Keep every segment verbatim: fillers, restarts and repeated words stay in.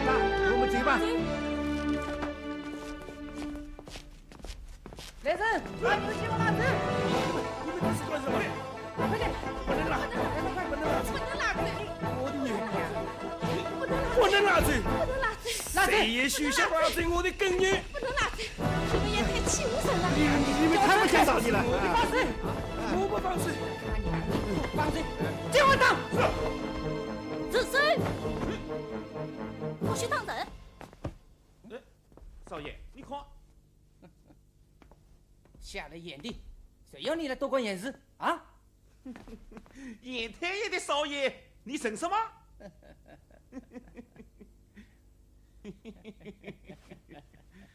那我们走吧。来人，把你的媳妇拉走！你们这是干什么？快点！不能拉！不能拉！不能拉走！我的女儿，不能拉走！不能拉走！谁也休想拉走我的闺女！不能拉走！你们也太欺负人了！你你们太不讲道理了！你放手！我不放手！放手！给我打！住手！不许打人！哎，少爷，你看。瞎了眼的，谁要你来多管闲事啊？严太爷的少爷，你认识吗？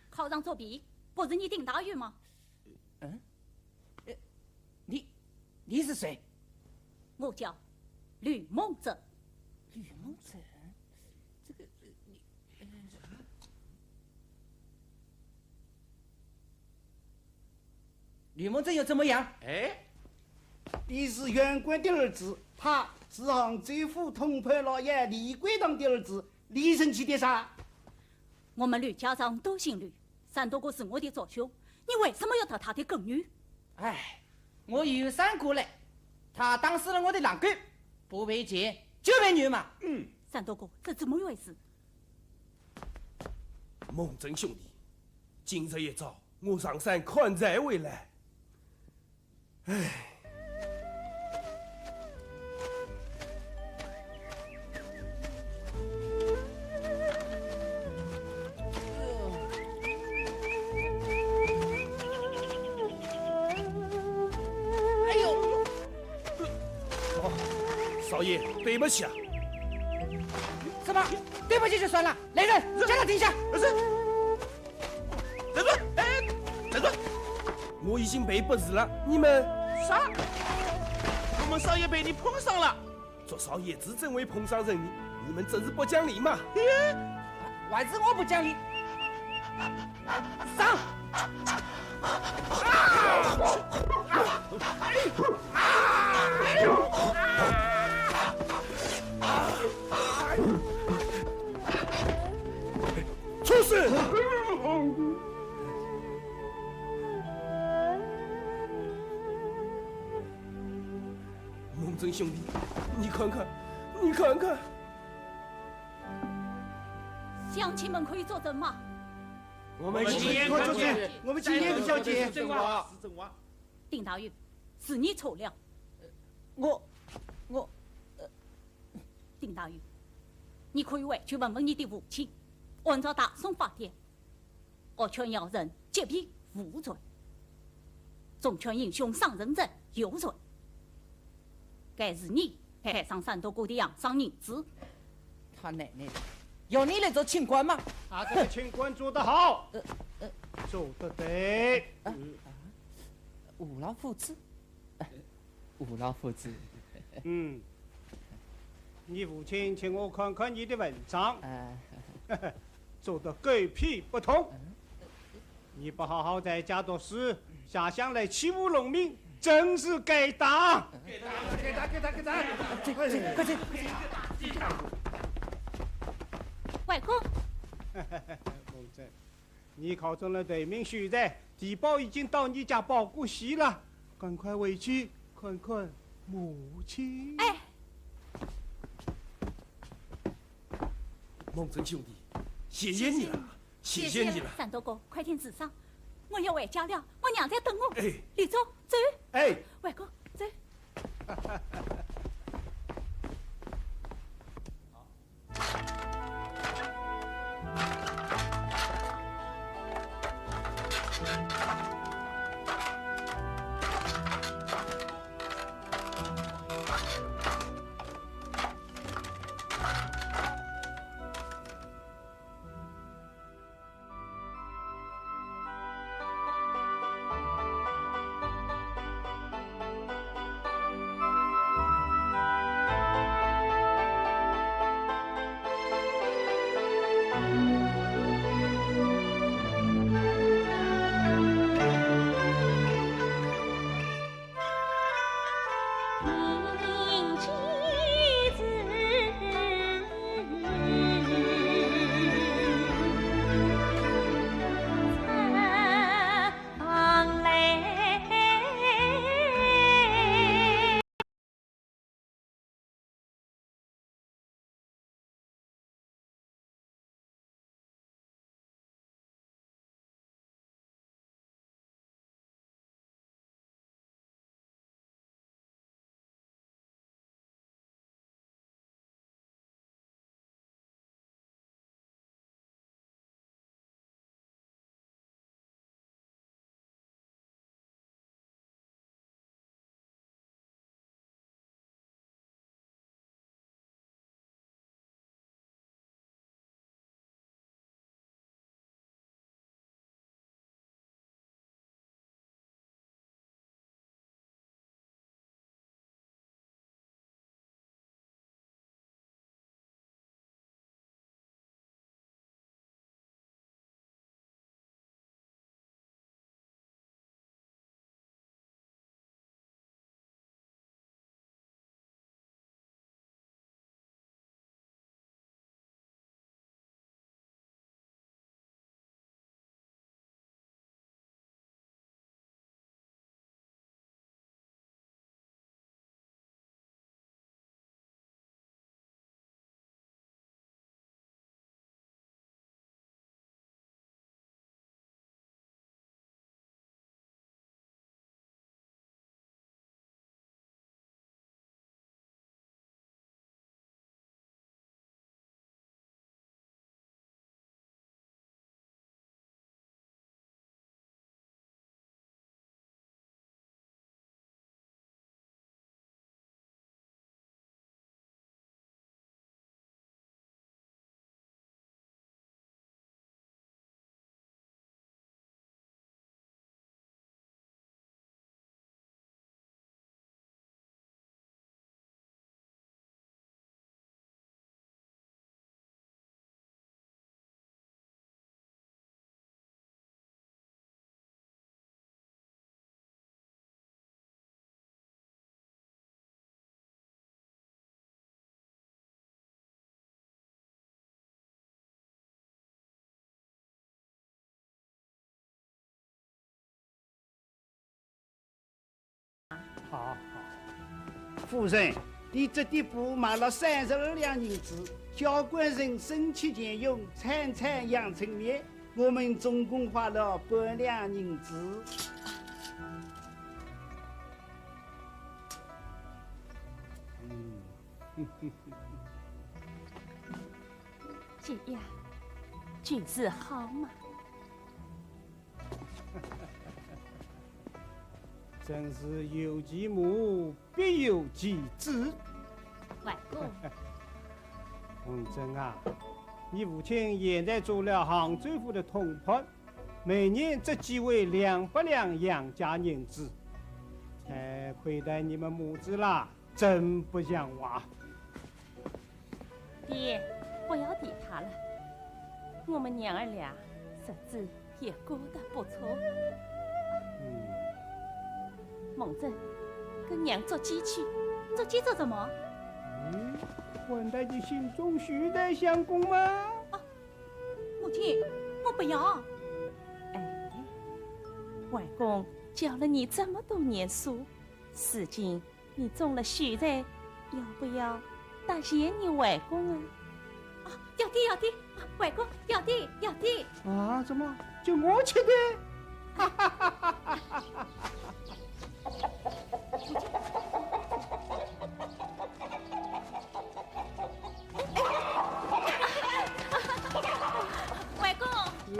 考场作弊，不是你丁大宇吗？嗯？呃，你，你是谁？我叫吕梦贞。吕梦贞？这个，呃，你，呃，吕梦贞又怎么样？哎，你是縣官的儿子，他是杭州府通判老爷李贵堂的儿子，你生气的啥？我们吕家庄都姓吕，三多哥是我的族兄，你为什么要打他的闺女？哎，我游山过来，他打死了我的狼狗，不赔钱就赔人命嘛。嗯。三多哥，这怎么回事？梦贞兄弟，今日一早我上山砍柴回来，唉。 哎呦！哦，少爷，对不起啊。什么？对不起就算了，来人，叫他停下！是。 等等，哎，等等，我已经赔不是了，你们啥？我们少爷被你碰伤了。做少爷子怎会碰伤人呢？你们真是不讲理嘛！还是我不讲理。上！畜生！ 梦贞兄弟，你看看，你看看。乡亲们可以作证吗？我们亲眼看见，我们亲眼看见。是真话，是真话。丁大宇，是你错了。我，我，呃，丁大宇，你可以回去问问你的父亲，按照大宋法典， 恶犬咬人，及彼无罪。忠犬英雄伤人者有罪。该是你赔上三多哥的养伤银子。他奶奶的，要你来做清官吗？啊，这个清官做得好，呃，呃。做得对。啊，啊，吴老夫子。 吴老夫子。嗯，你父亲请我看看你的文章。哎。做得狗屁不通。嗯。你不好好在家读书，下乡来欺负农民，真是该打。该打，该打，该打，该打！这，这，快去，快去！外公。孟正， 你考中了头名秀才，地保已经到你家报过喜了，赶快回去看看母亲。哎。孟正兄弟，谢谢你了，谢谢你了。三多哥，快点治伤，我要回家了，我娘在等我。哎。李忠，走。哎。外公，走。夫人，你这点布卖了三十二两银子，交关人生吃俭用，餐餐阳春面，我们总共花了半两银子。嗯。姐呀，就是好嘛。真是有其母，必有其子。外公。红珍啊，你父亲现在做了杭州府的通判，每年只给我两百两杨家银子，哎，亏待你们母子啦，真不像话。 爹，不要提他了，我们娘儿俩日子也过得不错。嗯。孟珍，跟娘捉鸡去。捉鸡做什么？嗯，混在你心中许在相公吗？啊，母亲，我不要。哎，外公教了你这么多年书，如今 你中了秀才，要不要答谢你外公啊？啊，要的，要的，啊，外公，要的，要的。啊，怎么就我吃的？外公，哎。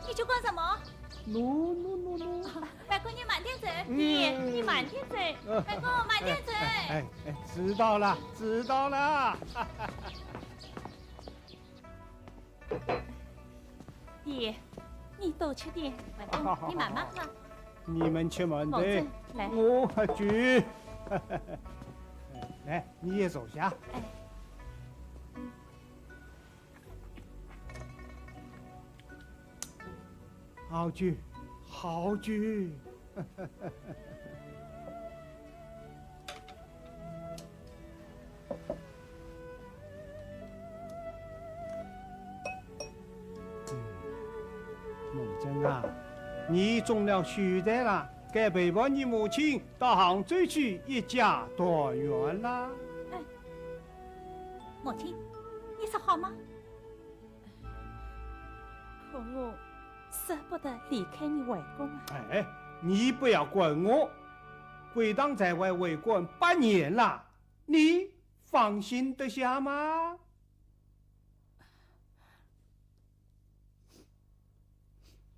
你去干什么？喏，喏，喏，喏。 外公，你慢点走。嗯。爹，你慢点走。呃，外公，慢点走。哎，哎，哎，知道了，知道了。爹，你多吃点。外公，你慢慢喝。你们吃慢点，好，这，来。我喝酒。来，你也坐下。哎。 好酒，好酒。孟珍啊，你中了秀才了，该陪伴你母亲到杭州去一家团圆啦。哎，母亲，你说好吗？ 可我舍不得离开你外公啊。哎，你不要管我，贵党在外为官八年了，你放心得下吗？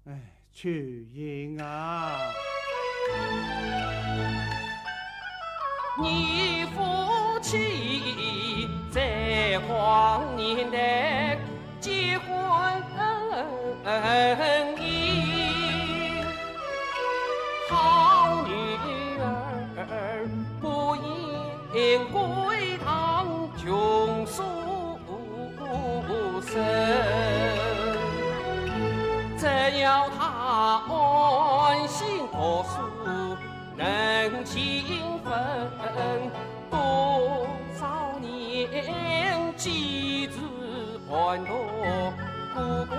哎， 秋英啊。你夫妻在荒年的结婚姻，好女儿不应归堂穷书 生，只要她安心读书，能勤奋，多少年寄子寒露孤光。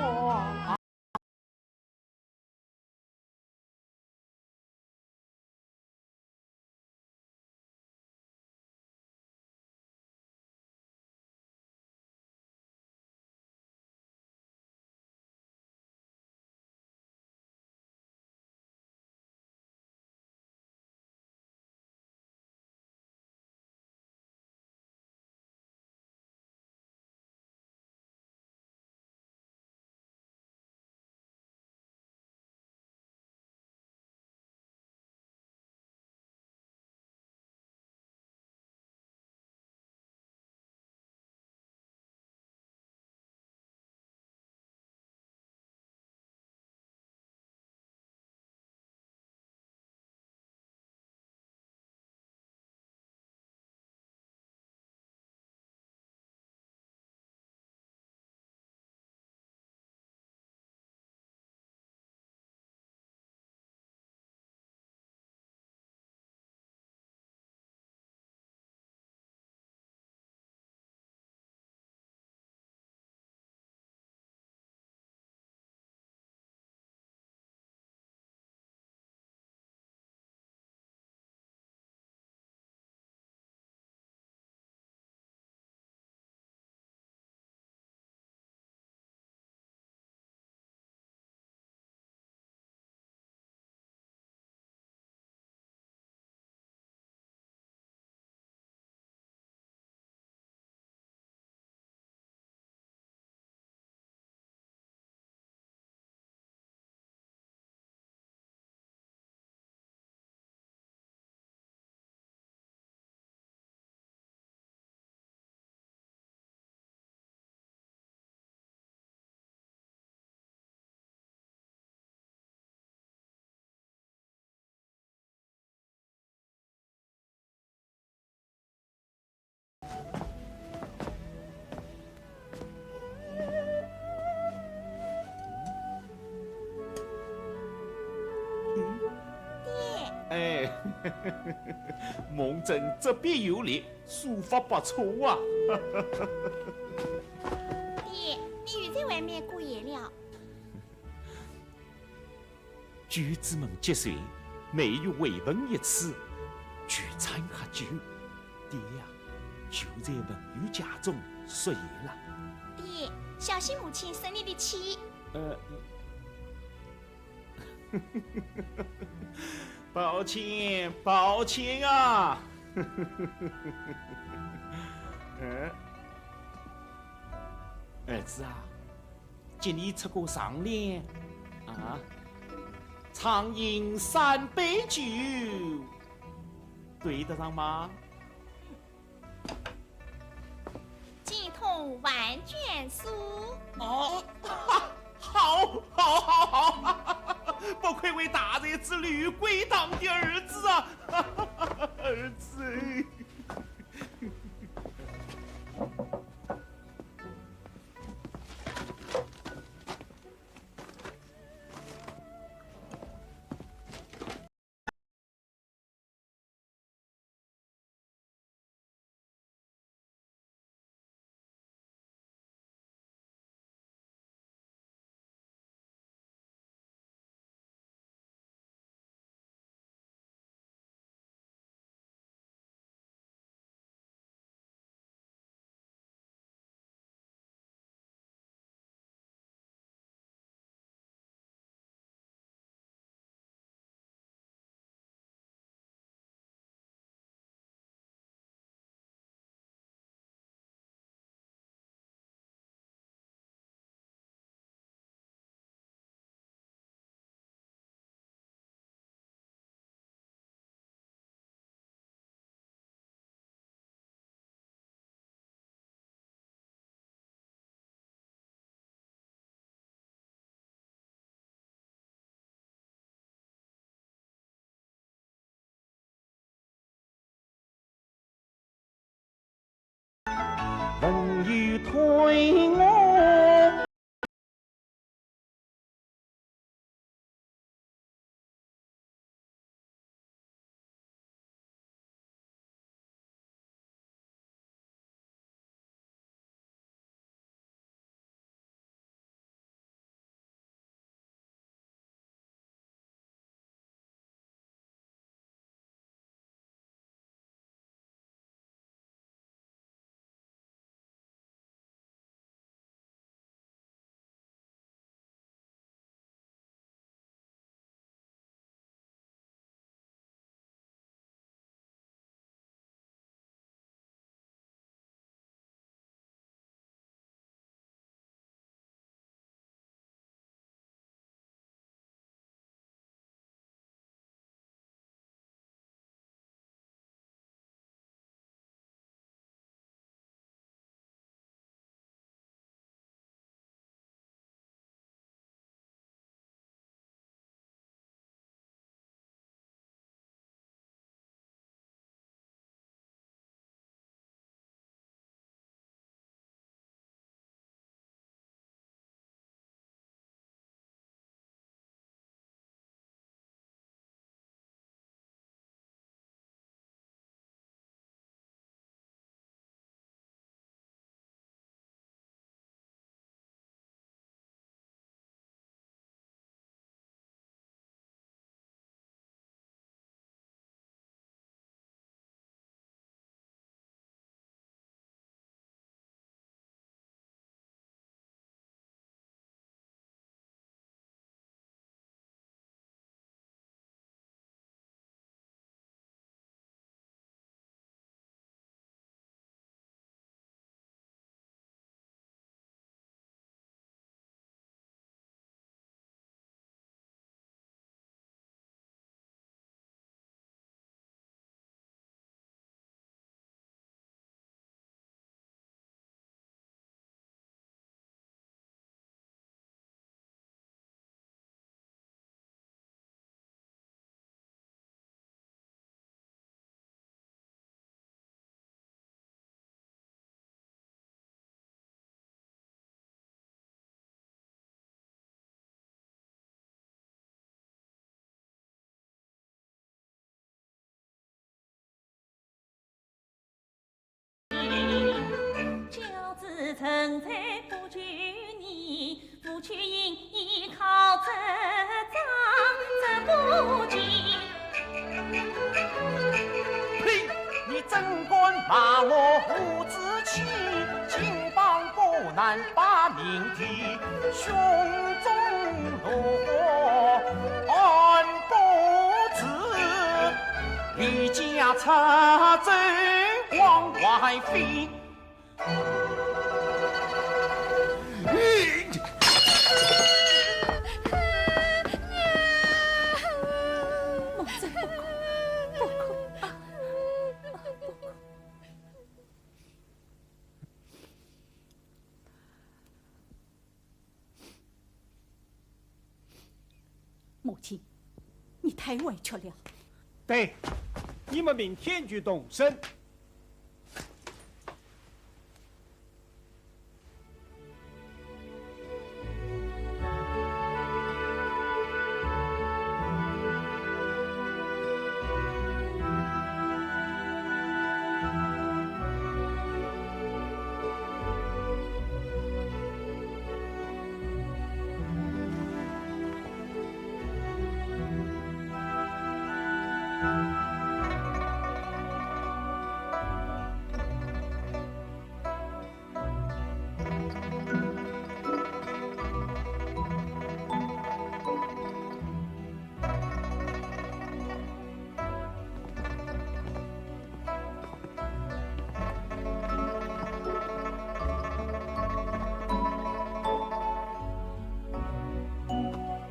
蒙朕执笔有力，书法不错啊。爹，你又在外面过夜了。举子们结随，每月回门一次，聚餐喝酒。爹呀，就在文友家中说夜了。爹，小心母亲生你的气。呃，抱歉，抱歉啊。嗯，儿子啊，今年出个上联啊，畅饮三杯酒，对得上吗？精通万卷书。哦，好，好，好，好，不愧为大才子吕贵堂的儿子啊，儿子。人在不求你，不求人，依靠这张这不见。呸！你怎敢骂我胡子气？金榜不难把名第，胸中怒火按不住，离家出走往外飞。 母亲，你太委屈了。对，你们明天就动身。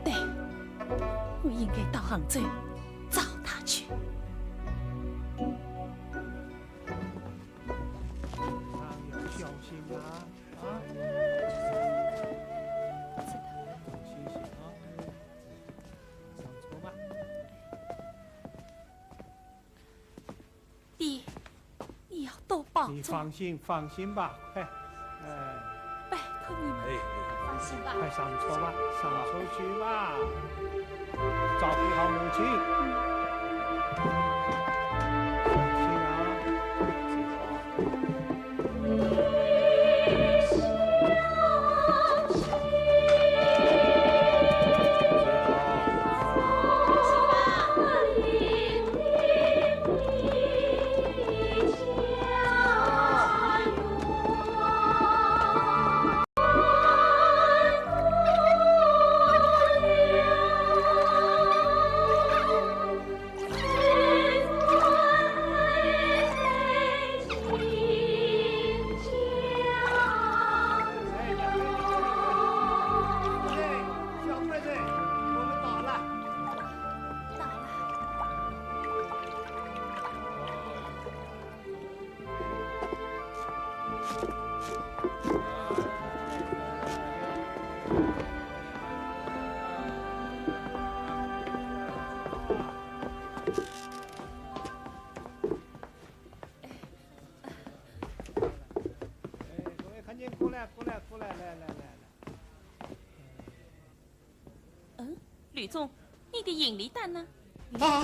对，我应该到杭州找他去。 要小心啊，啊！小心些啊！上车吧。爹，你要多保重。你放心，放心吧，快，哎。拜托你们。哎，哎。放心吧。快上车吧，上车去吧。 照顾好母亲。小心啊。哎，各位看见，过来，过来，过来，来，来，来，来。 嗯，吕纵，你的行李袋呢？啊！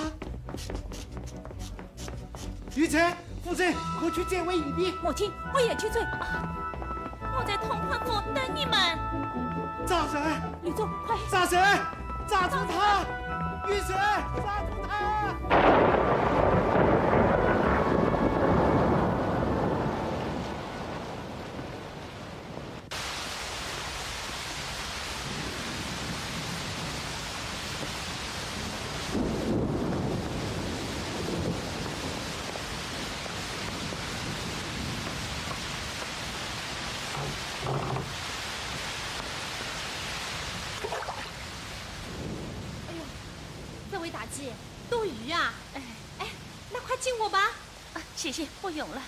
玉婵，夫人，我去解围行李。母亲，我也去追。啊，我在潼关府等你们。抓人！吕纵，快！抓人！抓住他！玉婵，抓住他！ 哎呦，这位大姐，多雨啊！哎，哎，那快进屋吧。啊，谢谢，不用了。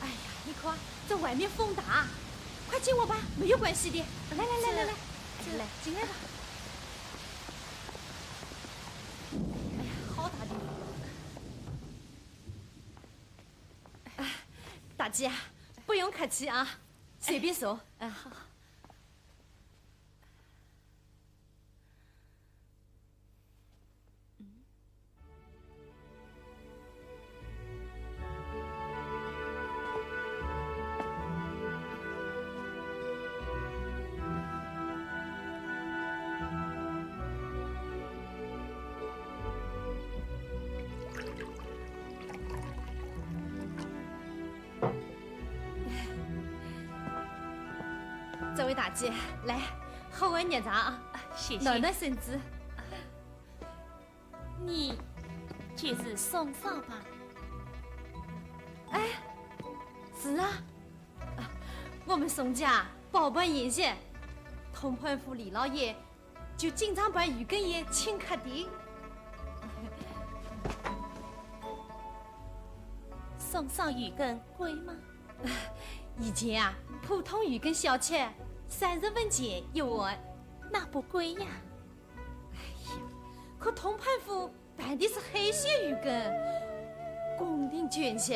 哎呀，你看，这外面风大，快进屋吧，没有关系的。来来来来来，这，这，来，进来吧。哎呀，好大的雨啊！哎，大姐，不用客气啊，随便坐。嗯，好。 哎，大姐，来，喝碗热茶啊，谢谢。暖暖身子。你就是宋嫂吧？哎，是啊，啊，我们宋家包办宴席，通判府李老爷就经常办鱼羹宴请客的。宋嫂鱼羹贵吗？ 以前啊，普通鱼羹小菜三十文钱一碗。那不贵呀。哎呀，可通判府办的是海鲜鱼羹，供定宴席，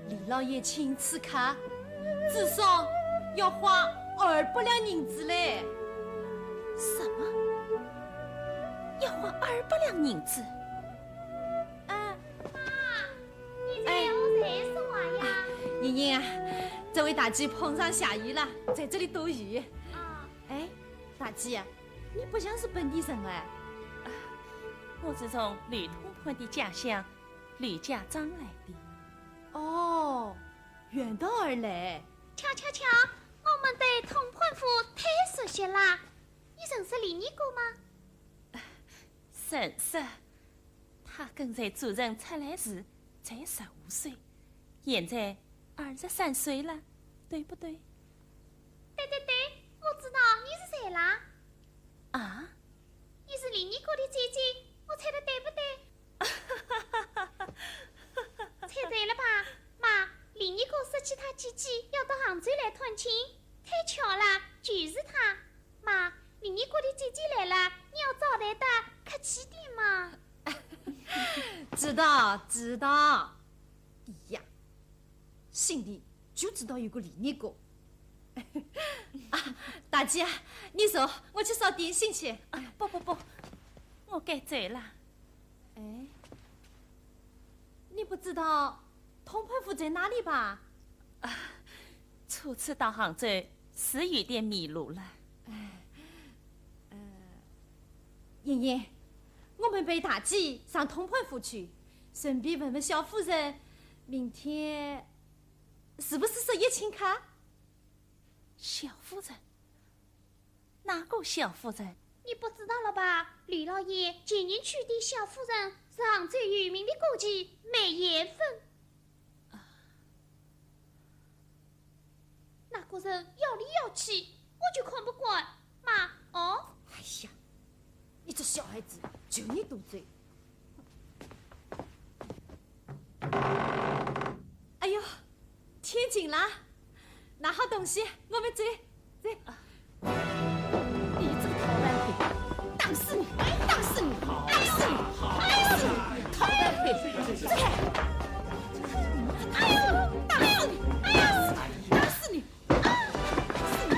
李老爷请吃客，至少要花二百两银子嘞。什么？要花二百两银子？啊，妈， 你在屋里说话呀？哎，莹莹啊，这位大姐碰上下雨了，在这里躲雨。啊。哎，大姐，你不像是本地人哎。啊，我是从吕通判的家乡吕家庄来的。哦，远道而来。巧巧巧，我们对通判府太熟悉啦。你认识李二哥吗？认识。 他跟随主人出来时才十五岁，现在二十三岁了，对不对？对对对，我知道你是谁啦。啊？你是李二哥的姐姐，我猜的对不对？猜对了吧？妈，李二哥说起他姐姐要到杭州来探亲，太巧了，就是他。 妈，李二哥的姐姐来了，你要招待的，客气点嘛。知道，知道。哎呀，心里就知道有个李二哥。啊，大姐，你坐，我去烧点心去。啊，不不不，我该走了。哎，你不知道通判府在哪里吧？啊，初次到杭州， 是有点迷路了。哎，呃，莹莹，我们陪大姐上通判府去，顺便问问小夫人，明天是不是适宜请客？小夫人？哪个小夫人？你不知道了吧？吕老爷前年娶的小夫人是杭州有名的歌妓梅艳芬。 那个人要里要气，我就看不惯。妈，哦。哎呀，你这小孩子，就你多嘴。哎呦，天晴啦，拿好东西，我们走。 这，你这个讨饭鬼，打死你，打死你，打死你，打死你，讨饭鬼，这个，哎呦，打死你，哎呦，打死你，打死你，打死你，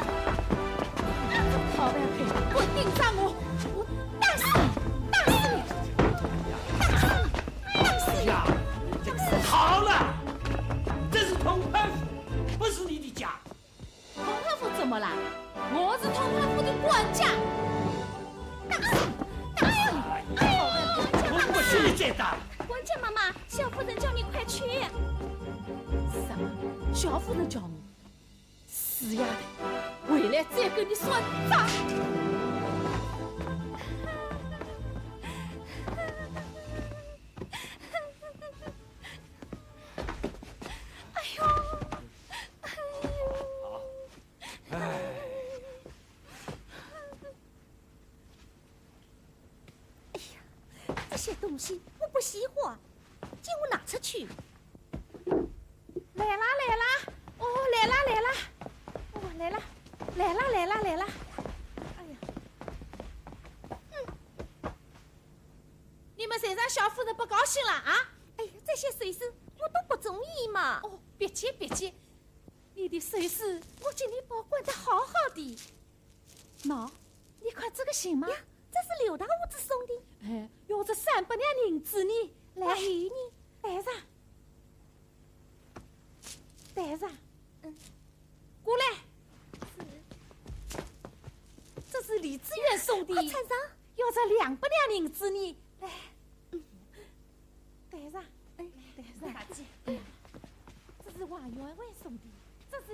这个讨饭鬼，给我盯上我，我打死你，打死你，打死你，打死你。好了，这是通判府，不是你的家。 通判府怎么了？我是通判府的管家。打死你！打死你！哎呦，我不许你再打了。管家妈妈，小夫人叫你快去。什么？小夫人叫你？死丫头，回来再跟你算账。 哎呦，哎呦。好。哎。哎呀，这些东西我不喜欢，给我拿出去。来啦，来啦，哦，来啦，来啦，哦，来啦，来啦，来啦，来啦。哎呀，嗯。 你们谁让小夫人不高兴了啊？哎呀，这些首饰我都不中意嘛。哦，别急，别急，你的首饰我给你保管得好好的。喏，你看这个行吗？呀，这是刘大胡子送的。哎，要这三百两银子呢。来，还有呢，带上。 带上。嗯。过来。是。这是李志远送的。快穿上。要这两百两银子呢。来。嗯。带上。哎，带上。这是王员外送的。这是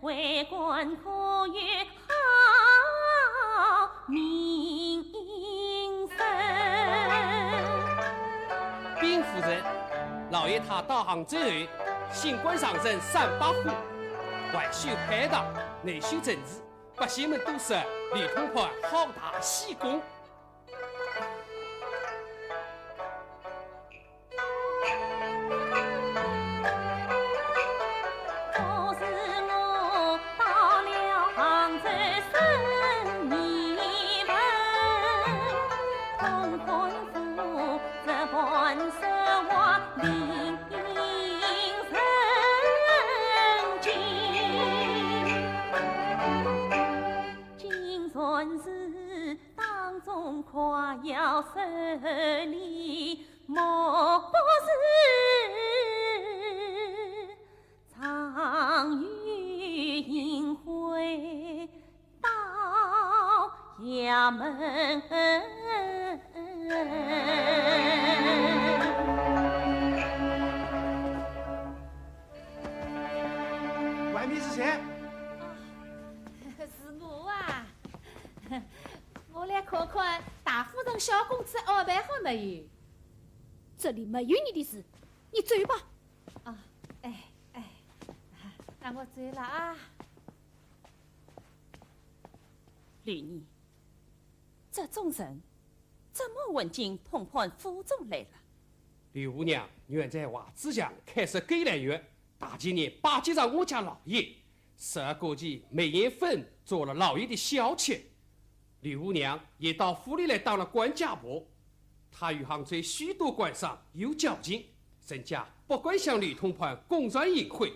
为官可有好名声。禀夫人，老爷他到杭州后，新官上任三把火，外修海塘，内修政治，百姓们都说李通判好大喜功。 外面是谁？是我啊。我来看看大夫人、小公子安排好没有。这里没有你的事，你走吧。啊，哎，哎，那我走了啊。 柳儿，这种人怎么混进通判府中来了？柳五娘原在华子巷开设勾栏院，大前年巴结上我家老爷，时而过继梅艳芬做了老爷的小妾。柳五娘也到府里来当了管家婆，她与杭州许多官商有交情，人家不敢向柳通判公然行贿。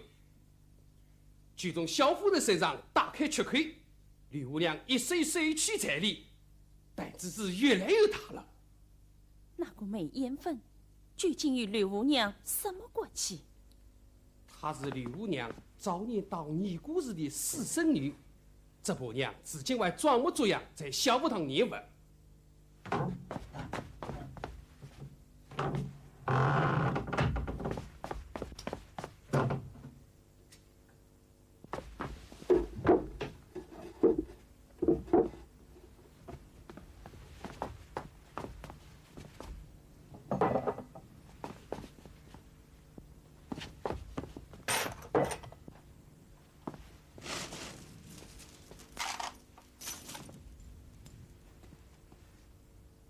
就从小夫人身上打开缺口，柳五娘一手一手取财力，胆子是越来越大了。那个梅艳芬究竟与柳五娘什么关系？她是柳五娘早年当尼姑时的私生女，这婆娘至今还装模作样在小学堂念佛。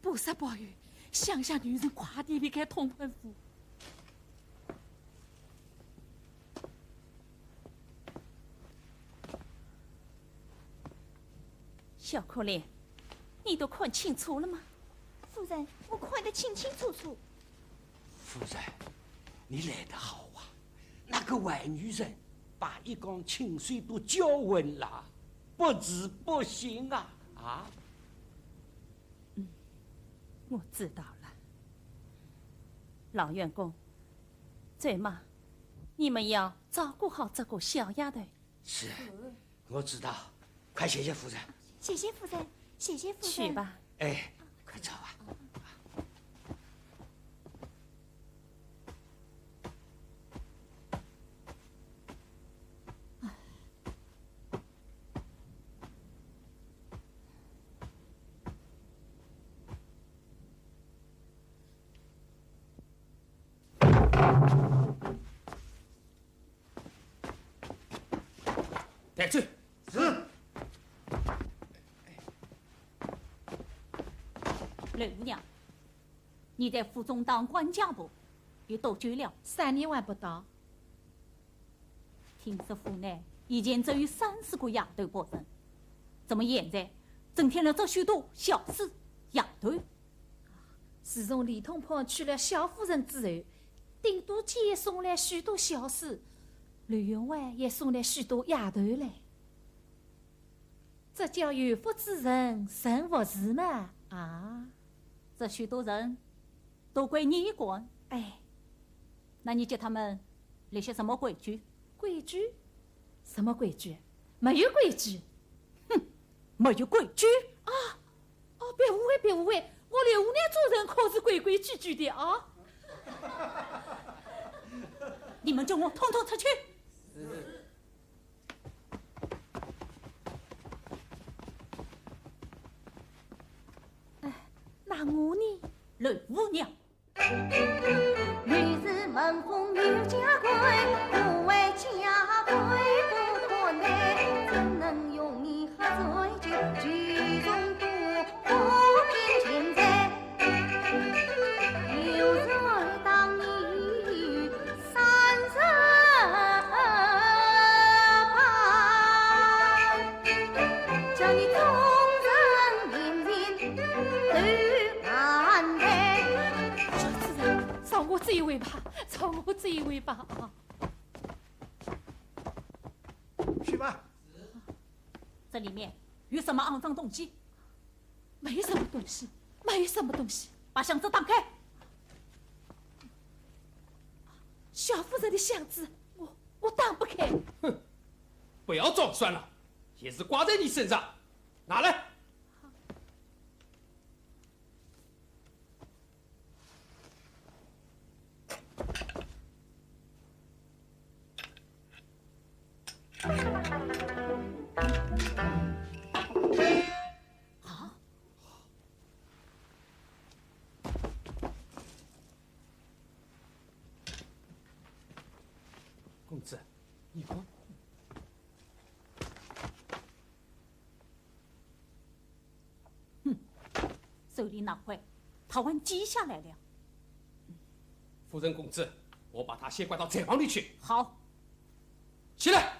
菩萨保佑，乡下女人快点离开通判府。小可怜，你都看清楚了吗？夫人，我看得清清楚楚。夫人，你来得好啊！那个坏女人把一缸清水都搅浑了，不治不行啊！啊！ 我知道了。老员工，走嘛，你们要照顾好这个小丫头。是，我知道。快谢谢夫人。谢谢夫人，谢谢夫人。去吧。哎，快走啊！ 带走。是。柳五娘，你在府中当管家婆，有多久了？三年还不到。 听说府内以前只有三四个丫头仆人，怎么现在增添了这许多小厮丫头？自从李通判娶了小夫人之后，顶都监送来许多小厮，柳员外也送来许多丫头来。这叫有福之人神服侍嘛，啊？这许多人都归你管？哎。那你给他们 立些什么规矩？规矩？什么规矩？没有规矩。哼，没有规矩？啊，哦，别误会，别误会，我柳五娘做人可是规规矩矩的啊。你们给我统统出去！我呢？刘五娘。 女子门风有家规，不为家规不可内，怎能容你喝醉酒聚众赌博品情罪？有罪当以三十八，叫你终身面前头难抬。小主人，饶我这一回吧，饶我这一回吧啊！去吧。这里面有什么肮脏东西？没什么东西，没什么东西。把箱子打开。小夫人的箱子，我我打不开。不要装蒜了，鞋子挂在你身上，拿来。 公子，你看。哼，手里拿块，他还记下来了。夫人公子，我把他先关到柴房里去。好。起来。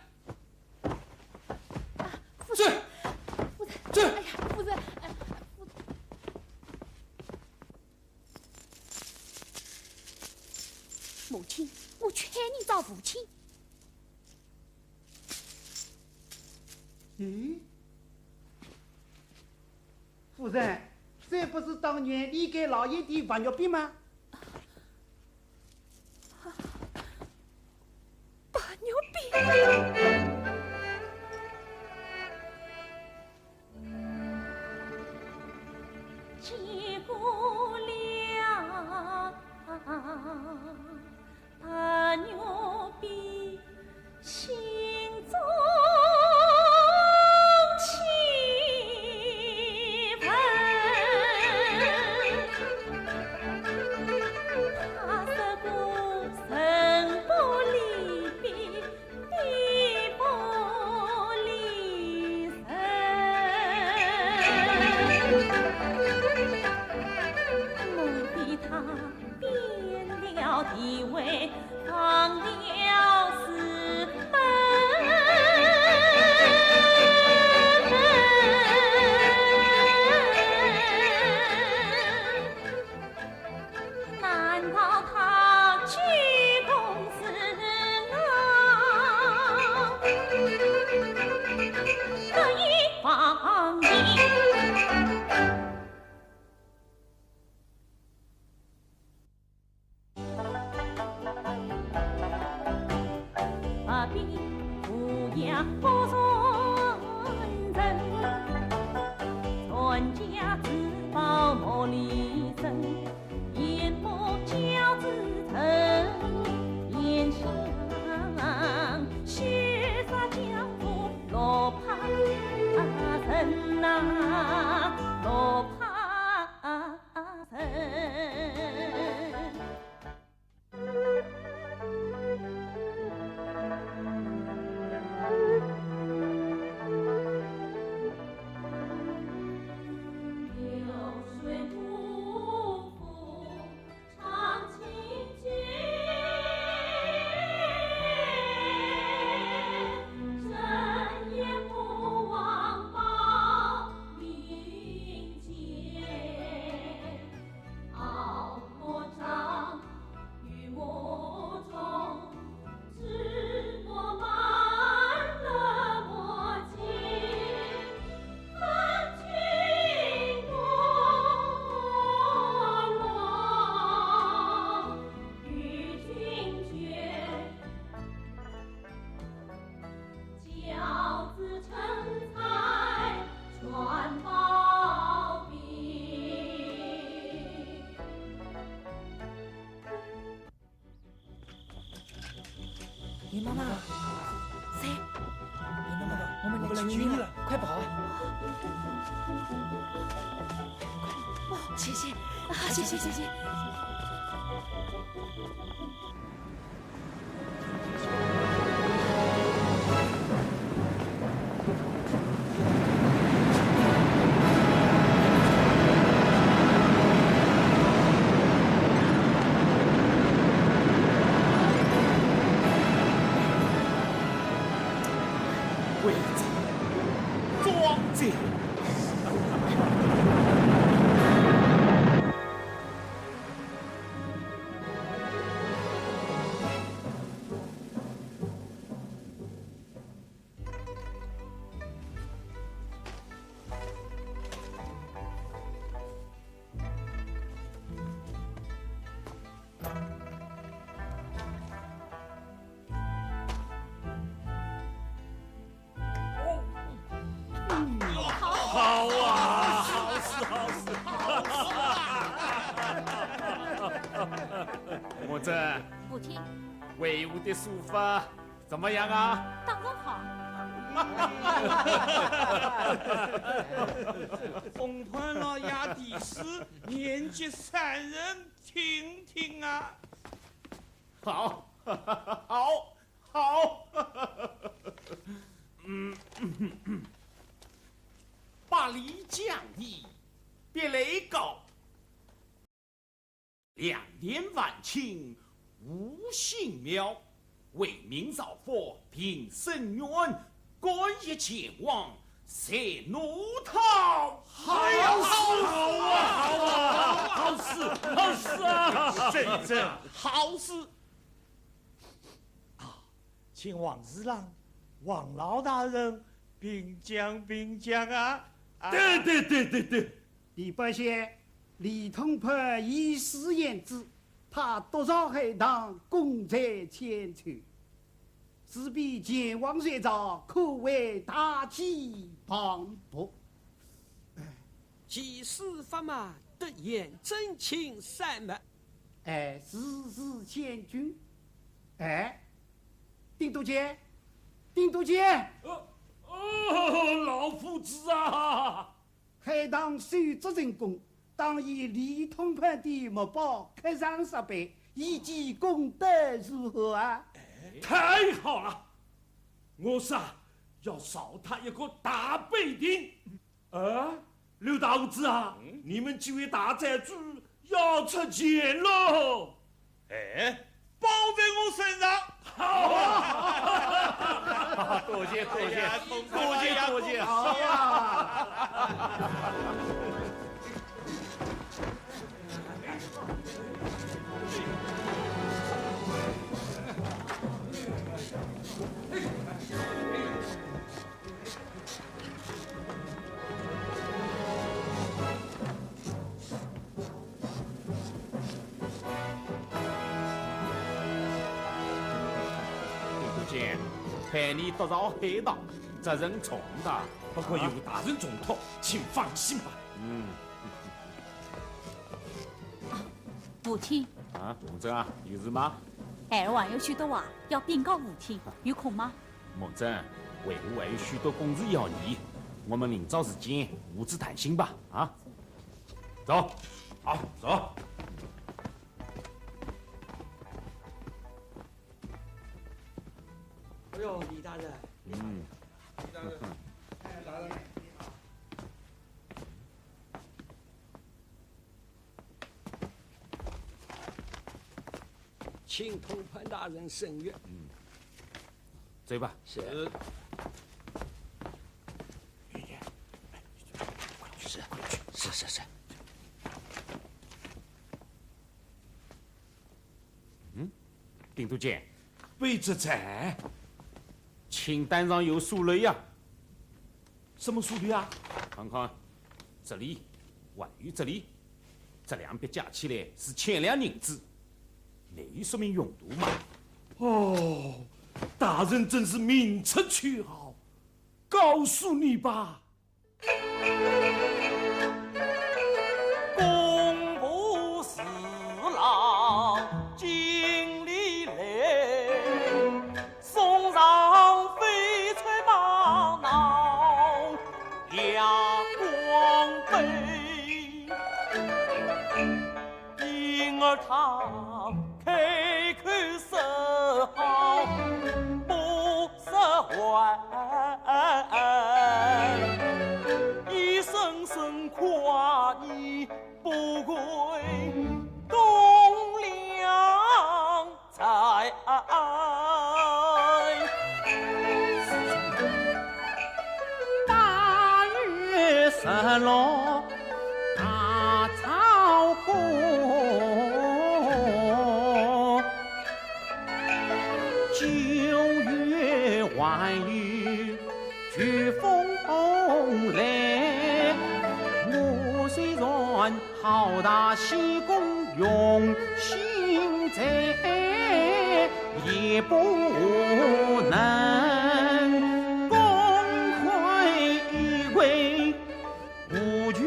夫人，走。夫人，走。哎呀，夫人，哎，夫母亲，我劝你找父亲。咦，夫人，这不是当年你给老爷的白玉笔吗？白玉笔。 见过了白玉笔，心中起伏。他说过人不离笔， 笔不离人。莫非他变了地位，忘了师门？ 难道他居功自傲，得意忘形？白笔无涯不传人，传家之宝莫离身。 研墨教子成砚香，血洒江湖落魄人呐，落魄人。 林妈妈，谁？林妈妈，我们来救你了，快跑啊！快跑！谢谢，啊，谢谢，谢谢。好啊，好事，好事，好事。莫真，母亲。为父的书法怎么样啊？当然好。奉劝老爷题诗，念给三人听听啊。好，好，好。嗯，百里江堤别楼高， 两殿万顷无心庙，为民造福平生愿，甘愿前往谢奴桃。好事，好啊，好啊，好事，好事啊！真正好事。啊，请王侍郎、王老大人评讲评讲啊！啊，对，对，对，对，对。 李伯贤，李通判已是言之，他独造海棠，功在千秋，此笔前往谢朝，可谓大器磅礴。其书法嘛，得颜真卿赏嘛。哎，字字千钧。哎，丁都监，丁都监。呃，哦，老夫子啊！ 海棠修作成功，当以李通判的墨宝刻上石碑，以记功德，如何啊？太好了！我是啊，要造他一个大碑亭。啊，刘大胡子啊，嗯？你们几位大财主要出钱喽！ 哎，包在我身上。好啊！多谢，多谢，哎呀，多谢，多谢。好啊！丁都监，派你独造海棠，责任重大。不过有大人重托，请放心吧。嗯。啊，母亲。啊，孟真啊，有事吗？孩儿还有许多话要禀告父亲，有空吗？ 孟真，为父还有许多公事要议，我们另找时间，父子谈心吧，啊？走。好，走。哎呦，李大人。嗯。李大人。哎，李大人。 请通判大人审阅。嗯，走吧。是。是，是，是，是。嗯，丁都监。卑职在。清单上有数额呀。 什么数额啊？看看，这里，还有这里，这两笔加起来是千两银子，那有说明用途吗？哦，大人真是明察秋毫，告诉你吧。他开口说好不说话，一声声夸你不愧栋梁。 在。八月十六大操过，九月还有九峰来，我虽然 好大喜功用心哉，也不能功亏一篑无趣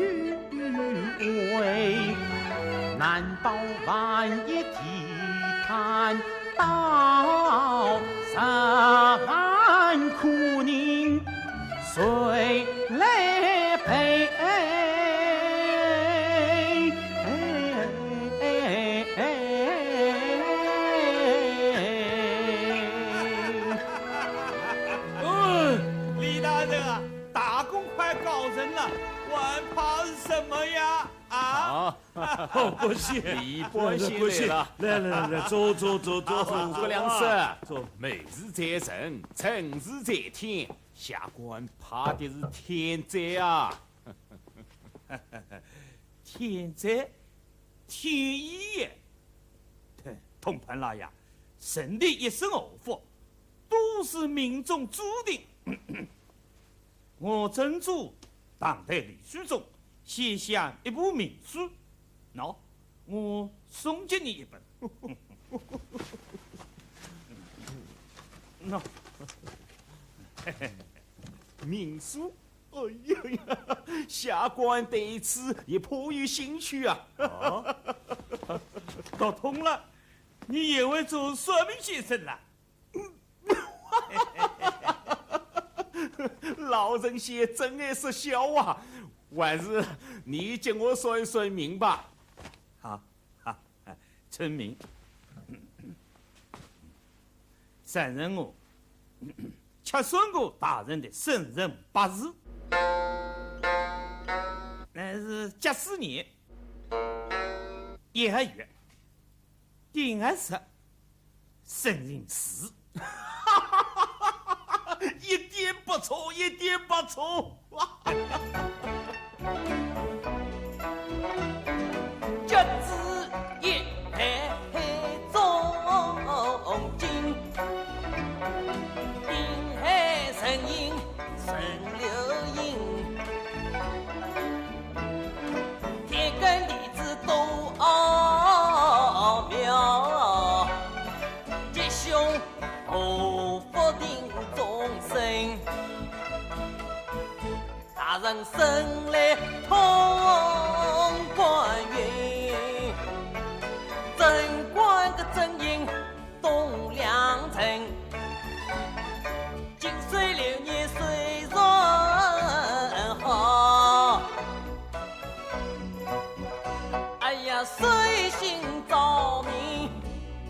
味，难保万一地 谈到十万苦人谁来赔？嗯，李大人啊，大功快告成了，还怕什么呀？啊？ 啊，哦，不谢，李半仙来了。不谢，来来来，坐坐坐坐。啊，诸葛亮说，坐。美事在人，成事在天，下官怕的是天灾啊。天灾？天意也。通判老爷，人的一生祸福，都是命中注定。 我曾在唐代历史中写下一部名书，喏，我送给你一本。喏，名书？哎呀呀，下官对此也颇有兴趣啊。啊？读通了，你也会做算命先生了。 老神仙真爱说笑话，还是你给我算一算命吧。好，好，算命。三人我吃算过大人的生辰八字，乃是甲巳年乙二月，丁二十，生辰巳。一点不错，一点不错。甲子一代中进，丁亥壬寅壬流寅，天干地支都奥妙，吉凶祸福定终身。 大人生来通官运，正官个正印东良辰，金岁流年虽然好，哎呀，水星照命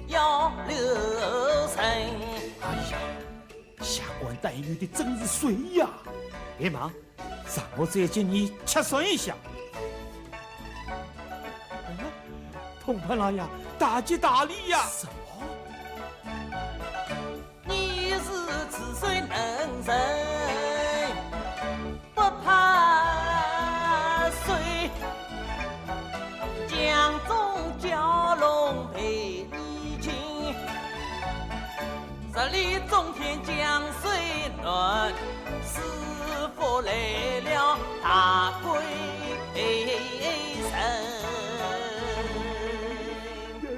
要留神。哎呀， 下官但愿的正是水呀。别忙，让我再给你吃算一下。哎呀，通判老爷，大吉大利呀！什么？你是治水能人， 不怕水，江中蛟龙陪你进。十里中天江水暖，是福来了大贵人。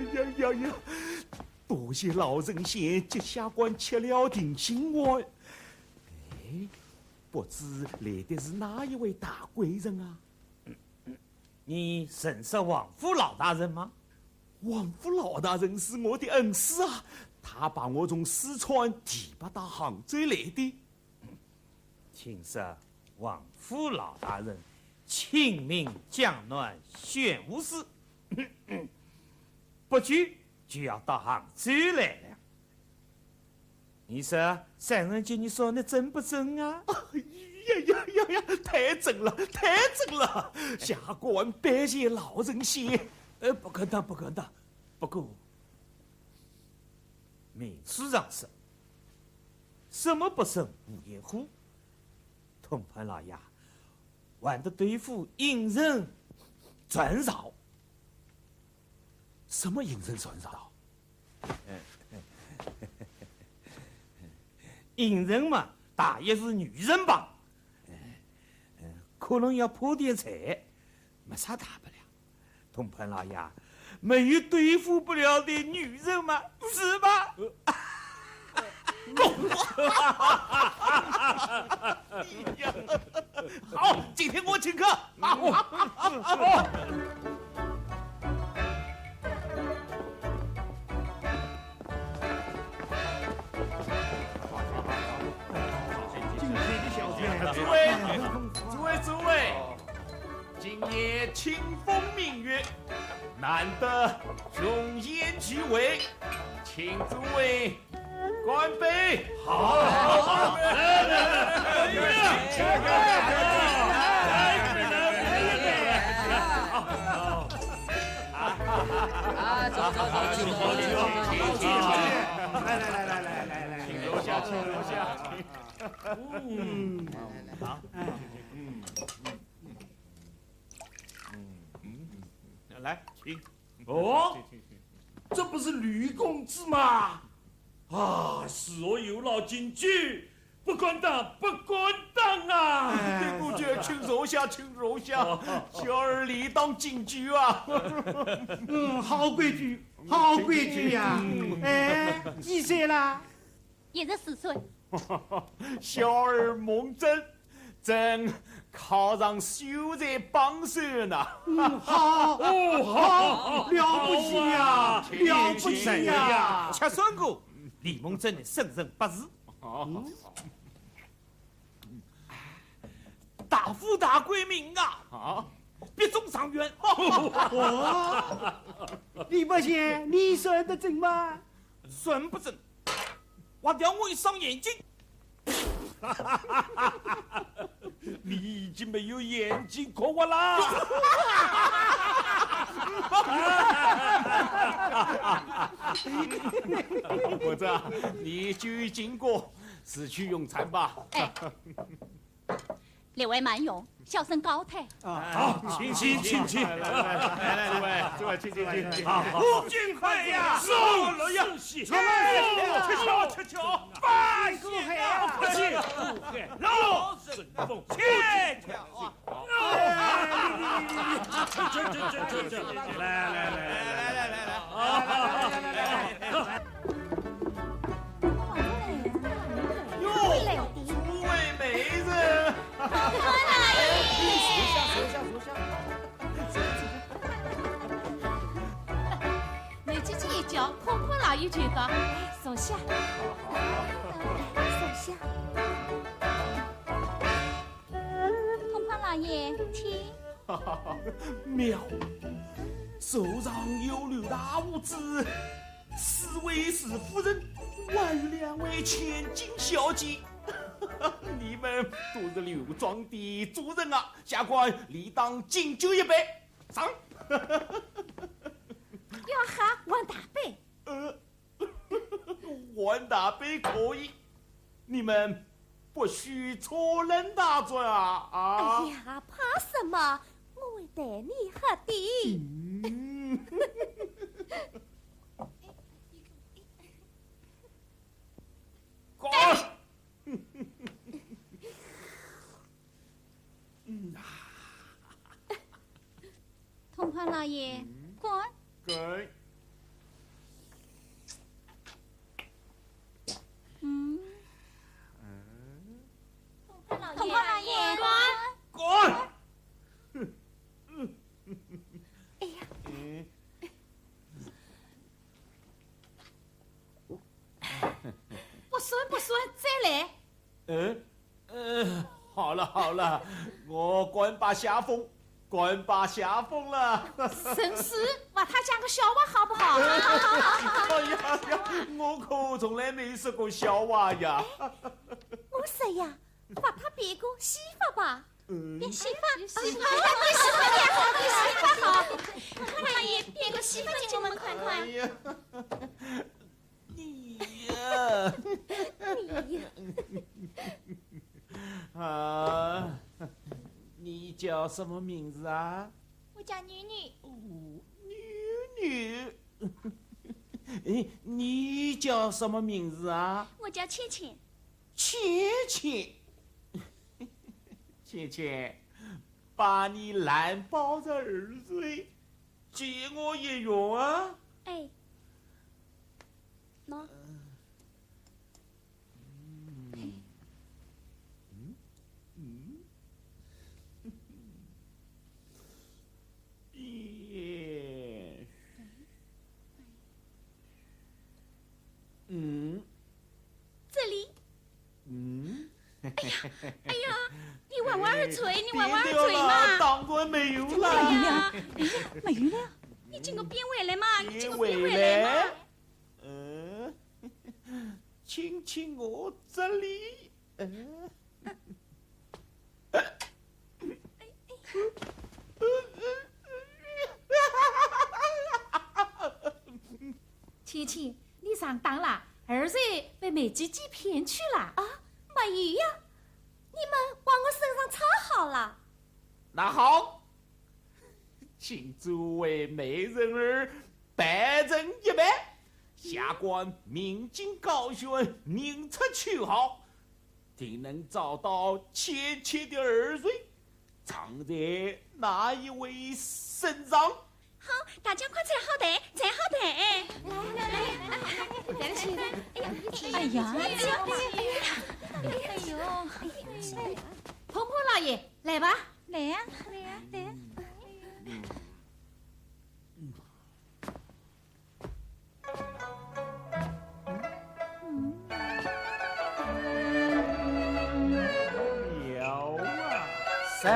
呀呀呀呀！多谢老神仙给下官吃了定心丸。哎， 不知来的是哪一位大贵人啊？你认识王府老大人吗？王府老大人是我的恩师啊，他把我从四川提拔到杭州来的。听说王府老大人亲临江南选武师，不久就要到杭州来了。你说，三人给你说的真不真啊？哎呀呀呀呀，太真了，太真了！下官拜见老神仙。呃，不敢当，不敢当。不过，明书上说，什么不成无掩护。通判老爷，还得对付应人传召。什么应人传召？应人嘛，大约是女人吧。可能要破点财，没啥大不了。通判老爷，没有对付不了的女人嘛，是吧？好，今天我请客。好，好，好。诸位，诸位，诸位，今夜清风明月，难得雄宴聚会，请诸位 干杯！好，来来来来来来，啊，走走走，请坐，请坐，请坐，请坐，来来来来来来来，请坐下，请坐下。嗯，好，嗯嗯嗯，来，请。 哦，这不是吕公子吗？啊，是哦，有劳金主，不敢当，不敢当啊！哎，对不起，请坐下，请坐下，小儿理当敬酒啊。嗯，好规矩，好规矩呀。哎，几岁啦？一十四岁。 小儿蒙正，正考上秀才榜首呢。嗯，好，哦，好，了不起呀，好啊，了不起呀。吃算过，李蒙正的生辰八字。好，嗯，大富大贵命啊，好，必中状元。哦，李伯贤，你算得准吗？算不准。 挖掉我一双眼睛。你已经没有眼睛可挖啦！我这，你就经过，自去用餐吧。哎，列位慢用。 小生告退。啊，好，请，请，请，请。来，来，来，来，诸位，诸位，请，请，请，请。好，好。吴金贵呀，是，老爷，是，是，吃酒，吃酒，吃酒，拜谢啊，不去，老沈凤，请，请。哎，你，你，你，你，请，请，请，来，来，来，来，来，来，来，来，来，来，来，来。 哟，诸位美人。哎，坐下，坐下，坐下。你姐姐一叫，通判老爷就到。哎，坐下。坐下。通判老爷，请。 妙，手上有刘大胡子，四位是夫人，还有两位千金小姐。你们都是刘庄的主人啊，下官理当敬酒一杯。上。哟哈，还大杯。呃， 还大杯可以，你们不许错认大庄啊！啊！哎呀，怕什么？我会待你好的。嗯。干！嗯啊。 通判老爷，嗯。干。干。嗯。嗯。通判老爷，干。干。哎呀。嗯。 不酸不酸，再来。嗯，呃，好了好了，我干把下风。甘拜下风了。陈师，把他讲个笑话好不好？哎呀呀，我可从来没说过笑话呀。我说呀，把他变个戏法吧。嗯，变戏法，变戏法变戏法也好，变戏法好。看看也变个戏法给我们看看。哎呀，你呀，你呀，啊，你叫什么名字啊？我叫妮妮，哦，妮妮。哎，你叫什么名字啊？我叫倩倩。倩倩，倩倩，把你烂包子二岁借我一用啊。哎，喏，嗯，嗯，嗯，耶，嗯，这里，嗯。哎呀，你玩玩而嘴，你玩玩而别丢了，嘴嘛。当官没有了。没有了，没有了。你这个变回来嘛，你这个变回变回来嘛来。。嗯，亲亲我这里。嗯。倩倩，你上当了，二岁被梅姐姐骗去了。啊，没有呀，你们往我身上抄好了。那好，请诸位美人儿排成一排，下官鸣金高悬，宁拆秋毫，定能找到倩倩的二岁，藏在哪一位身上。好，大家快站好队，站好队。来来来，来来来，哎呀，哎呦，婆婆老爷，来吧，来呀，来呀，来呀。妙啊！人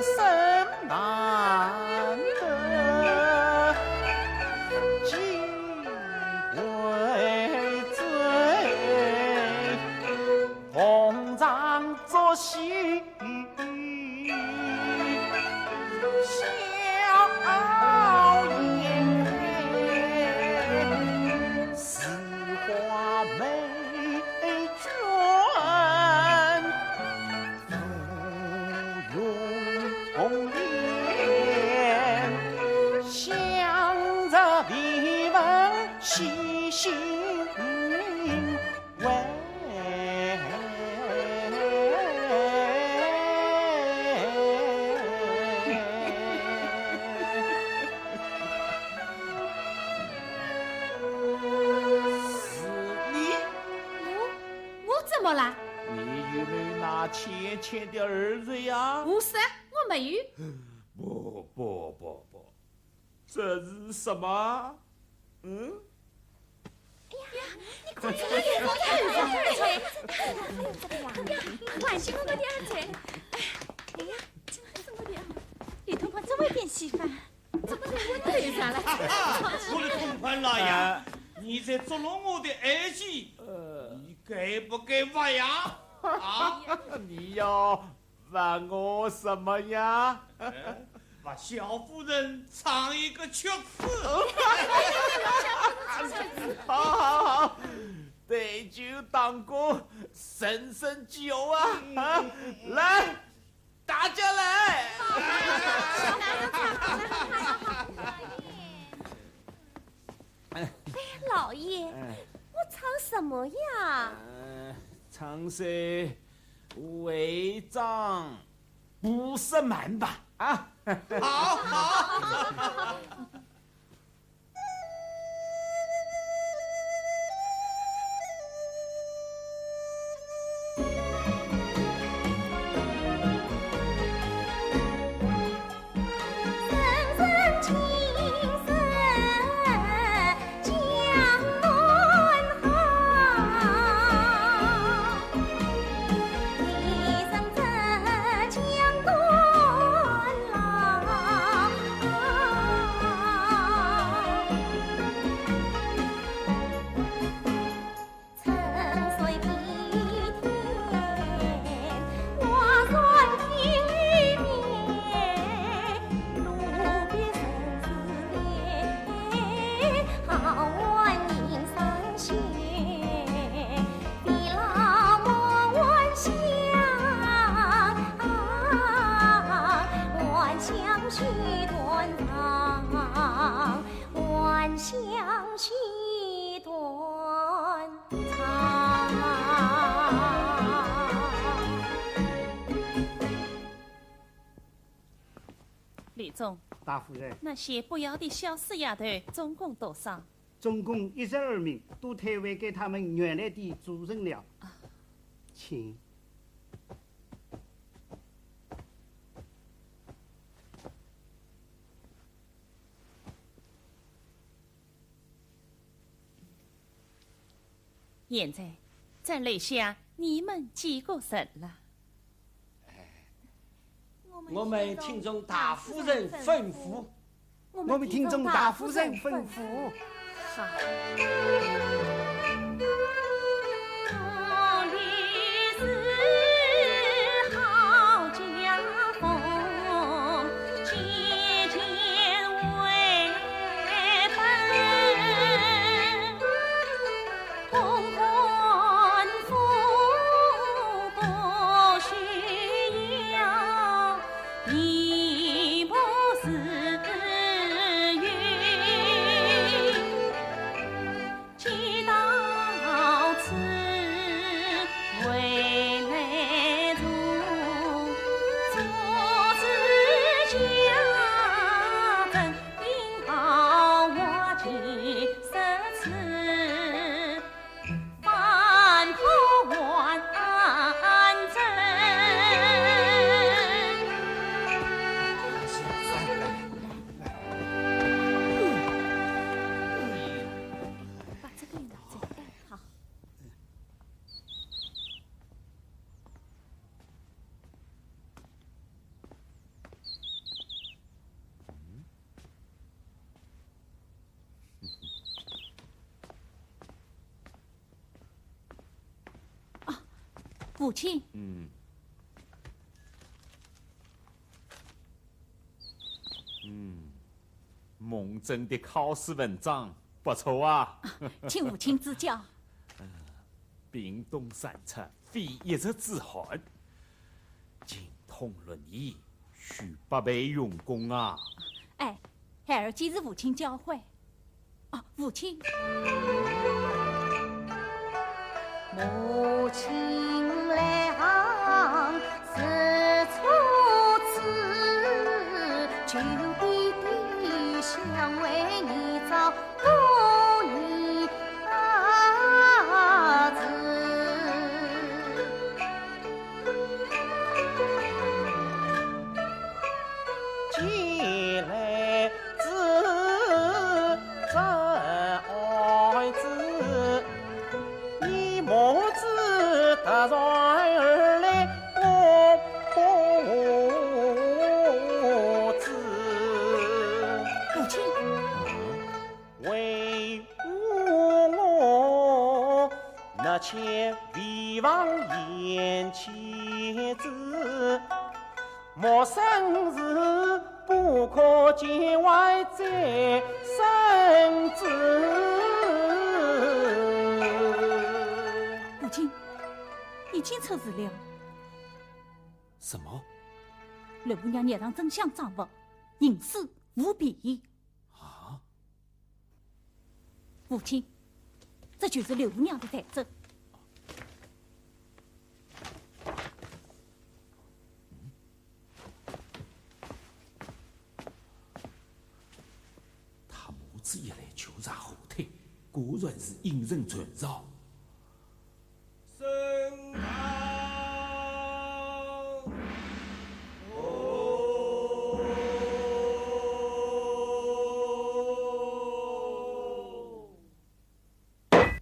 生难得几回醉，逢场作戏笑颜开，似花美眷。 芙蓉红莲，香着微闻喜心为。是你？我我怎么了？你有没有拿倩倩的耳垂呀？不是，我没有。不不不不，这是什么？嗯？你快点，快点，快点，快点，快点，快点，快点，快点。哎呀，真的是快点。你头发这么点稀饭，怎么能问对上了？我的同伴老爷，啊你在捉弄我的爱情，呃，你该不该发芽？啊？你要问我什么呀？哎，把小夫人唱一个曲子。好好好，对酒当歌，神神酒啊！啊，来，大家来！哎，老爷，哎我唱什么呀？呃，唱首《为将不赦瞒》吧。啊，好好。西端唱，还乡西端唱。李总，大夫人，那些不要的小死丫头总共多少？总共一十二名，都退还给他们原来的主人了。啊。请。 现在，再留下你们几个人了。我们听从大夫人吩咐。我们听从大夫人吩咐。好。 把这个也拿走。哎，好。 啊，父亲。嗯。嗯，孟桢的考试文章不错啊。啊，请父亲指教。屏东三尺，非一日之寒。精通论语，须百倍用功啊。哎，孩儿既是父亲教诲。 啊，父亲。母亲来航是初次，舅爹爹想为你照顾你儿子。 既来之则爱之，你母子得然而来，我不知。母亲。为父我纳妾未忘贤妻子， 莫生事，不可见外再生子。母亲，已经出事了。什么？刘五娘捏上真香账目，呒事无比。啊？ 父亲，这就是刘五娘的财政。他母子一来就查后腿，果然是阴人串烧。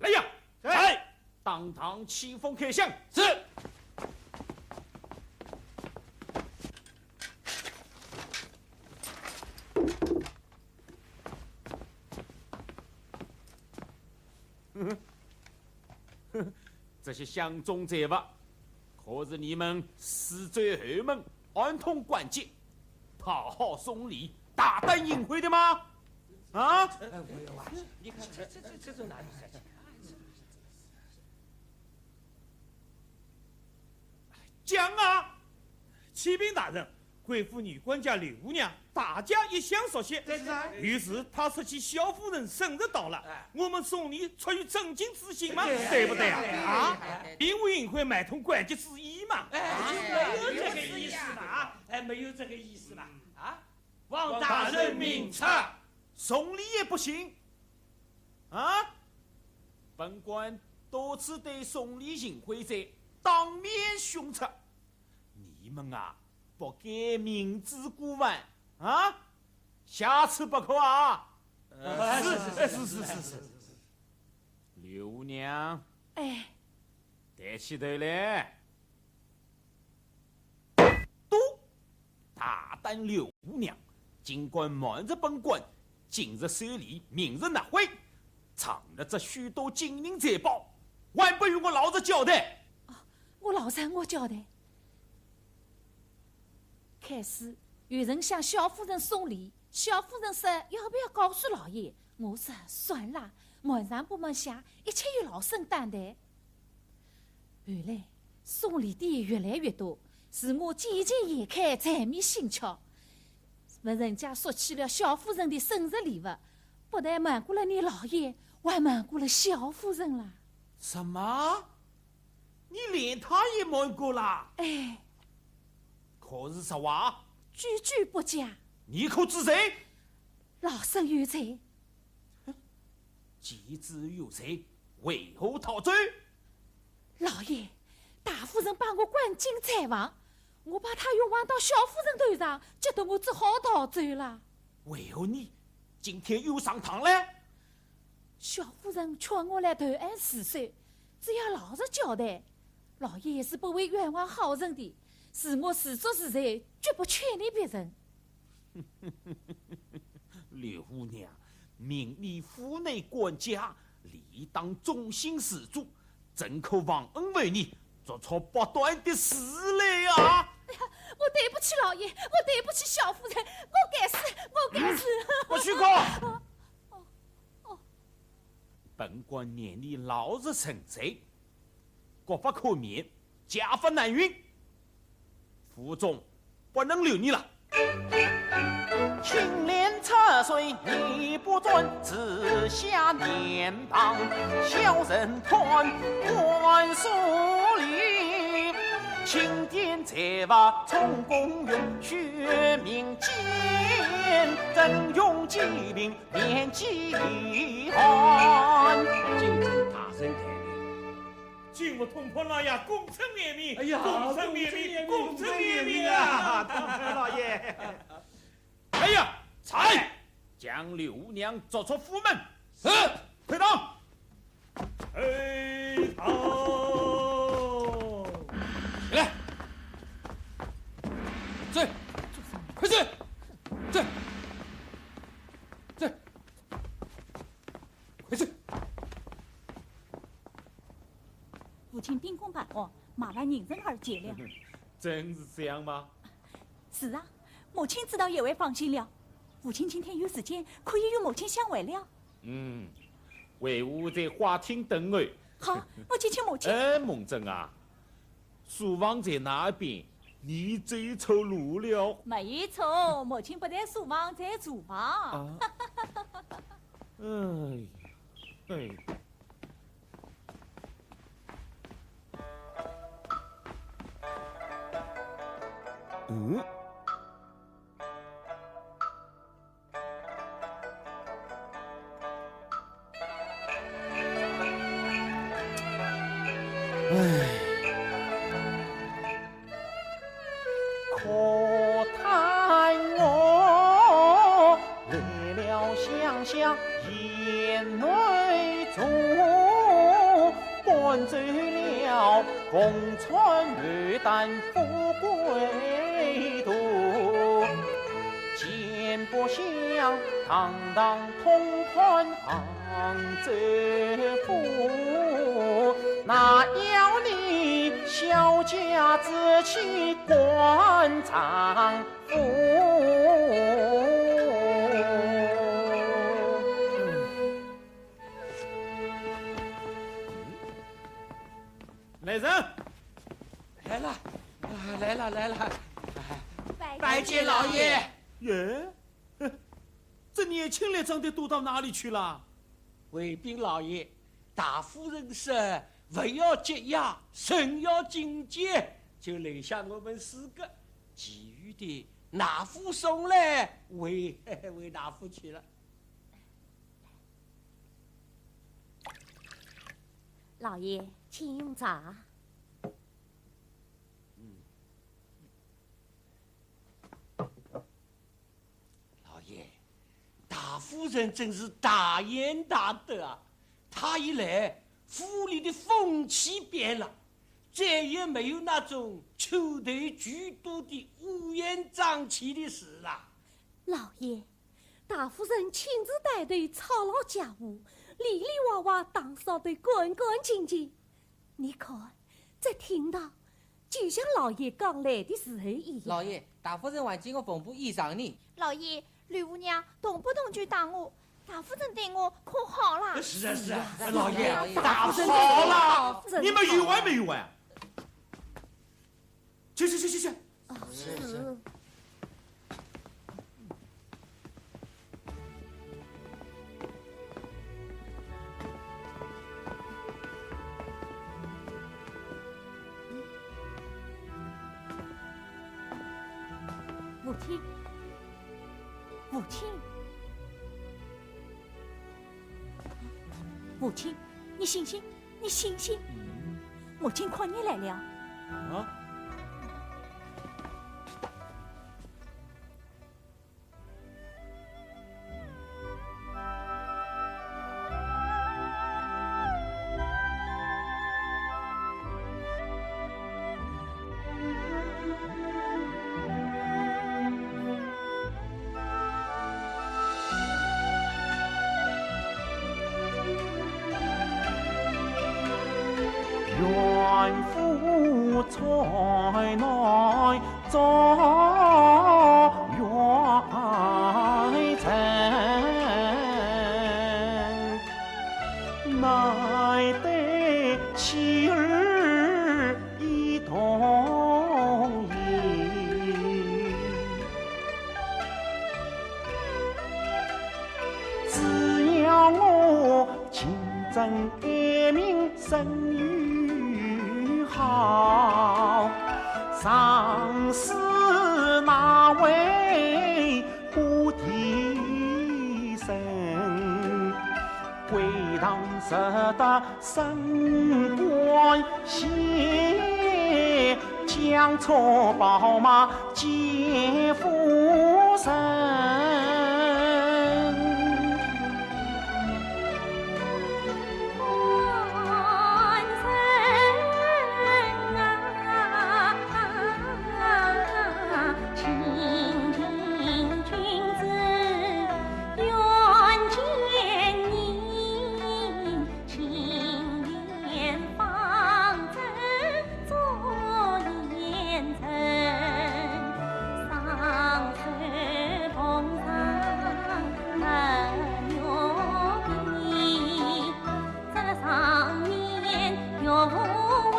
来呀！在。当堂清风开箱。是。嗯哼。 这些箱中财物，可是你们死罪后门、暗通款曲、讨好送礼、大胆淫秽的吗？啊？哎，我有啊，你看这这这这种男女三七。讲啊！启禀大人，贵府女官家刘五娘，大家一向熟悉。对，是啊。于是她说起萧夫人生日到了，哎。我们送礼出于尊敬之心嘛，对，对不对啊？对，啊对，对。并无隐晦买通关节之意嘛。哎，啊没有这个意思嘛，啊，哎，没有这个意思嘛，啊，望大人明察。送礼也不行。啊？本官多次对送礼行贿者当面训斥，你们啊，不该明知故犯啊！下次不可啊！哎，是，是，哎，是，是，是，是。刘娘，哎，抬起头来。嘟，大胆刘五娘，竟敢瞒着本官，今日收礼，明日拿回，藏了这许多金银财宝，还不与我老实交代？我老实我交代。开始有人向萧夫人送礼，萧夫人说要不要告诉老爷，我说算了，瞒上不瞒下，一切由老身担待。后来送礼的越来越多，是我见钱眼开，财迷心窍。问人家索取了萧夫人的生日礼物，不但瞒过了你老爷，还瞒过了萧夫人了。什么？你连他也瞒过了？哎，可是实话？句句不假。你可知罪？老身有罪。既知有罪，为何逃走？老爷，大夫人把我关进柴房，我怕她冤枉到萧夫人头上，急得我只好逃走了。为何你今天又上当了？萧夫人劝我来投案自首，只要老实交代，老爷是不会冤枉好人的，是我自作自受，绝不牵连别人。刘五娘，命你府内管家，理当忠心事主，怎可忘恩负义，做出不端的事来啊？我对不起老爷，我对不起萧夫人，我该死，我该死。不许哭！本官念你老实认罪，国法可免，家法难允，府中不能留你了。青莲出水你不转，紫霞脸庞小人看，官书里，钦点财物充公用，取名间，曾用几名面几寒。敬请大人抬名。敬我通判老爷功成面免，哎呀，功成面免，功成面免啊！大潘老爷。哎呀，在，将刘娘捉出府门。是，退堂。退堂。起来。走，快走，走，走。快走。父亲秉公办案，麻烦迎刃而解了。真是这样吗？是啊，母亲知道也会放心了。父亲今天有时间，可以与母亲相会了。嗯，为父在花厅等候。好，我去请母亲。哎，梦珍啊，书房在那边，你走错路了。没错，母亲不在书房，在厨房。啊，哎，哎。嗯？可叹我来了乡下贤内助，赶走了风尘，牡丹富贵图。前不想堂堂通判杭州府，哪要你小家子去官场府。来人！来了，啊，来了，来了。哎，拜拜见老爷。耶，这年轻力壮的都到哪里去了？回禀老爷，大夫人说，勿要节约，人要勤俭，就留下我们四个，其余的哪副送来，回，回哪副去了。老爷，请用茶。 老爷，大夫人真是大贤大德啊！她一来，府里的风气变了，再也没有那种छोधै聚赌的乌烟瘴气的事了。老爷，大夫人亲自带头操劳家务，里里外外打扫得干干净净。你看，这厅堂， 就像老爷刚来的时候一样。老爷，大夫人还给我缝补衣裳呢。老爷，刘五娘动不动就打我，大夫人对我可好了。是啊，是啊，老爷，大夫人对我好了，真好。你们有完没有完？去，去，去，去，去。是，是。 母亲，母亲，母亲，你醒醒，你醒醒！母亲看你来了。啊？ 只要我勤政爱民，生育好，上司哪位不提升？归堂十大 升官显，将错宝马皆夫人。官人啊，清贫君子远见贤， 青年方正做贤臣，双手奉上恩怨地，这上面有为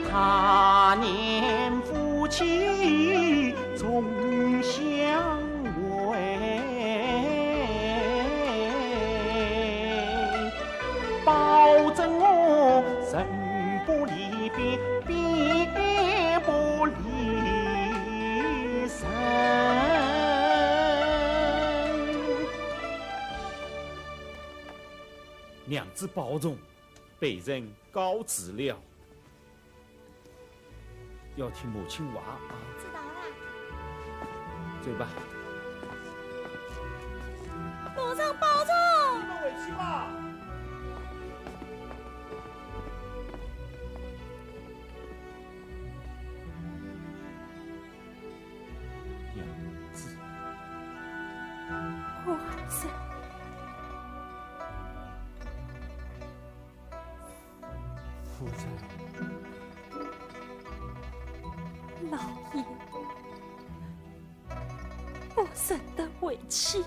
他年夫妻总相会，保证我人不离别，别不离人。 娘子保重，卑人告辞了。要听母亲话啊。知道了。走吧。路上保重。你们回去吧。 娘子。我是。夫人。老爷，我忍得回去了。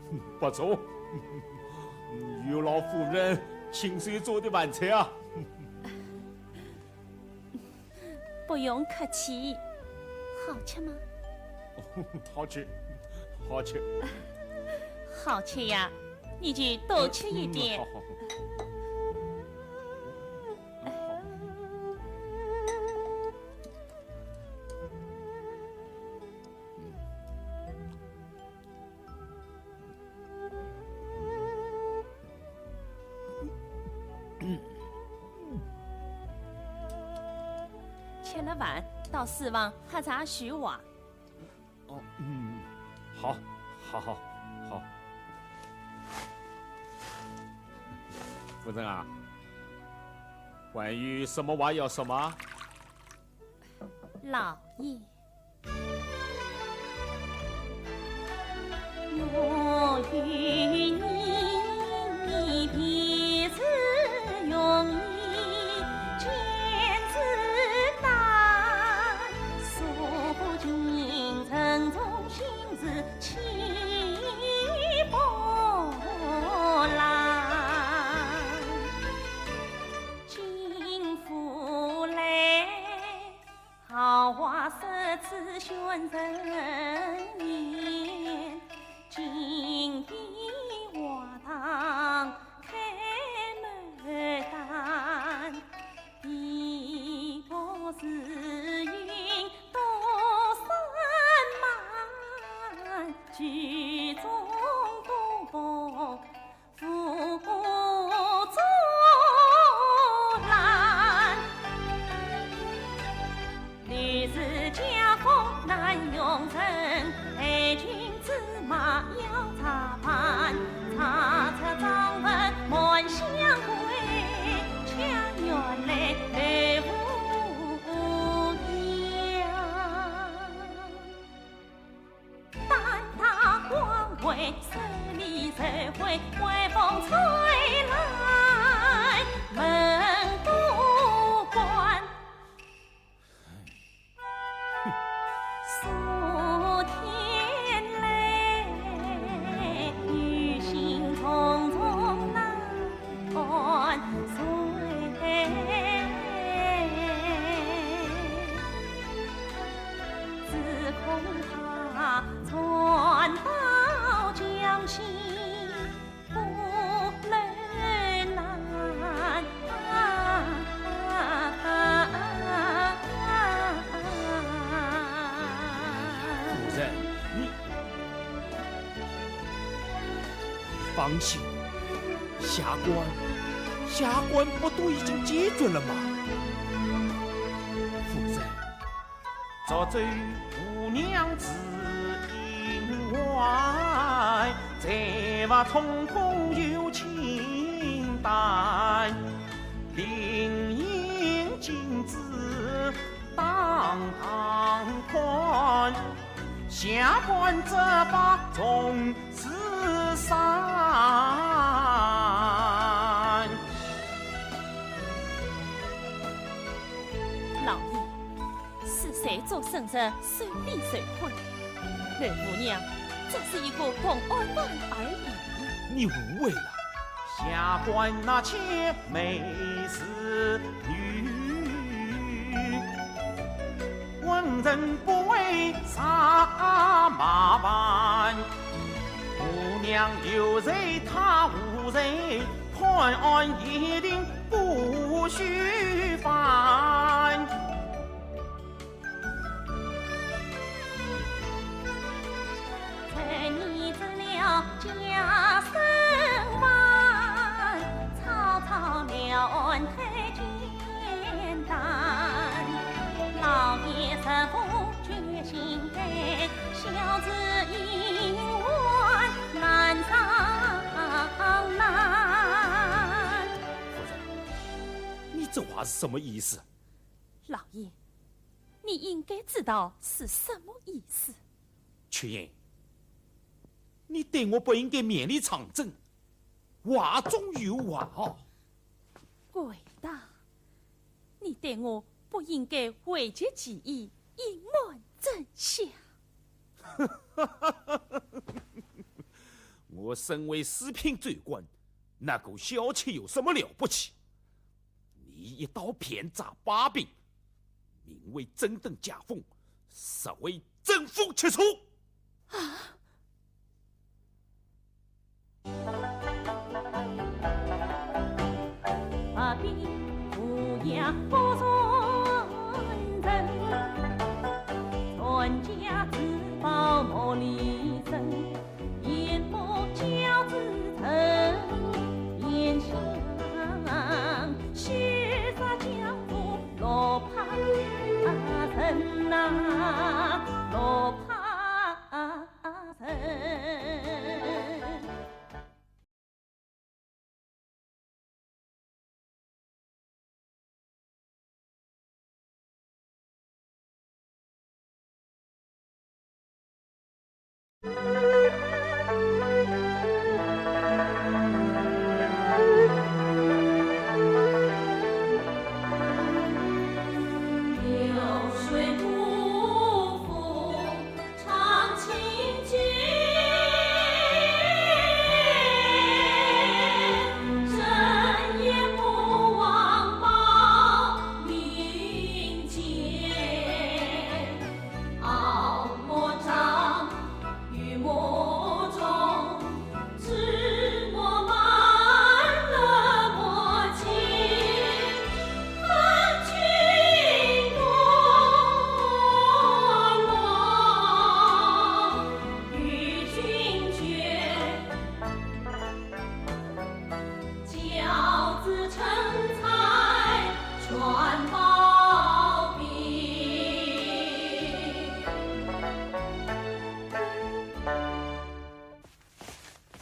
不错，有劳夫人亲手做的饭菜啊。不用客气。好吃吗？好吃，好吃。好吃呀，你就多吃一点。嗯，好，好，好。嗯，好。 吃了饭，到书房喝茶叙话。哦，嗯，好，好，好，好。夫人啊，还有什么话要说吗？老爷。 桃花十指选人面，金碧华堂开牡丹。一个时运多山满，举中多逢 福作兰。女子佳风难容人，爱情之马要插帆。插翅张翅满相归，佳人来来无恙。 担大光辉，手里手挥，威风吹来门不关。数天来，女性重重难 万岁！只恐他传到江西，不能难。夫人，你 放心，下官，下官不都已经解决了吗？夫人。赵州姑娘自应外，才华聪慧又清淡，灵隐君子当当看，下官这把重 是啥？老爷，是谁做圣人，谁立谁婚？刘五娘只是一个同安饭而已。你误会了。下官那切 美是女，问人不会惹麻烦。姑娘有罪她无罪，判案一定不虚犯。 陈年做了家生饭，草草了案太简单。老爷是否决心改，小子应还难上难。夫人，你这话是什么意思？老爷， 你应该知道是什么意思。秋英，你对我不应该勉力抗争，话中有话哦。贵大，你对我不应该讳疾忌医，隐瞒真相。我身为四品州官，那个萧乾有什么了不起？你一刀便斩把柄，名为正等加风，实为正风吃醋。啊！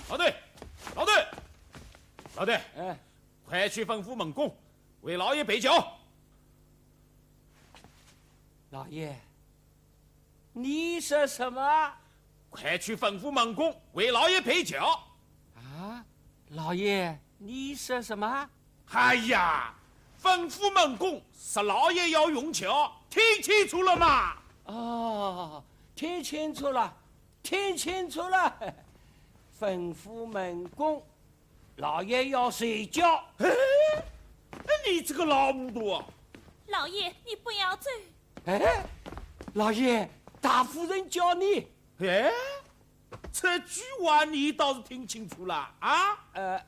老弟，老弟，老弟，哎，快去吩咐门公，为老爷备酒。老爷，你说什么？快去吩咐门公，为老爷备酒。啊，老爷，你说什么？哎呀，吩咐门公，说老爷要用酒，听清楚了吗？哦，听清楚了，听清楚了。吩咐门公，老爷要睡觉。哎，你这个老糊涂啊！老爷，你不要走。哎，老爷，大夫人叫你。哎，这句话你倒是听清楚了啊？呃，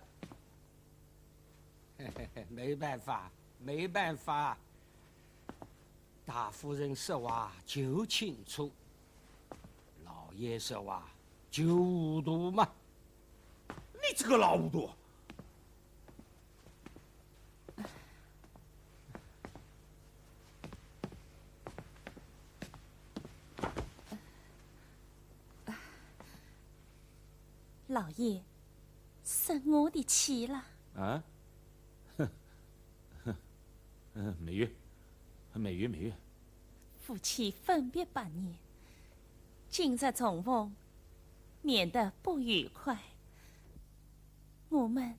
没办法，没办法。大夫人说话就清楚，老爷说话就糊涂嘛。你这个老糊涂！ 老爷，生我的气了。啊？哼，哼，嗯，没有，没有，没有。夫妻分别八年，今日重逢，免得不愉快。我们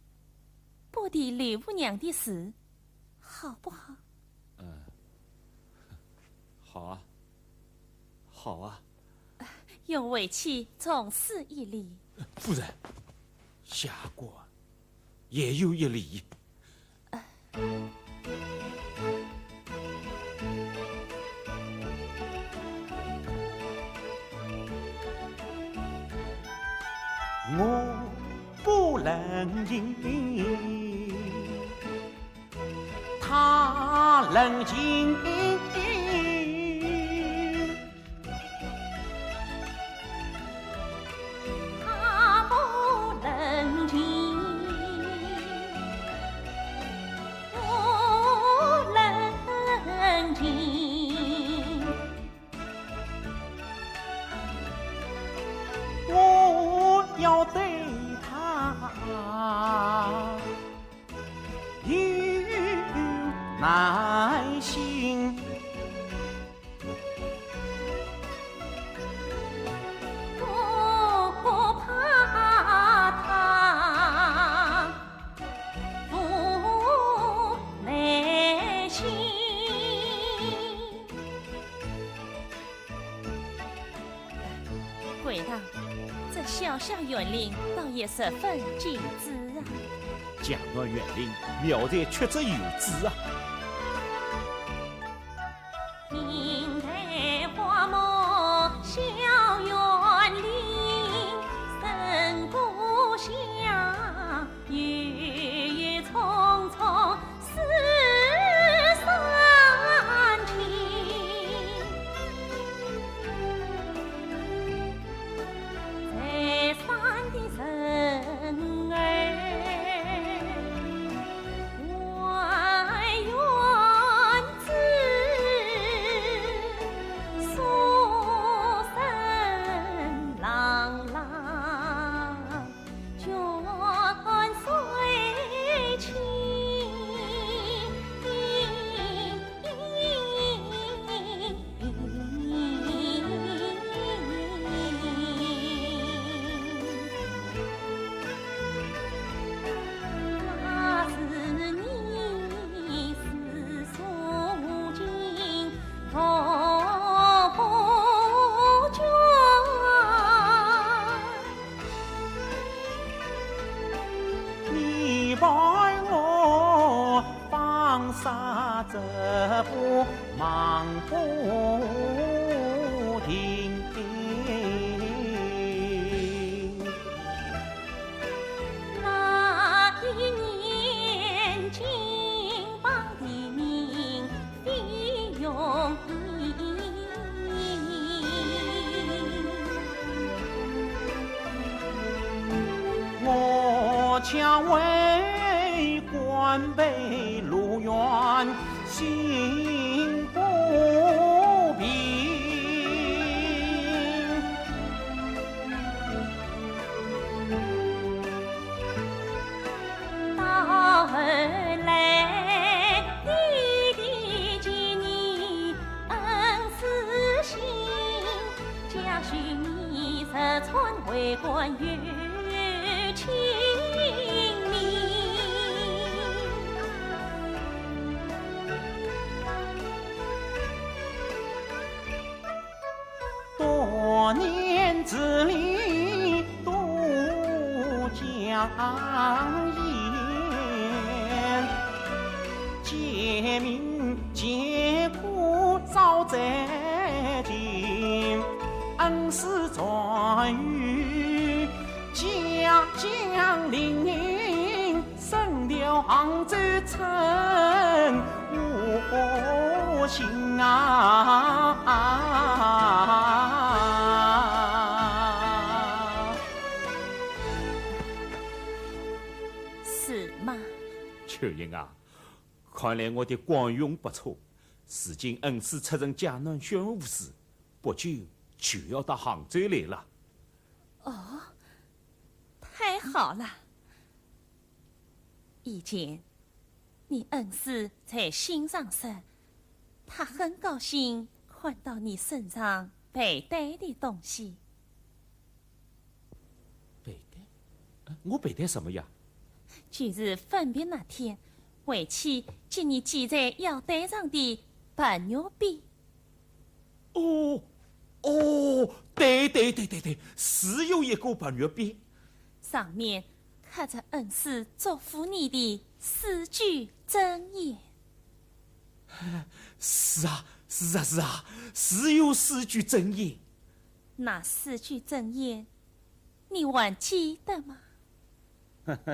不提刘五娘的事，好不好？嗯，好啊，好啊。 用围棋总是一礼。夫人，下官也有一礼。我不能行，他能行。 他不能听，不能听。我要对他有耐心。 不怕他不耐心。回道，这小小园林倒也十分精致啊。江南园林，妙在曲折有致啊。平台花木小园林，胜过香 是吗？秋英啊，看来我的广运不错，如今恩师出任江南巡抚时，不久就要到杭州来了。哦，太好了！以前，你恩师在信上说，他很高兴看到你身上佩戴的东西。佩戴？呃，我佩戴什么呀？就是分别那天，为妻给你系在腰带上的白玉匾。 哦，哦，对对对对对，是有一个白玉匾。上面刻着恩师嘱咐你的四句真言。是啊，是啊，是啊，是有四句真言。那四句真言，你还记得吗？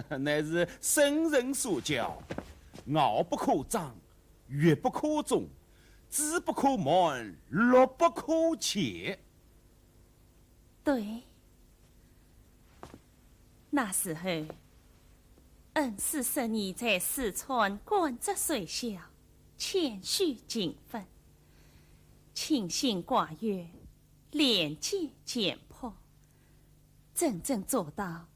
乃是圣人所教，傲不可张， 欲不可中，志不可满，乐不可前。对，那时候，恩师说你在四川甘肅水校，谦虚勤奋，清心寡欲，廉洁简朴，真正做到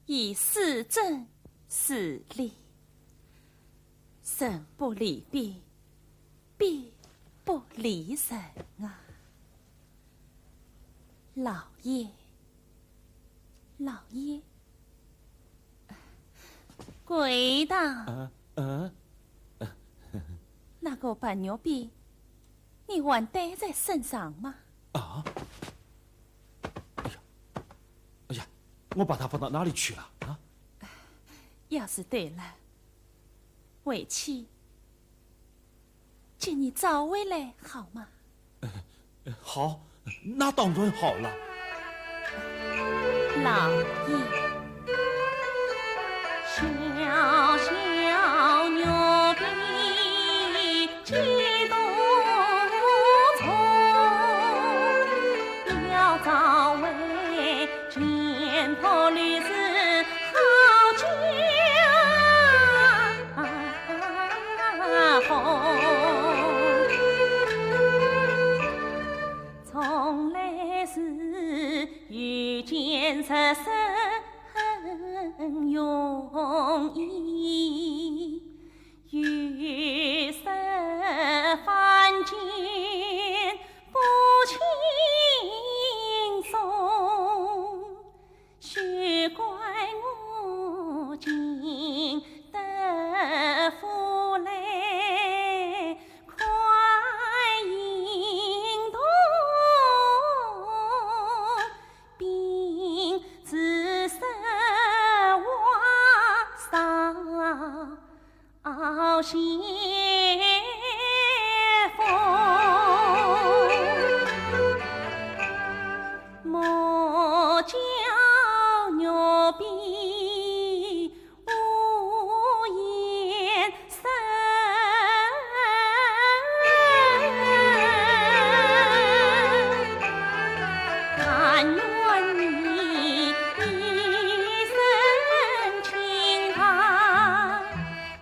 以四正事礼，人不离匾，匾不离人啊。老爷，老爷，贵堂。啊，啊，那个白玉匾，你还带在身上吗？啊？哎呀，我把它放到哪里去了？啊？要是对了，为妻，请你找回来好吗？好，那当然好了。老爷。小小玉臂几多重，要找回钱婆吕氏好家风。从来是遇见实生容易，遇事凡间不轻松。 休怪我今得福来，快行动，并自说话少。 好些风，莫叫玉臂无言声。但愿你一生清谈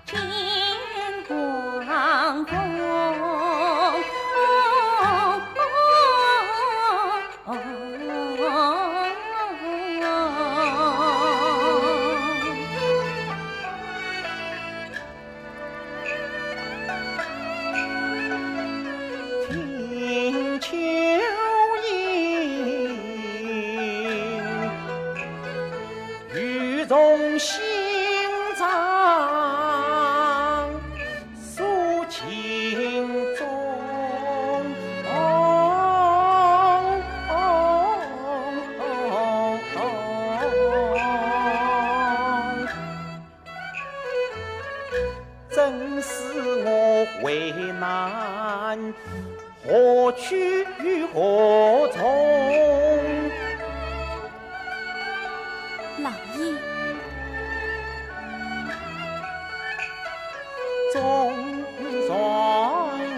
见王公。听秋音， 语从心肠诉情衷。真是我为难， 何去何从？老爷。纵然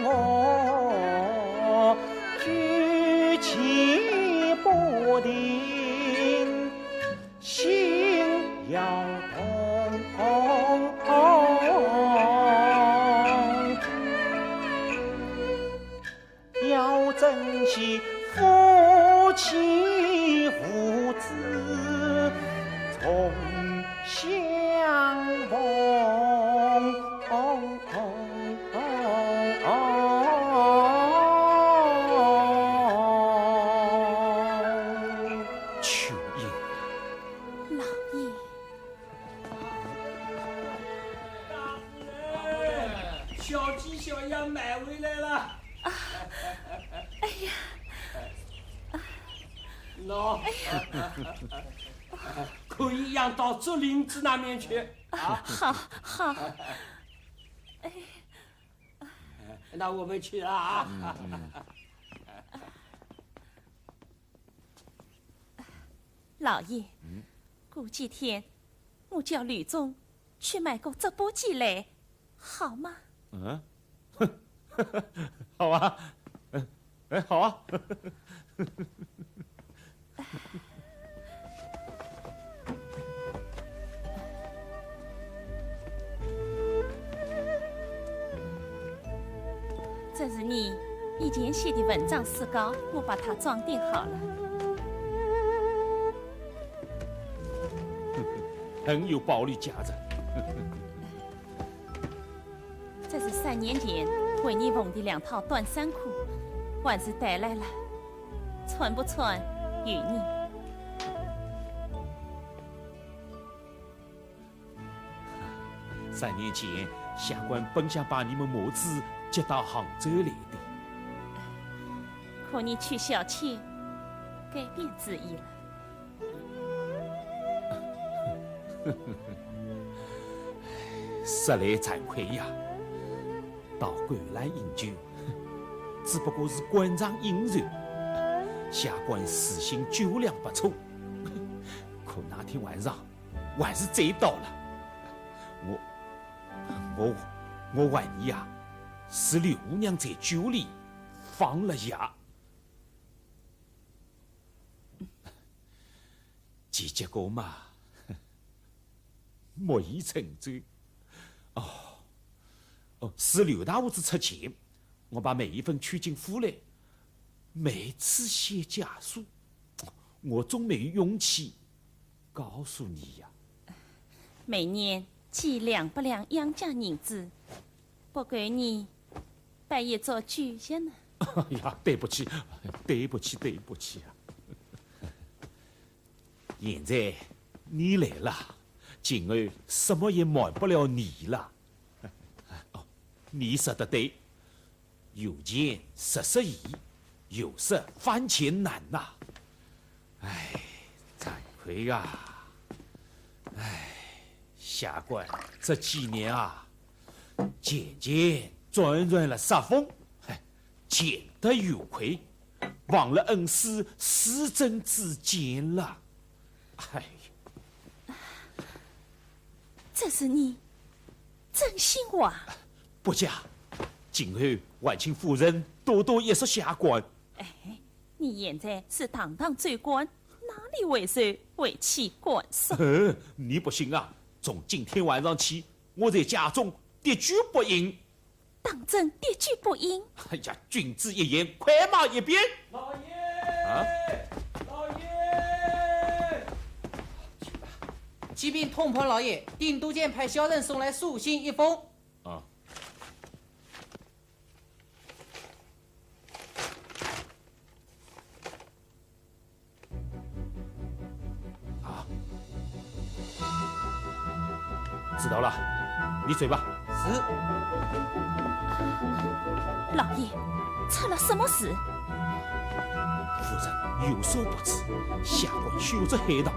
我举棋不定， 心要痛，要珍惜夫妻父子重相逢。秋英。 老爷。大夫人，小鸡小鸭买回来了。啊，哎呀。喏，哎呀。可以养到竹林子那面去啊。好，好。哎。那我们去了啊。嗯，嗯。 老爷，嗯？过几天我叫吕中去买个织布机来，好吗？嗯？好啊。嗯，哎，好啊。 这是你以前写的文章诗稿，我把它装订好了。很有保留价值。这是三年前为你缝的两套短衫裤，还是带来了，穿不穿由你。 三年前，下官本想把你们母子接到杭州来的。可你去小妾，改变主意了。实在惭愧呀，到馆来饮酒，只不过是官场应酬，下官自信酒量不错，可那天晚上还是醉倒了。我，我，我怀疑啊，是刘姑娘在酒里放了药。 结果嘛，木已成舟。哦，哦，是刘大胡子出钱，我把梅姨夫娶进府来，梅子写家书，我总没有勇气告诉你呀。每年寄两百两养家银子，不够你办一桌酒席呢。哎呀，对不起，对不起，对不起啊！ 现在你来了，今后什么也瞒不了你了。哦，你说得对，有钱十说易，有色反钱难呐。唉，惭愧啊！唉，下官这几年啊，渐渐钻入了煞风，唉， 见得有愧，忘了恩师师尊之见了。哎，这是你真心话？不假，今后还请夫人多多约束下官。哎，你现在是堂堂州官，哪里会受为妻管束？呃，你不信啊？从今天晚上起，我在家中滴酒不饮。 当真滴酒不饮？哎呀，君子一言，快马一鞭。老爷！啊？老爷！启禀通判老爷，定都监派小人送来书信一封。啊。 啊，知道了，你走吧。是。老爷，出了什么事？夫人有所不知，下官修这海棠，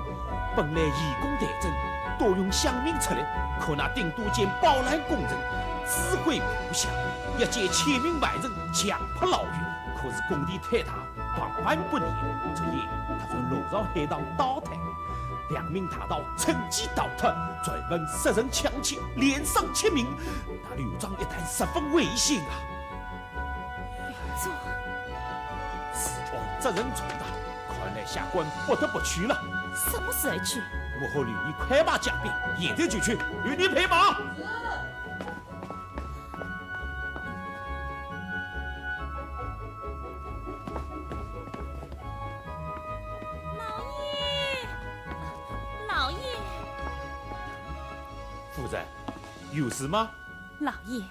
本来以工代赈，多用乡民出力，可那定都监包揽工程，自毁部下，一借千名外人，强迫老爷，可是工地太大， 办不成。昨夜，他从楼上海棠倒塌，两名大盗趁机逃脱，专门杀人抢劫，连伤七名。那刘庄一带十分危险啊！刘庄？此案责任重大，看来下官不得不去了。什么时候去？我和刘姨快马加鞭，现在就去，与你配马。 老爷，老爷。夫人，有事吗？老爷，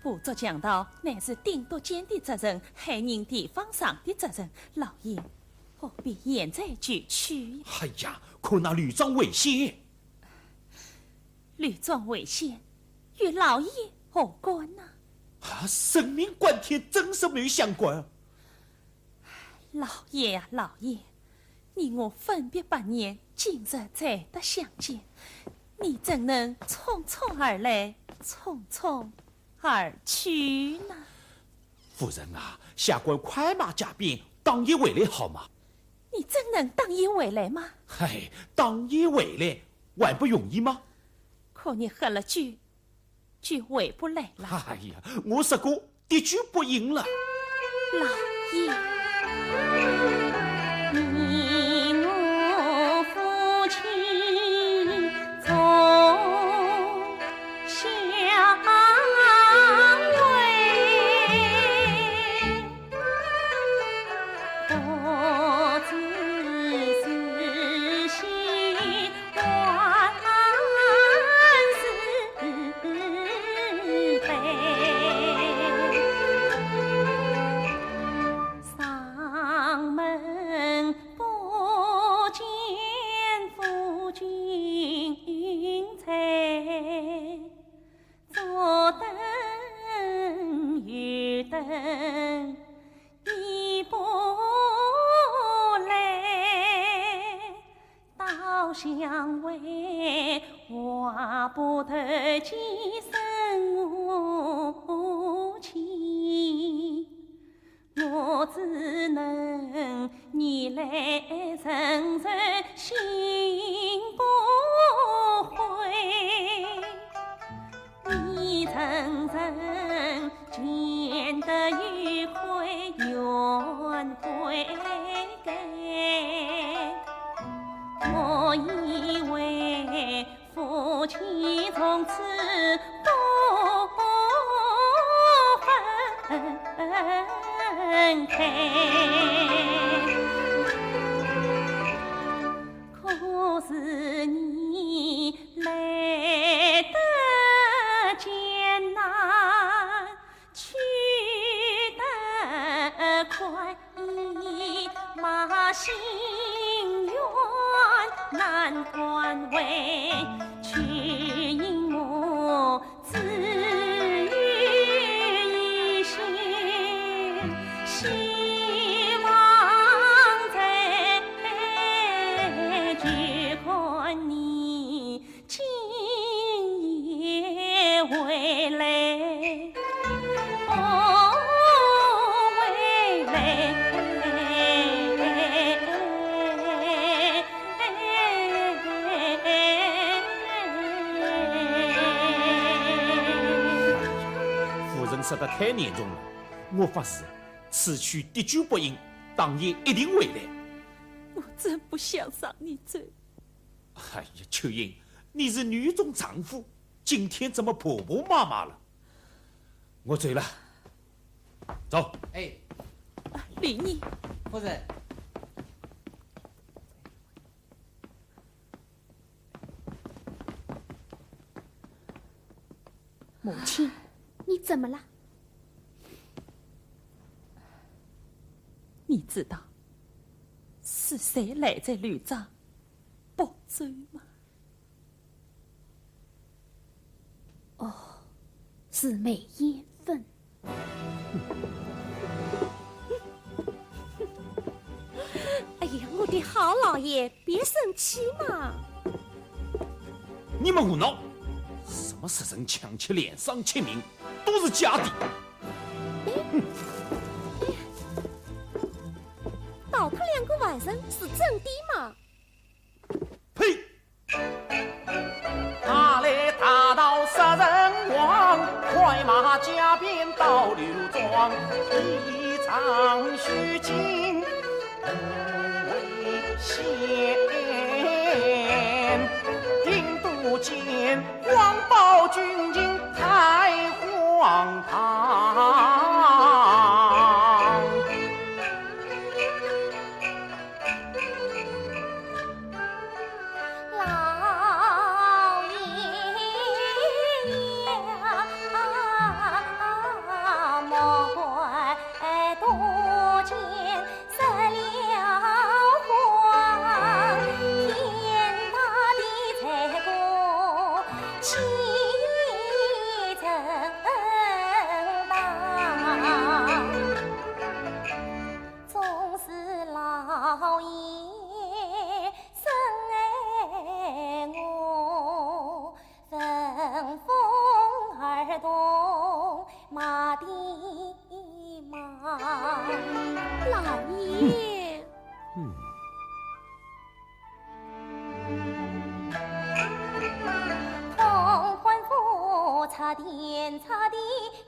捕捉强盗乃是定都监的责任，害人地方上的责任。老爷，何必现在就去？哎呀，可那刘庄危险。 刘庄危险，与老爷何关呢？啊，人命关天，真是没有想过。老爷啊，老爷，你我分别百年，今日再得相见，你怎能匆匆而来，匆匆而去呢？夫人啊，下官快马加鞭，当夜回来好吗？你真能当夜回来吗？嗨，当夜回来， 还不容易吗？可你喝了酒，就回不来了。哎呀，我说过，滴酒不饮了。老爷。把不得寄生我妻，我只能逆来承受新不悔。你真正见得有愧，愿悔改。我以为 夫妻从此不分开。可是你来得艰难， 去得快，一马心愿难挽回，却因我只有一心，希望再聚，看你 今夜回来，哦，回来。夫人说得太严重了，我发誓，此去滴酒不饮，当夜一定回来。我真不想让你走。 哎呀，秋英，你是女中丈夫，今天怎么婆婆妈妈了？我走了。走。哎，李毅。夫人。母亲，你怎么了？你知道是谁来在柳庄 不走吗？哦，是梅艳芬。哎呀，我的好老爷，别生气嘛。你们胡闹！什么杀人、抢劫、链伤、欺名，都是假的。哎，哎，倒他两个外甥是真的嘛？ 呸！哪里大道杀人王，快马加鞭到柳庄，一场虚惊无危险，定都见光报君情太荒唐。 老爷呀，莫怪多见失了慌，天大的罪过岂曾当？ 总是老爷深爱我，顺风耳朵麻的麻。老爷。嗯。 同欢府插天插地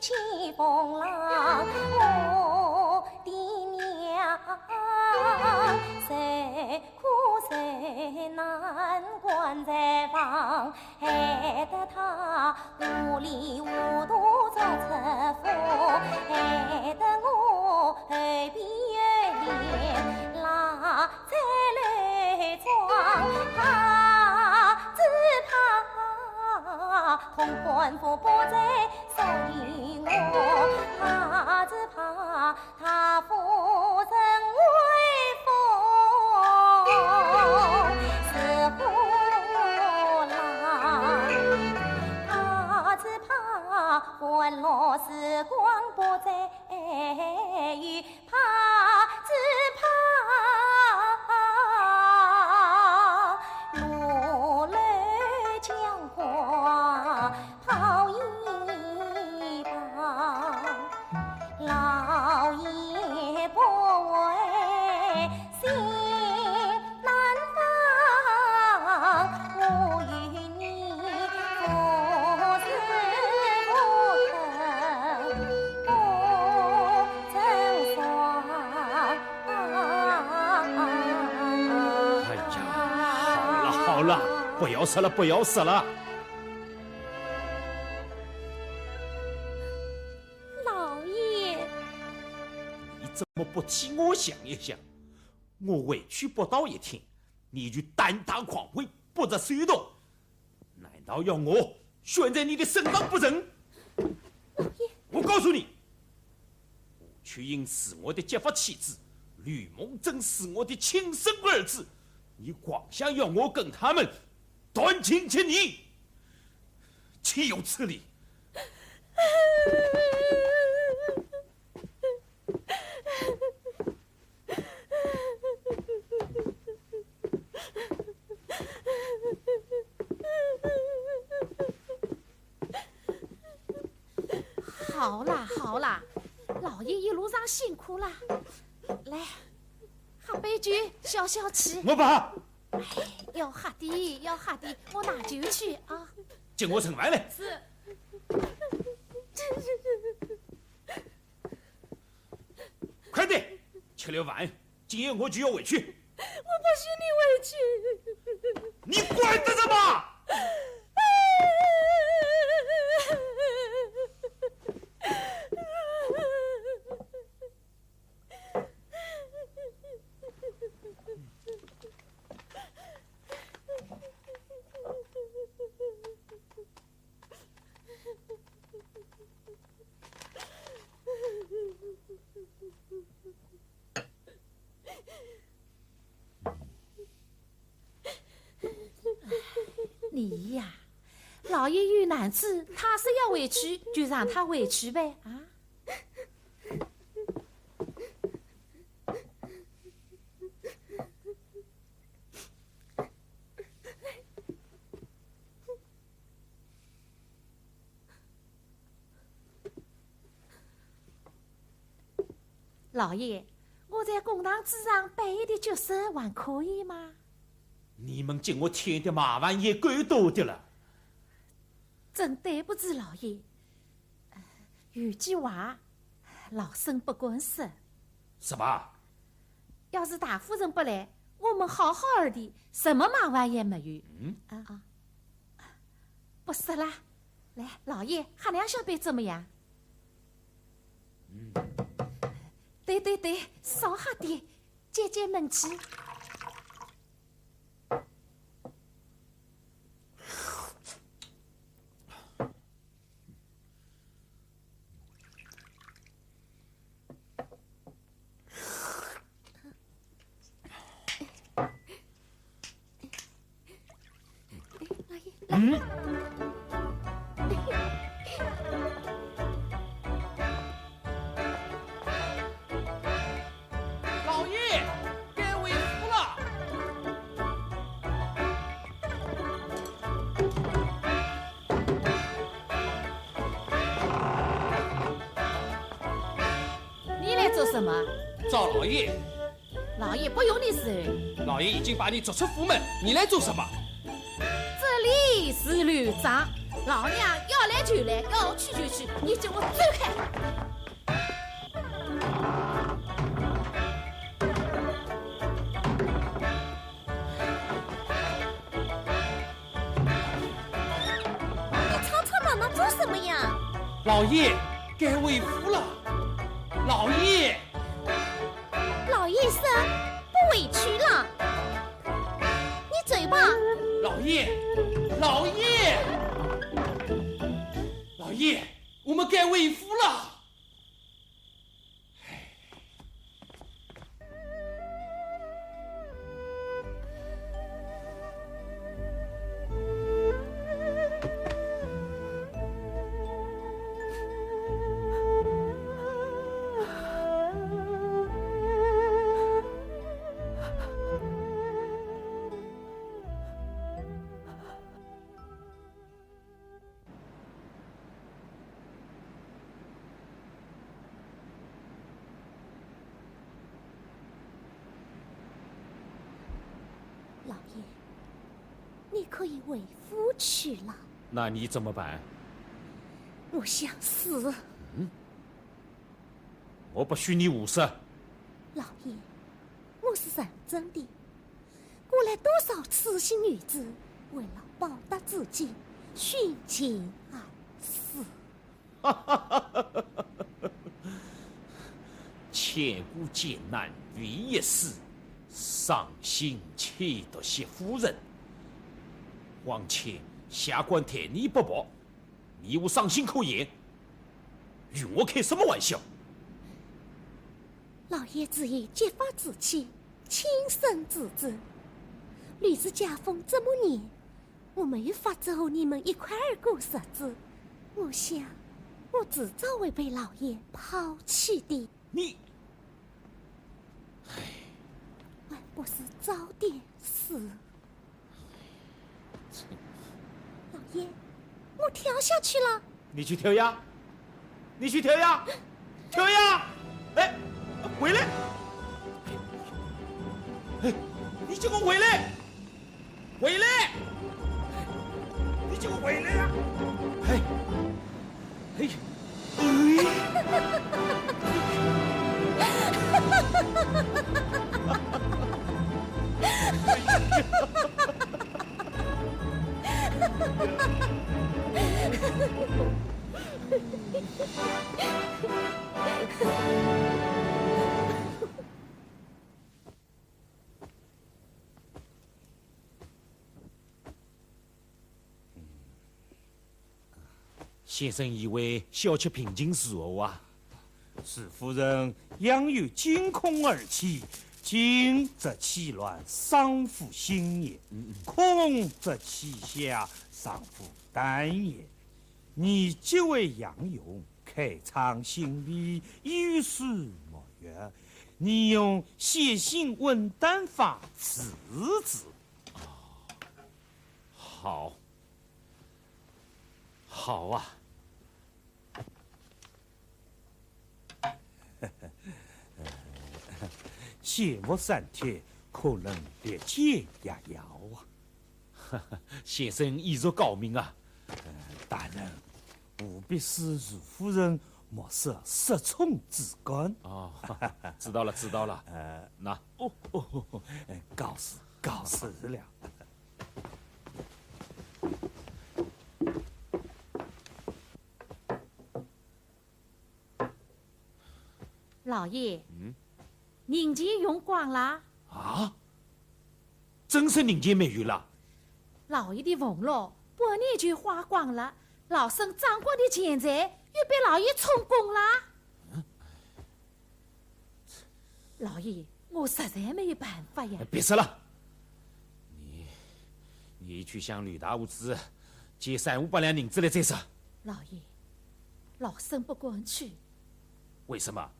起风浪，我的娘，谁苦谁难关在房，害得她糊里糊涂做出夫，害得我后边有脸拉 在楼庄，怕只怕同欢府不在，所以我怕只怕她夫人威风似虎狼，怕只怕欢乐时光不再有 怕只怕落泪江湖。好了，不要说了，不要说了。老爷，你怎么不替我想一想？我委屈不到一天，你就胆大狂为，不择手段，难道要我悬在你的身上不成？我告诉你，吴秋英是我的结发妻子，吕梦贞是我的亲生儿子，你光想要我跟他们断亲绝义，岂有此理！好啦好啦，老爷一路上辛苦啦，来，喝杯酒消消气。我不喝。哎，要喝的要喝的，我拿酒去啊。给我盛饭来。是。快点，吃了饭，今夜我就要回去。我不许你回去。你管得着吗？你呀，老爷有难处，他是要回去就让他回去呗啊。老爷，我在公堂之上办一点角色还可以吗？你们给我添的麻烦也够多的了。真对不起老爷，有句话，老生不敢说。什么？要是大夫人不来，我们好好儿的，什么麻烦也没有。嗯？啊啊，不说啦。来，老爷，喝两小杯怎么样？嗯。对对对，少喝点，解解闷气。 什么？找老爷。老爷不用你伺候。老爷已经把你逐出府门，你来做什么？这里是旅长，老娘要来就来，要去就去，你给我走开！你吵吵闹闹做什么呀？老爷，该回府了。老爷。老爷说不回去了，你走吧。老爷，老爷，老爷，我们该回府了。老爷，你可以回府去了。那你怎么办？我想死。嗯？我不许你胡说。老爷，我是认真的。我来多少痴心女子，为了报答自己，殉情而死。千古劫难唯一死，伤心且毒惜夫人。况且下官待你不薄，你又伤心可言，与我开什么玩笑？老爷只因激发之气，轻生之子。吕氏家风这么严，我没有法子和你们一块儿过日子。我想，我迟早会被老爷抛弃的。你，还不是早点死。老爷，我跳下去了。你去跳呀，你去跳呀，跳呀！哎，回来！哎，你给我回来！回来！你给我回来呀！哎，哎，哎！先生以为小妾病情如何啊？是夫人养有惊恐二气，惊则气乱，伤夫心也；恐则气下，伤夫胆也。你既为杨勇，开仓行礼，有书莫约，你用写信问丹法治之。好，好啊。谢幕三帖，可能力解压腰啊。先生医术高明啊。大人，务必使吕夫人莫受失宠之感。哦，知道了，知道了。呃，那哦哦哦，告辞，告辞了。 老爷，嗯，银钱用光了。啊？真是银钱没有了？老爷的俸禄半年就花光了，老身掌管的钱财又被老爷充公了。嗯？老爷，我实在没有办法呀。别说了，你，你去向吕大户主借三五百两银子来再说。老爷，老身不敢去。 为什么？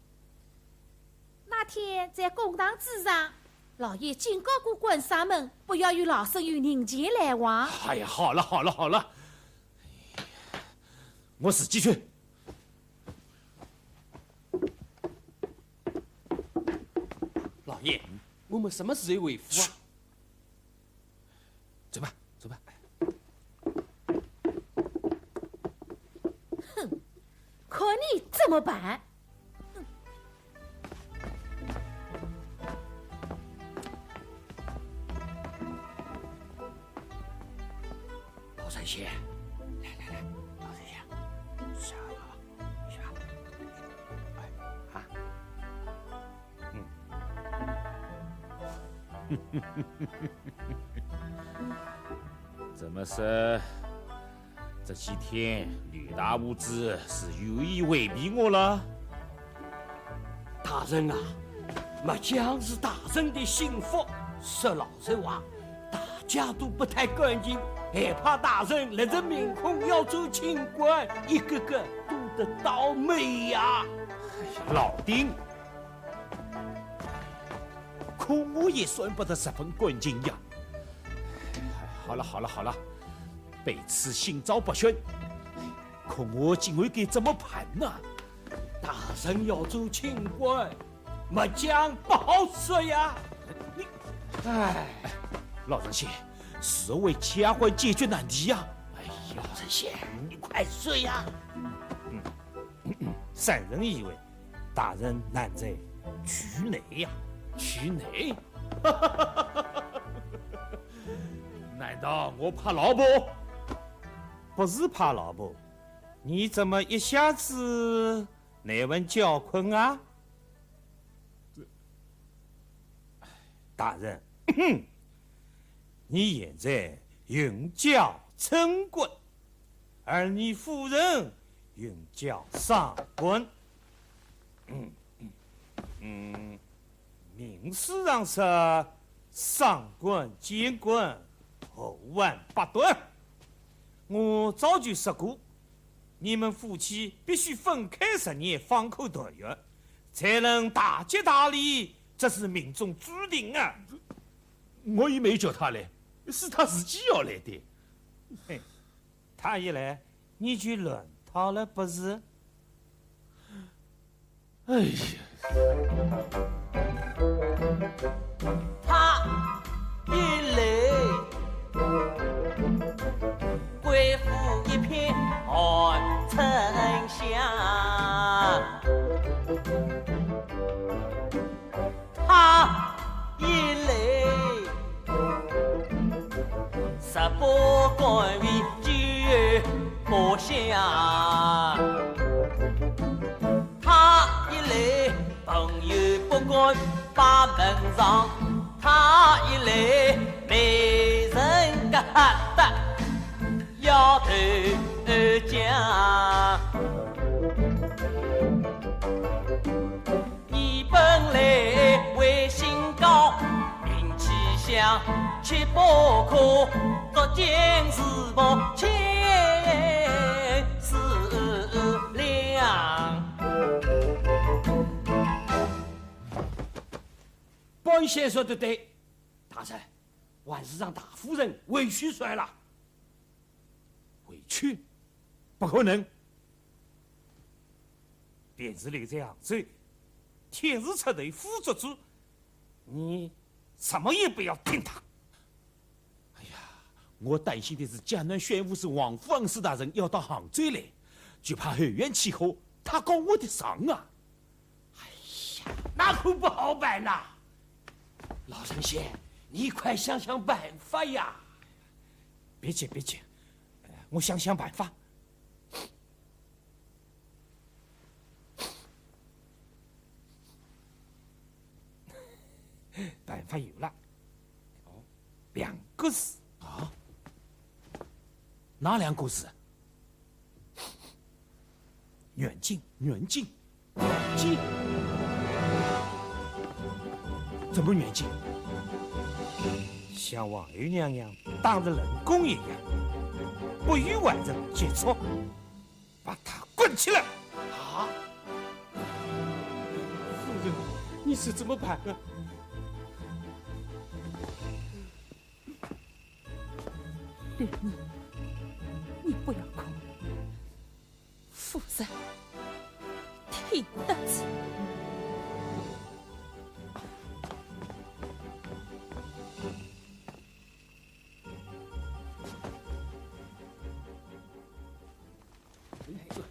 那天在公堂之上，老爷警告过管事们，不要与老身有银钱来往。哎呀，好了好了好了，我自己去。老爷，我们什么时候回府啊？ 走吧，走吧。哼，看你怎么办！老神仙，来来来，老神仙，下吧，下。哎，啊。 怎么说？这几天吕大户主是有意回避我了？大人啊，末将是大人的心腹，说老实话，大家都不太干净，害怕大人勒着面孔要做清官，一个个都得倒霉呀！老丁， 可我也算不得十分干净呀。好了好了好了，卑职心照不宣。可我今后该怎么办呢？大人要做清官，末将不好说呀。你，哎，老神仙，是为丫鬟解决难题呀。哎呀，老神仙，你快说呀！三人以为 大人难在局内呀。局内？难道我怕老婆？不是怕老婆，你怎么一下子那么娇困啊？大人，你现在运驾春困，而你夫人运驾伤官。嗯，嗯，嗯， 名书上说，伤官见官，后患不断。我早就说过，你们夫妻必须分开十年，方可团圆，才能大吉大利，这是命中注定啊！我也没叫他来，是他自己要来的。嘿，他一来，你就乱套了，不是？ 哎呀，他一来，贵府一片寒春香。他一来，十八官位九不香。 他一来，朋友不敢把门上，他一来，媒人嘎哈哒要投江。你本来威信高，名气响，却不可捉奸是不千事两。 半仙说得对，大人，还是让大夫人回去算了。回去？不可能。便是留在杭州，天时出头，夫做主，你怎么也不要听他。 哎呀，我担心的是江南宣抚使王府昂斯大人要到杭州来，就怕后院起火，他告我的状啊。哎呀，那可不好办呐。老神仙，你快想想办法呀！别急，别急，呃，我想想办法。 办法有了。哦，两个字。啊？哪两个字？远近。远近？远近？怎么远近？像王后娘娘当着冷宫一样，不与外人接触。 把他关起来。啊？夫人，你说怎么办啊？莲儿，你不要哭，夫人听得见。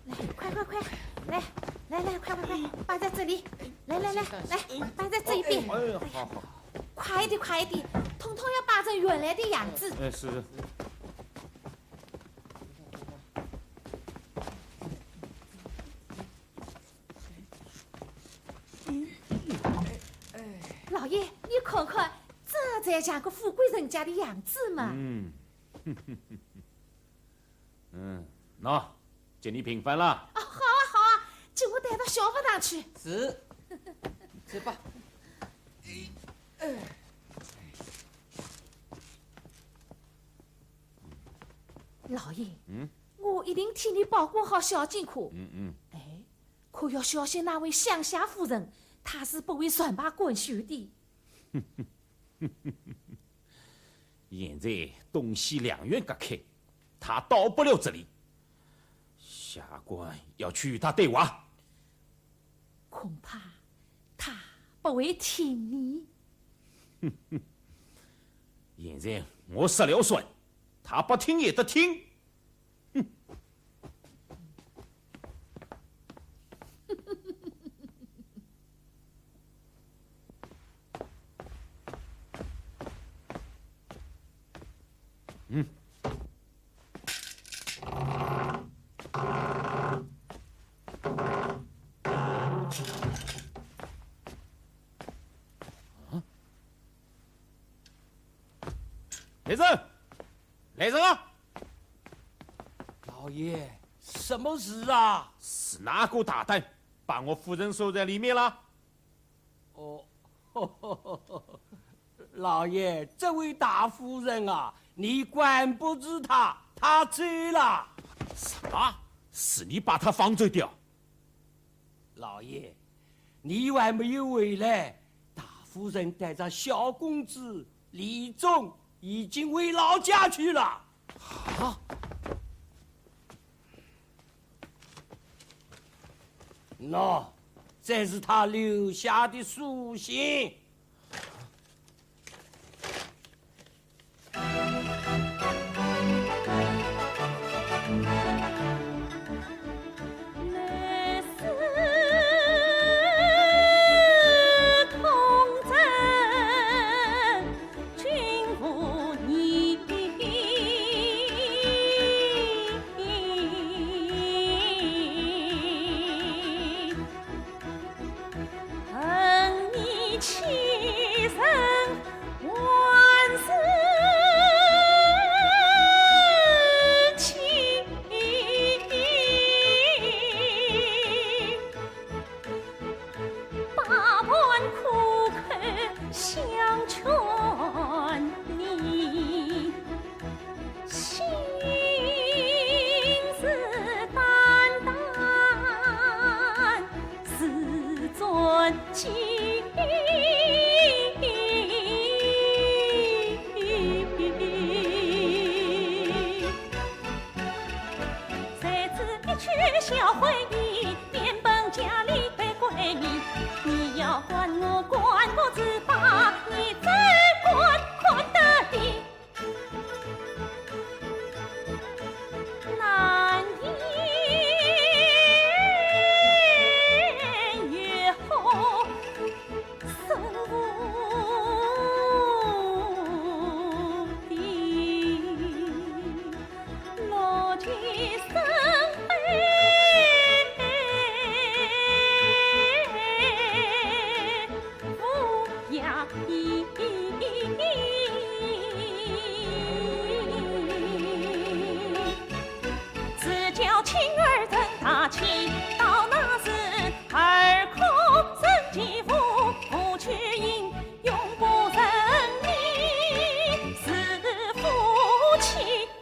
来，快快快，来来来，快快快，摆在这里，来来来来，摆在这一边，哎，好好。快一点快一点，统统要摆成原来的样子。哎，是。老爷，你看看，这才像个富贵人家的样子嘛。嗯。 嗯，喏，给你平饭了。啊，好啊，好啊，给我带到小屋上去。是，去吧。老爷，嗯？我一定替你保管好小金库。嗯嗯。哎，可要小心那位乡下夫人，她是不会善罢甘休的。 现在东西两院隔开，他到不了这里。下官要去与他对话。恐怕他不会听你。现在我说了算，他不听也得听。嗯。来人！来人啊！老爷，什么事啊？是哪个大胆把我夫人锁在里面了？ 哦，老爷，这位大夫人啊，你管不住她，她走了。什么？是你把她放走的？老爷，你还没有回来，大夫人带着小公子李忠已经回老家去了。啊？ 喏，这是他留下的书信。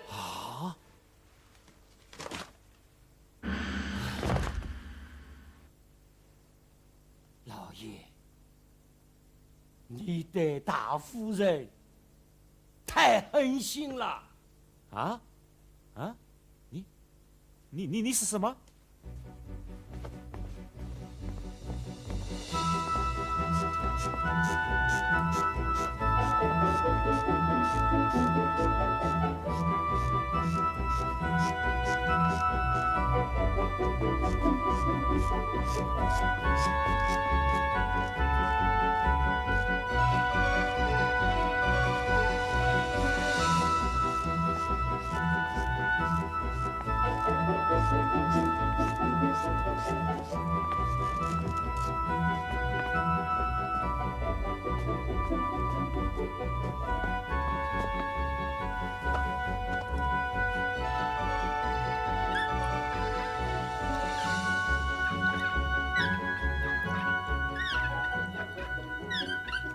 啊？老爷，你对大夫人太狠心了。啊？啊？你，你，你，你说什么？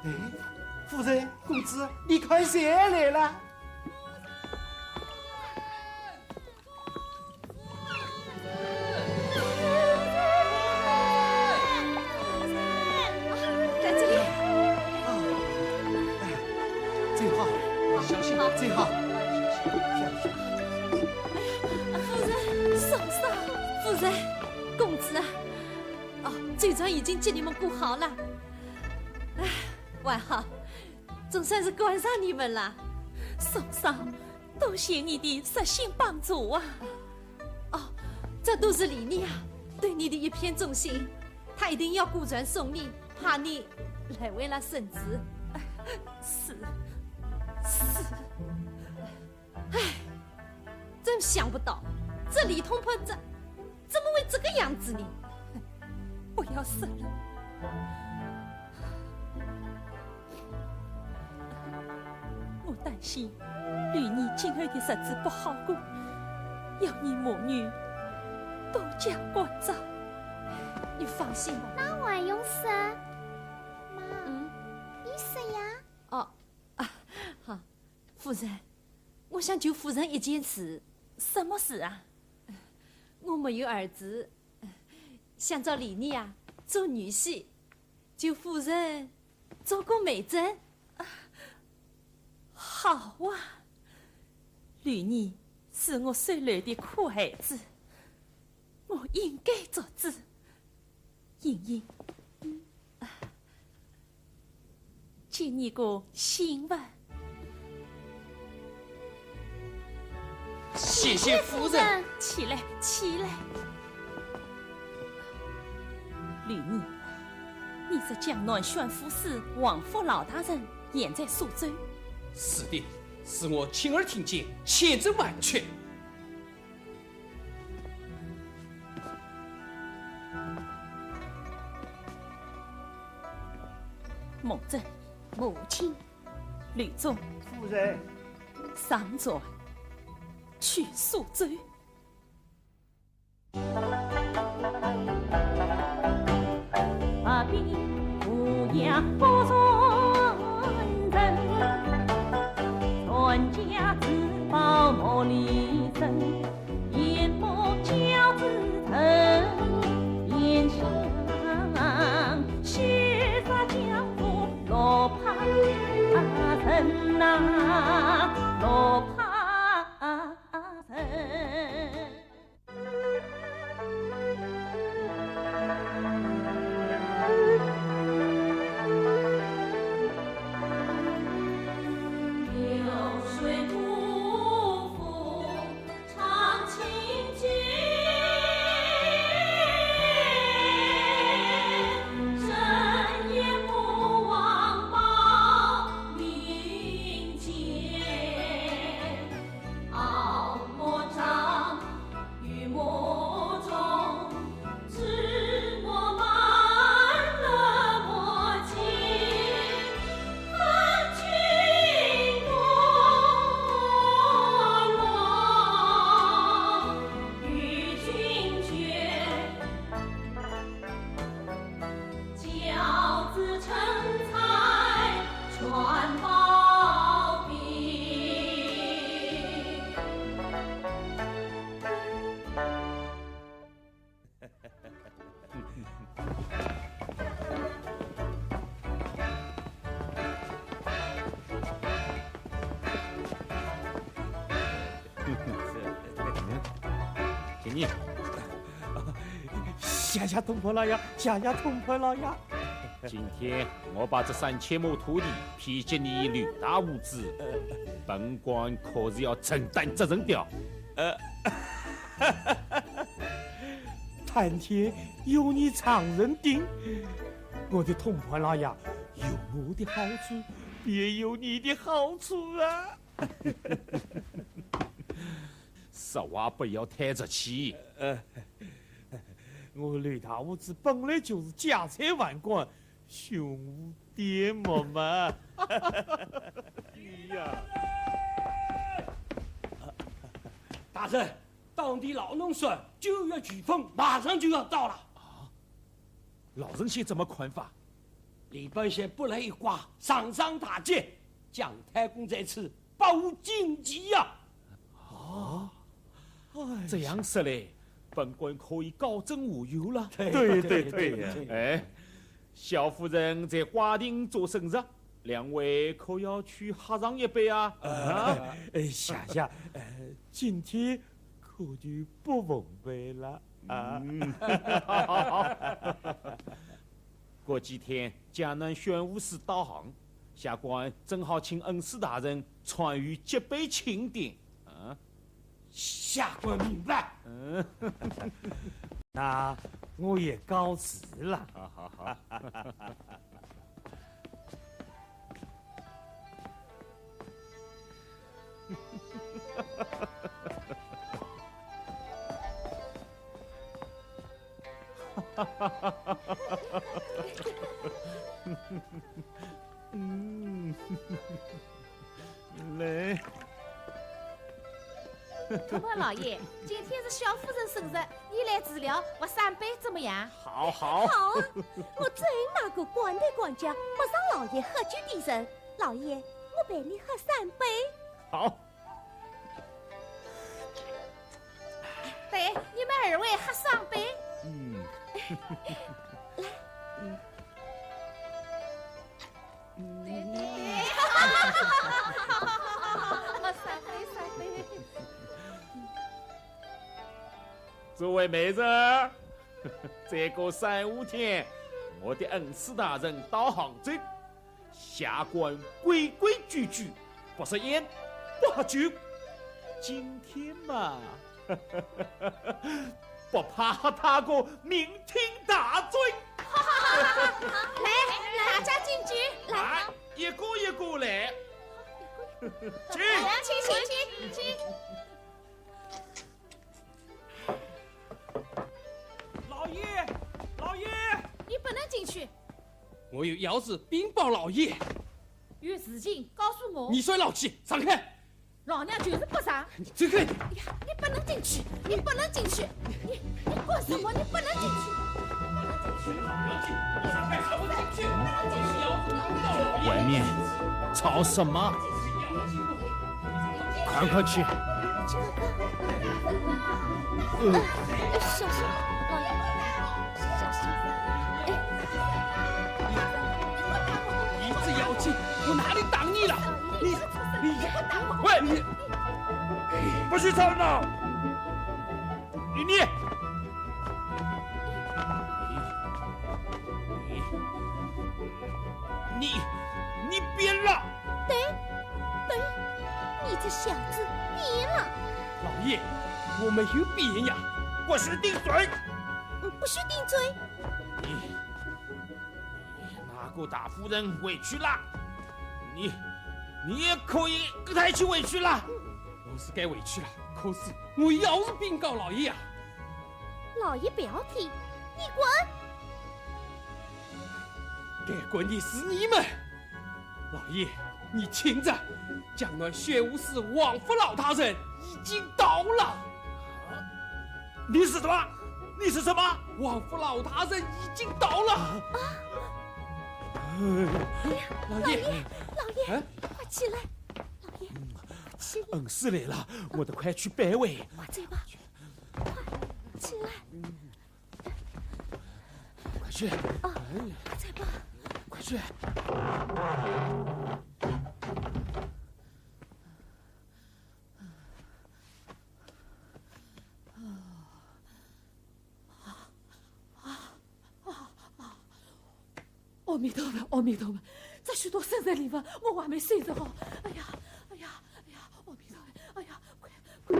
哎，夫人，公子，你看谁来了？ 在这里。啊，哎，走好，小心，走好。哎呀，夫人，嫂嫂，夫人，公子啊，哦，酒庄已经给你们顾好了。哎，还好，总算是赶上你们了。嫂嫂， 多谢你的热心帮助啊！哦，这都是李妮啊，对你的一片忠心，她一定要顾全送你，怕你来为了孙子。是，是。想不到，这李通判这怎么会这个样子呢？不要说了，我担心吕尼今后的日子不好过，要你母女多加关照。你放心吧。那还用说？妈，嗯？你说呀？哦，啊，好，夫人，我想求夫人一件事。什么事啊？我没有儿子，想找吕尼啊做女婿，求夫人做个媒证。好啊，吕尼是我收留的苦孩子，我应该做主。莹莹，啊，给你个信物。谢谢夫人。起来，起来。吕尼，你说江南宣抚使王福老大人现在苏州？是的，是我亲耳听见，千真万确。 孟桢。母亲。吕中。夫人。上船，去苏州。 给你。谢谢通判老爷，谢谢通判老爷。今天我把这三千亩土地批给你吕大户主，本官可是要承担责任的。呃， 谈天由你丈人定，我的通判老爷，有我的好处，便有你的好处啊。说话不要太直气。呃，我吕大户主本来就是家财万贯，胸无点墨嘛。你呀。大人， 当地老农说，九月飓风马上就要到了。啊？老神仙怎么看法？李半仙拨了一卦，上上大吉，姜太公在此，百无禁忌呀。啊？哎呀。这样说来，本官可以高枕无忧了。对，对，对呀。哎， 小夫人在瓜亭做生日，两位可要去喝上一杯啊？啊？哎，谢谢，呃，今天可就不奉陪了啊。嗯，好，好，好。过几天江南宣抚使到杭，下官正好请恩师大人参与这杯庆典啊。 下官明白。嗯。那我也告辞了。好，好，好。嗯，来。同朋老爷，今天是小夫人生日，你来治疗，喝三杯怎么样？好，好。好啊，我最拿个管头管脚，不让老爷喝酒的人。老爷，我陪你喝三杯。好。对，你们二位喝三杯。嗯。来。嗯。 三杯，三杯。诸位美人，再过三五天，我的恩师大人到杭州，下官规规矩矩，不食烟，不喝酒。今天嘛， 不怕喝他个酩酊大醉。来，来，大家敬酒，来。来，一个一个来。敬。来，请，请，请，请。老爷，老爷。你不能进去。我有要事禀报老爷。有事情告诉我。你算老几？让开！ 老娘就是不让。你走开！哎呀，你不能进去，你不能进去，你，你干什么？你不能进去，你不能进去，外面吵什么？看看去。呃，小心，老爷，小心！哎，你这妖精，我哪里打你了？你，你，喂，你！ 不许吵闹！你，你，你，你变了！对，对，你这小子变了。老爷，我没有变呀。不许顶嘴！嗯，不许顶嘴。你， 那个大夫人回去了，你，你也可以跟他一起回去了。我是该回去了，可是我要是禀告老爷啊。老爷不要听，你滚！该滚的是你们。老爷，你听着，江南宣武使王福老大人已经到了。 你是什么？你是什么？王福老大人已经到了。啊！哎呀，老爷，老爷，哎？快起来，老爷，快起来。恩师来了，我得快去拜会。快走吧，快起来。快去。啊，快走吧。快去。 阿弥陀佛，阿弥陀佛，这许多生日礼物，我还没收拾好。哎呀，哎呀，哎呀，阿弥陀佛，哎呀，快，快！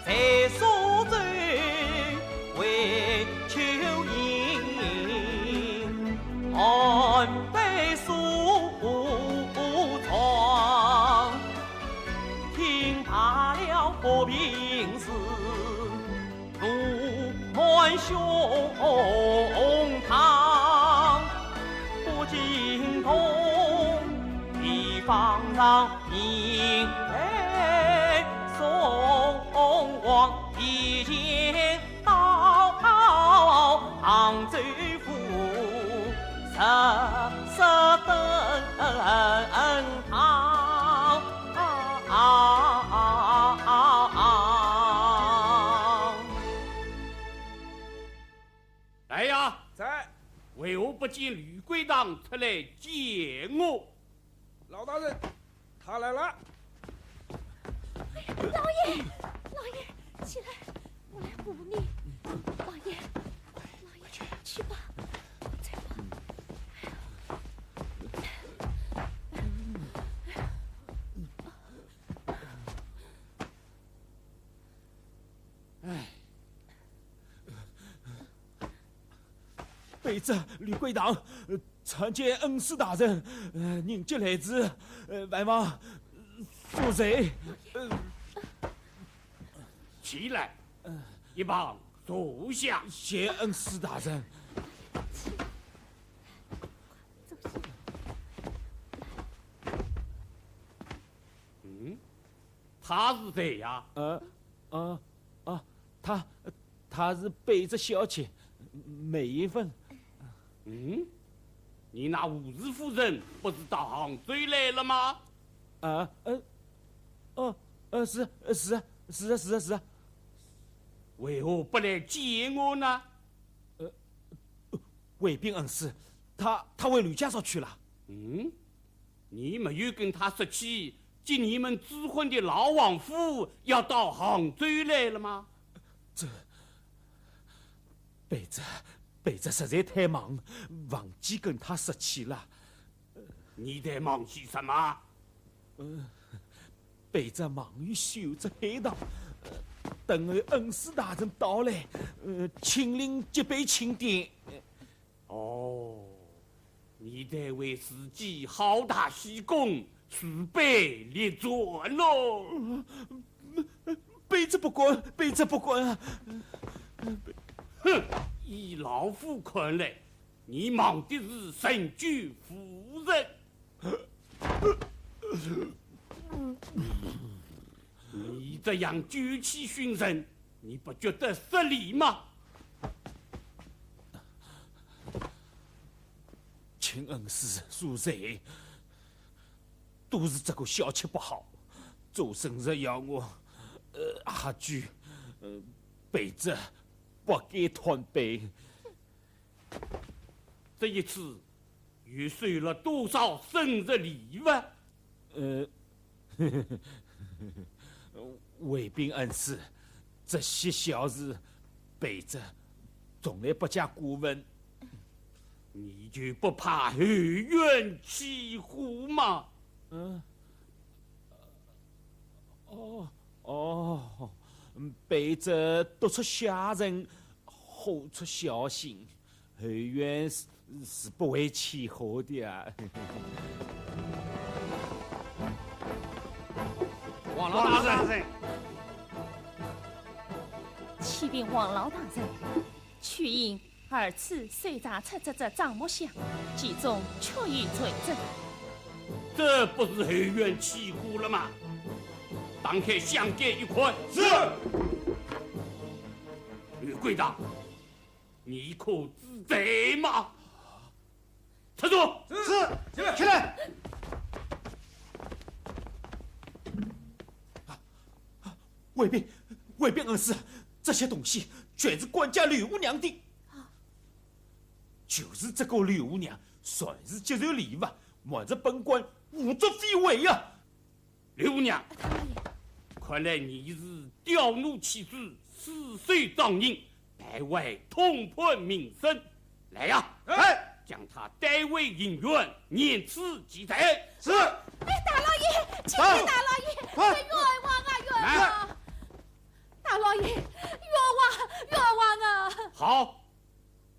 在苏州为求姻，安排梳妆，听罢了和平寺。 怒满胸膛，不禁痛，一方让明白宋王提前到杭州府，设设登堂。 来呀！在。为何不见吕贵堂出来见我？老大人，他来了。老爷，老爷，起来，我来扶你。老爷，老爷，去吧，走吧。卑职吕贵堂，呃，参见恩师大人，呃，迎接来迟，呃，还望恕罪。呃，起来，一旁坐下。谢恩师大人。嗯，她是谁呀？呃，啊，啊，她，她是卑职小姐，梅芬。嗯，你那胡氏夫人不是到杭州来了吗？啊，呃，哦，呃，是，是啊，是啊，是啊，是啊。为何不来见我呢？呃，回禀恩师，她，她回吕家庄去了。嗯，你没有跟她说起，接你们主婚的老王府要到杭州来了吗？这，卑职，卑职实在太忙，忘记跟她说起了。你在忙些什么？呃，卑职忙于修这海塘，呃，等候恩师大人到来，呃，亲临接驾庆典。哦，你在为自己好大喜功，举杯立传喽。呃，卑职不敢，卑职不敢啊。哼，依老夫看来， 你忙的是成就夫人。你这样旧气熏人，你不觉得失礼吗？请恩师恕罪，都是这个小妾不好，周生日要我，呃，喝酒，呃，卑职不该贪杯。 这一次又收了多少生日礼物？呃，回禀恩师，这些小事，卑职从来不加过问。你就不怕后院起火吗？嗯，哦，哦，卑职独出下人，火出小型。 后院是，是不会起火的啊。王老大人。启禀王老大人，曲英二次搜查出这只樟木箱，其中确有罪证。这不是后院起火了吗？打开箱盖一看。是。吕贵堂， 你可知罪吗？站住！是，是，起来！回禀，回禀恩师，这些东西全是管家刘五娘的。就是这个刘五娘，算是接受礼物，瞒着本官胡作非为呀！ 刘五娘，大老爷。看来你是刁奴起主，私收赃银，败坏通判名声。来呀，哎，将他带回刑院，严处其罪。是。哎，大老爷，启禀大老爷，快，冤枉啊，冤枉！大老爷，冤枉，冤枉啊！好，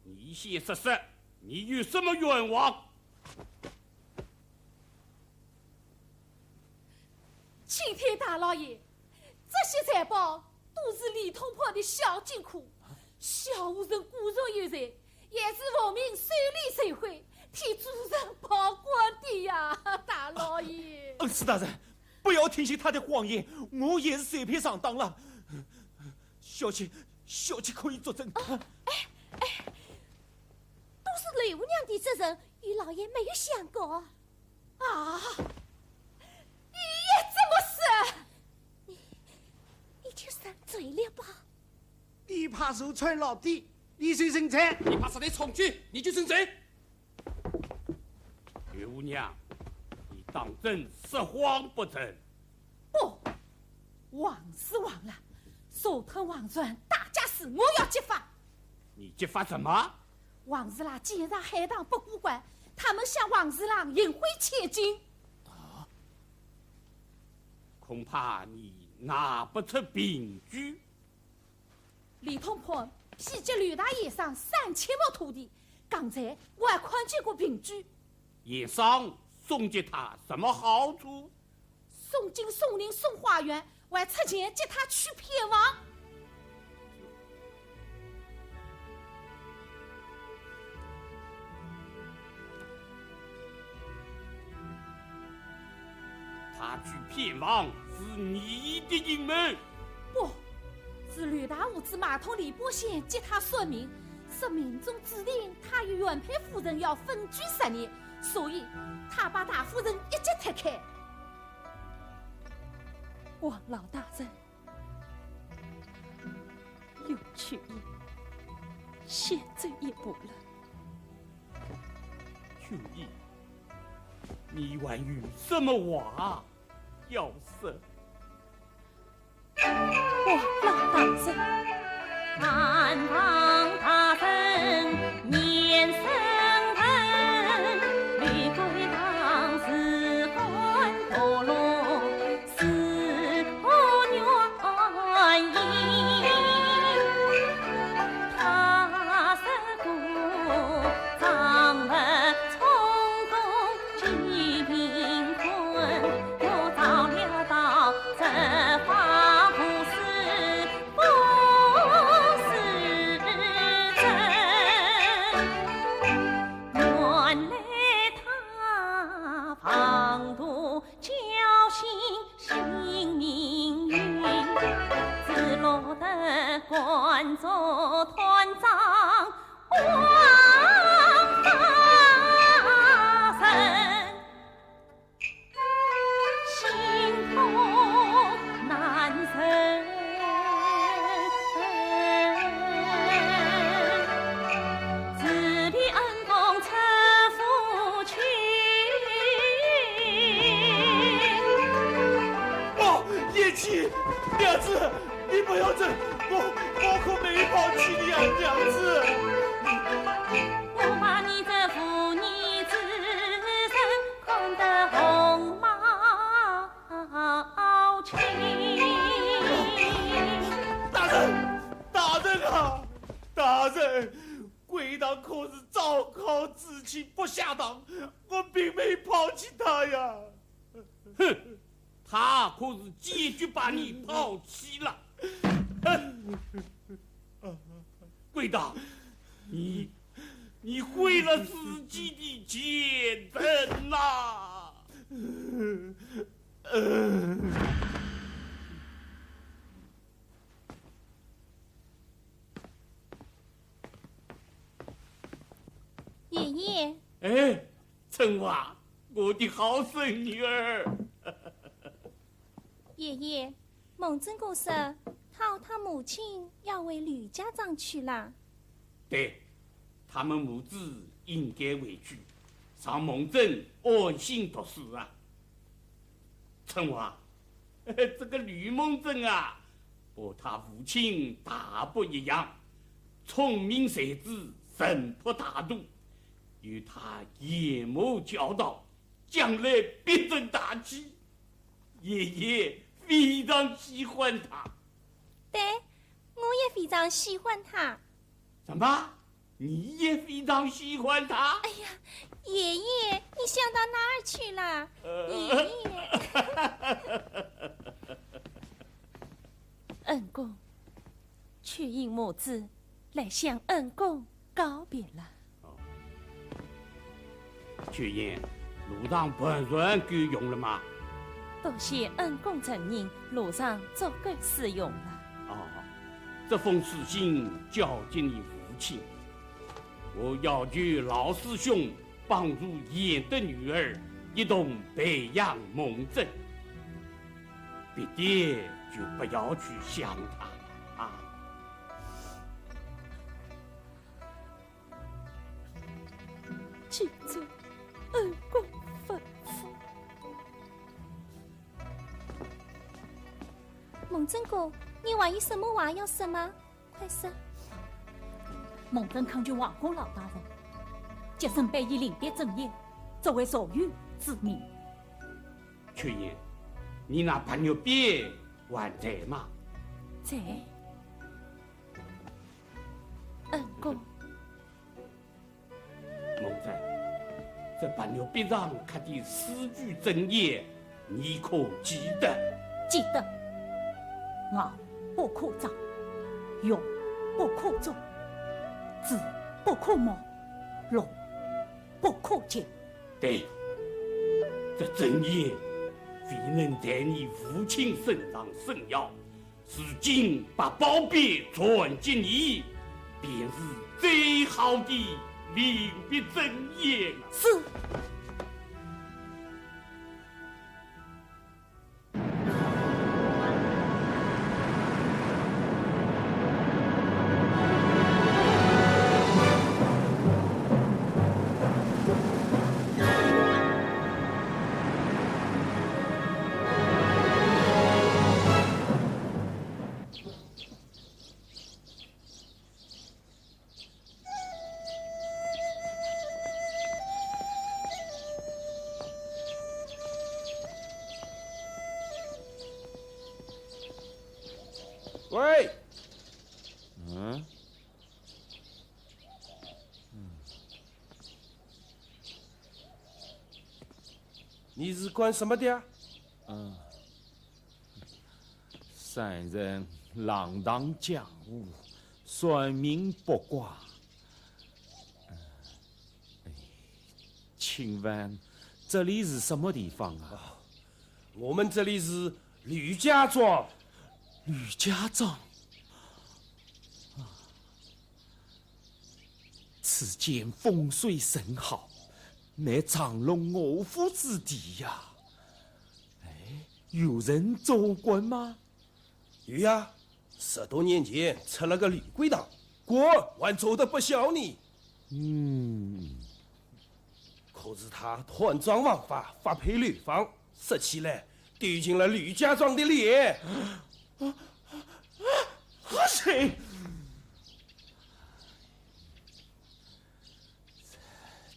你先说说，你有什么冤枉？ 启禀大老爷，这些财宝都是李通判的小金库，小胡人果然有罪，也是奉命收礼收贿，替主人报官的呀，大老爷。恩师大人，不要听信他的谎言，我也是受骗上当了。小姐，小姐可以作证。哎，哎，都是刘五娘的责任，与老爷没有相干。 啊，你也这么说？你，你就认罪了吧？你怕受穿牢底，你就认罪。你怕受人重举，你就认罪。刘五娘，你当真说谎不成？不，枉是枉了，杀脱王传大家事，我要揭发。你揭发什么？ 王二郎竟然海棠不过关，他们向王二郎行贿千金。啊？恐怕你拿不出凭据。李通判批给刘大爷上三千亩土地，当然，我还看见过凭据。 盐商送给他什么好处？送金、送银、送花园，还出钱给他娶偏房。他娶偏房是你的阴谋？不，是吕大胡子买通吕伯仙给他算命，说命中注定他与原配夫人要分居十年， 所以他把大夫人一脚踢开。王老大人，有缺一，先走一步了。缺一，你还有什么话要说？ 王老大人。 哦，贤妻，娘子，你不要走，我，我可没有抛弃你啊，娘子。 大人，大人啊，大人，贵堂可是昭告知青不下堂，我并没抛弃他呀。哼，他可是坚决把你抛弃了。哼，贵堂，你，你毁了自己的前程呐！ 爷爷。哎，春华，我的好孙女儿。爷爷，孟正哥说，他和他母亲要回吕家庄去啦。对，他们母子应该回去，让孟正安心读书啊。 春华，这个吕孟正啊，和他父亲大不一样，聪明才智，神魄大度，有他严某教导，将来必成大器。爷爷非常喜欢他。对，我也非常喜欢他。什么？ 你也非常喜欢他？哎呀，爷爷，你想到哪儿去了？呃。爷爷。恩公，缺英母子来向恩公告别了。哦。 缺英，路上盘缠够用了吗？多谢恩公承认，路上足够使用了。哦，这封书信交给你父亲，我要求老师兄帮助贤德女儿一同培养孟正，别的就不要去想他啊。 请遵恩公吩咐。孟正哥，你还有什么话要说吗？快说。孟正恳求王公老大人，节省百一临别赠业，作为座右之铭。缺英，你那白玉匾还在吗？在。恩公。孟真，这白玉笔上刻的四句真言，你可记得？记得。咬不可张，用不可做，子不可忘，龙不可惊。对，这真言未能在你父亲身上生效， 如今把宝笔传给你，便是最好的临别赠言了。是。喂。嗯？你是管什么的啊？嗯，山人浪荡江湖，算命卜卦。哎，请问这里是什么地方啊？哦，我们这里是吕家庄。吕家庄？啊， 此间风水甚好，乃藏龙卧虎之地呀。哎，有人做官吗？有呀，十多年前出了个吕贵堂，官还做得不小呢。嗯。可是他贪赃枉法，发配流放，说起来丢尽了吕家庄的脸。啊，啊，啊，啊，谁？ 这，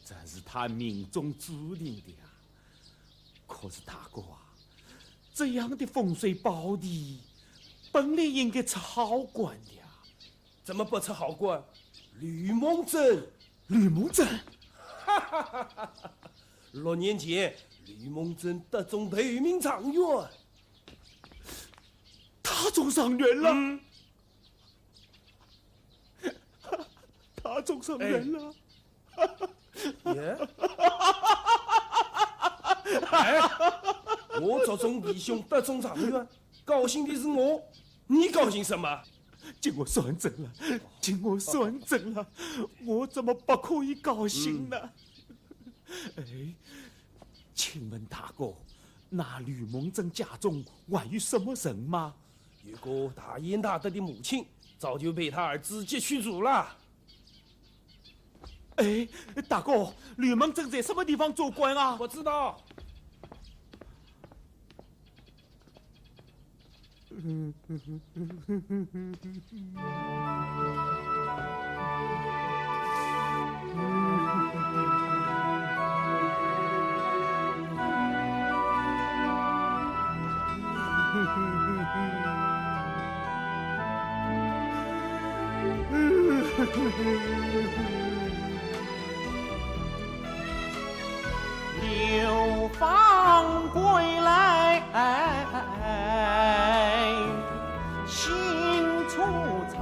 这是他命中注定的呀。可是大哥啊，这样的风水宝地，本来应该出好官的呀。怎么不出好官？吕蒙正。吕蒙正？哈哈哈哈！六年前，吕蒙正得中头名状元。他中状元了？嗯。 他中状元了。哎。耶？哎，我族中弟兄得中状元，高兴的是我，你高兴什么？经我算准了，经我算准了，我怎么不可以高兴呢？嗯。哎，请问大哥，那吕蒙正家中还有什么人吗？ 有个大贤大德的母亲，早就被他儿子劫去住了。哎，大哥，吕蒙正在什么地方做官啊？不知道。 流放归来心惆怅。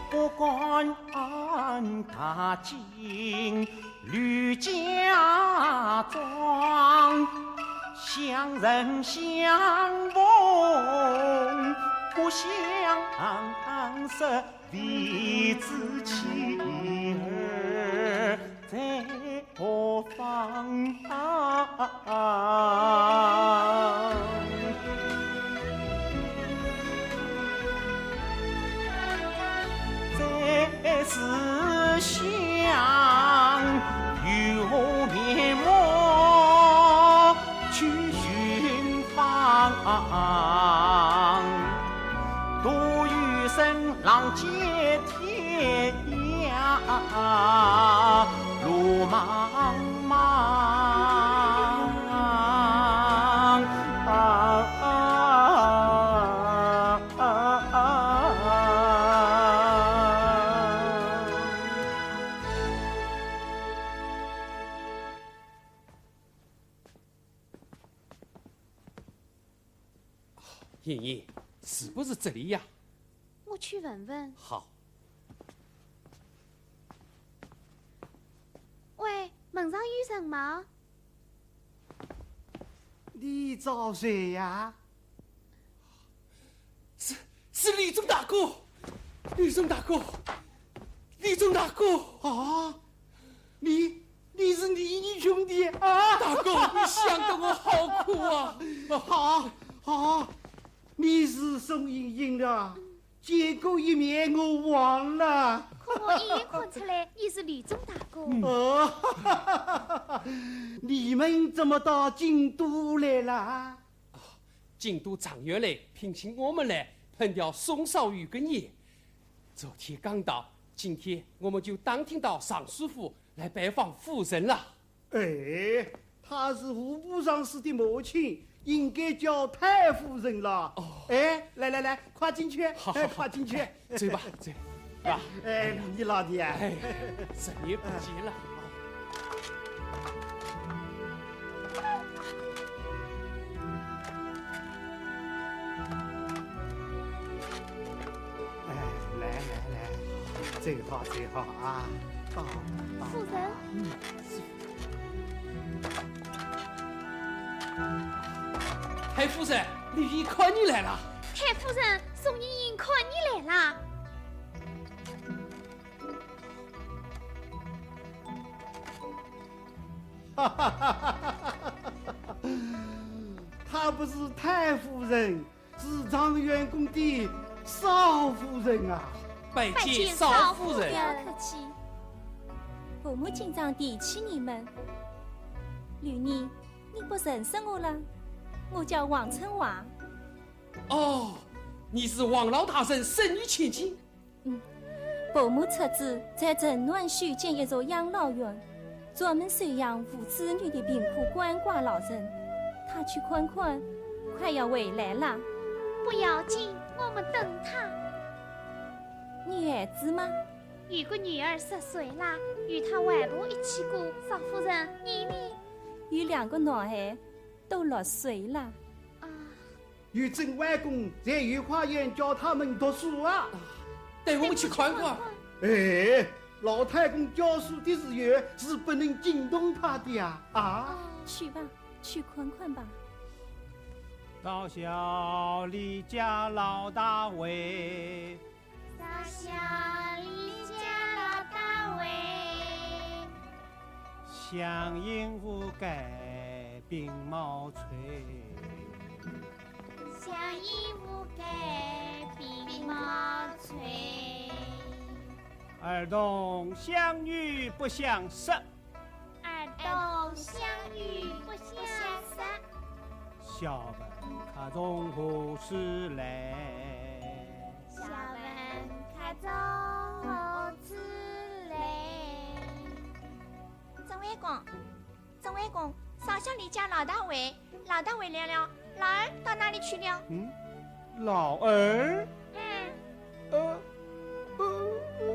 不敢踏进吕家庄，乡人相逢不相识，未知妻儿在 何方？在思乡，有何面目去寻访？独有身浪借 天涯路茫茫。婷婷，是不是这里呀？我去问问。好。喂，门上有人吗？你找谁呀？是，是吕中大哥，吕中大哥，吕中大哥。啊，你，你是李兄弟啊？大哥，你想得我好苦啊！好，好，你是宋莺莺的，见过一面我忘了。可我一眼看出来你是吕中大哥。哦，你们怎么到京都来了？ 京都状元来聘请我们来烹调宋少宇个宴。昨天刚到，今天我们就打听到尚书府来拜访夫人了。哎，她是户部尚书的母亲，应该叫太夫人了。哦。哎，来来来，快进去，好，哎，好，快进去。走吧，走吧。哎，你老弟啊。哎，十年不见了。 哎，来来来，这个好，这个好啊，到，到。夫人。嗯，是。太夫人，李煜看你来了。太夫人，宋莺莺看你来了。 她不是太夫人，是状元宫的少夫人啊。拜见少夫人。不要客气，伯母经常提起你们。吕玜，你不认识我了？我叫王春华。哦，你是王老大人孙女千金。 嗯，伯母出资在城南修建一座养老院，专门收养无子女的贫苦鳏寡老人。她去看看，快要回来了。不要紧，我们等她。你儿子吗？有个女儿十岁啦，与她外婆一起过。少夫人，你呢？有两个男孩，都六岁了。啊。 有镇外公在御花园教他们读书啊。带我们去看看。哎，老太公教书的时候是不能惊动他的呀，啊。去吧，去看看吧。少小离家老大回， 少小离家老大回，乡音无改鬓毛衰。乡音无改鬓毛衰。儿童相遇不相识。 儿童相遇不相识。笑问客从何处来。笑问客从何处来。镇外公，镇外公，少小离家老大回，老大回来了，老二到哪里去了？嗯，老二？嗯。 呃，呃，呃，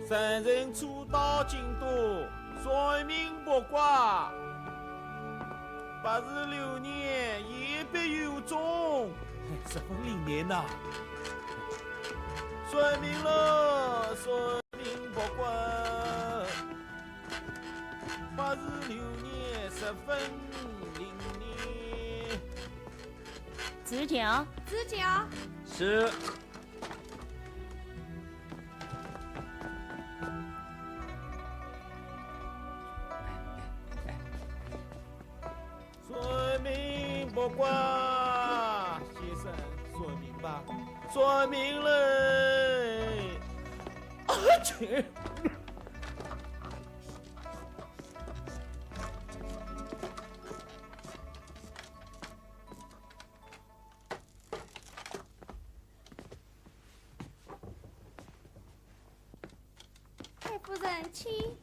圣人初到京都，算命卜卦。 八字流年也必有中。十分灵验呐。算命了，算命卜卦，八字流年十分灵验。指教。指教。是。 算命卜卦，先生，算命吧，算命嘞。啊，切！ 太夫人，请。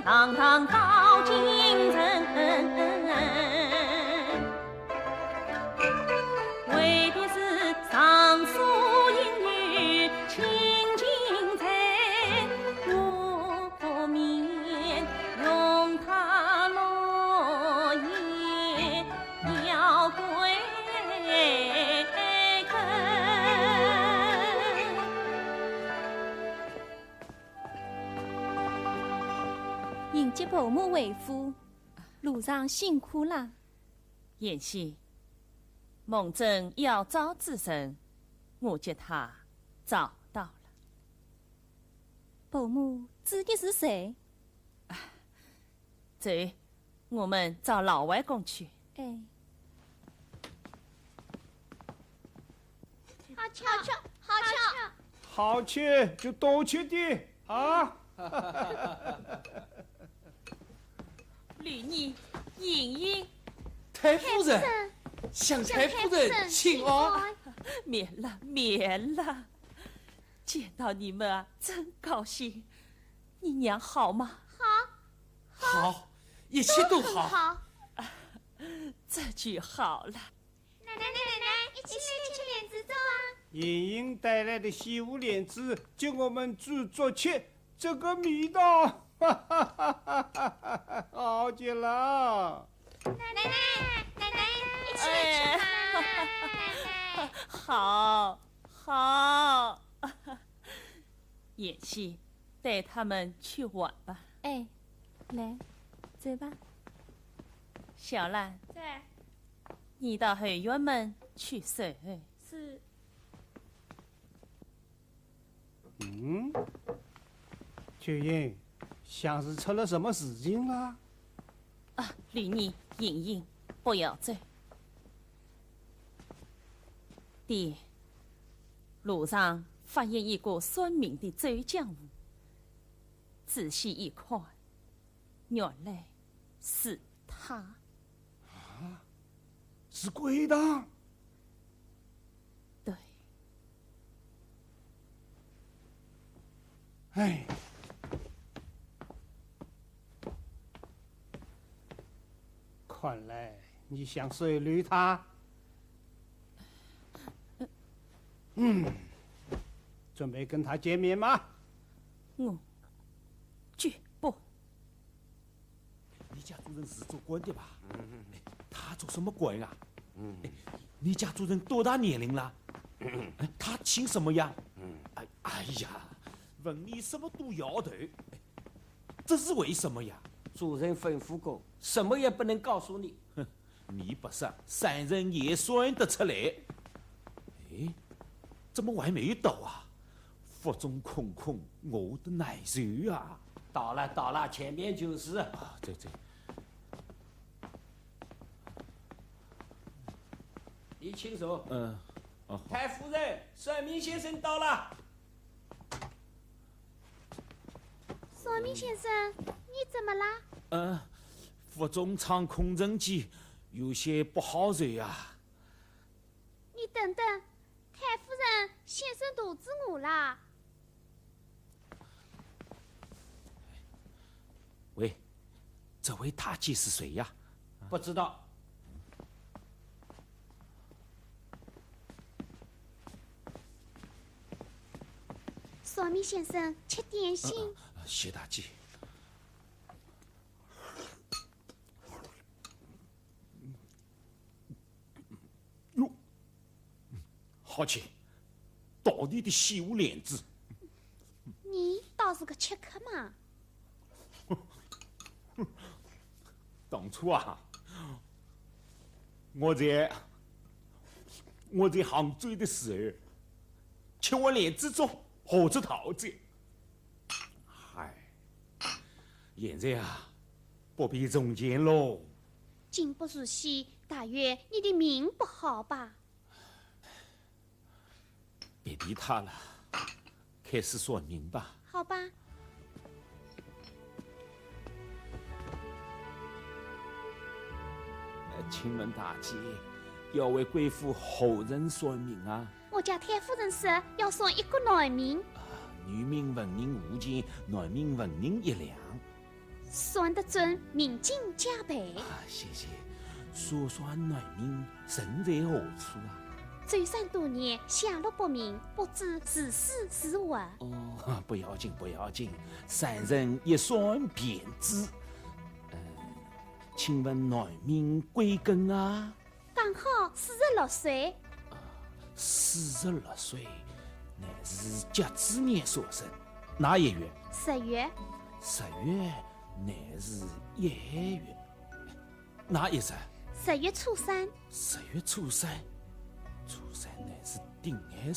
堂堂到京城，为的是尚书英雄亲近在，不免用他落叶要归根。 迎接伯母回府，路上辛苦啦。贤婿，孟桢要找之人，我给他找到了。伯母指的是谁？走，我们找老外公去。哎。 好吃，好吃，好吃。好吃就多吃点啊！吕尼、莹莹。太夫人，向太夫人请安。免了，免了。见到你们啊，真高兴。你娘好吗？好。好，一切都好。很好。这就好了。 奶奶，奶奶，一起来吃莲子粥啊！莹莹带来的西湖莲子，给我们煮粥吃，这个味道，哈哈哈哈哈，好极了。奶奶，奶奶，一起来吃嘛！哎。奶奶。好，好。贤婿，带他们去玩吧。哎，来，走吧。小兰。在。 你到后院门去睡。是。嗯？秋英，像是出了什么事情了？啊，吕尼、莹莹，不要走。爹，路上发现一个算命的周江湖，仔细一看， 原来是他。啊？是鬼堂？对。哎。看来你想收留他？嗯，准备跟他见面吗？我绝不。 你家主人是做官的吧？嗯。哎，他做什么官啊？嗯。哎，你家主人多大年龄了？嗯。哎，他姓什么呀？嗯。哎，哎呀，问你什么都摇头。哎，这是为什么呀？主人吩咐过，什么也不能告诉你。哼，你不说，山人也算得出来。哎，怎么还没有到啊？ 腹中空空，饿得难受啊。到了，到了，前面就是。啊，这，这。你请坐。嗯，哦，好。太夫人，算命先生到了。算命先生，你怎么啦？嗯，腹中藏空辰计，有些不好受啊。你等等，太夫人，先生肚子饿啦。 喂，这位大姐是谁呀？不知道。算命先生，吃点心。呃，呃，谢大姐。 哟，好吃，道地的西湖莲子。你倒是个吃客嘛。当初啊，我在，我在杭州的时候，吃碗莲子粥，吓着逃走。唉，现在啊， 不比从前喽。进不如昔，大约你的命不好吧？别提他了，开始算命吧。好吧。呃，请问大姐，要为贵府何人算命啊？我家太夫人说要算一个男命。啊，女命问人无情，男命问人一两。算得准，名金加倍。啊，谢谢。说算耐命，身在何处啊？走山多年，下落不明，不知是死是活。哦，不要紧，不要紧，山人一算便知。呃，请问耐命贵庚啊？ 刚好四十六岁。四十六岁，乃是甲子年所生，哪一月？十月。十月，乃是乙月，哪一日？十月初三。十月初三，初三乃是丁亥日。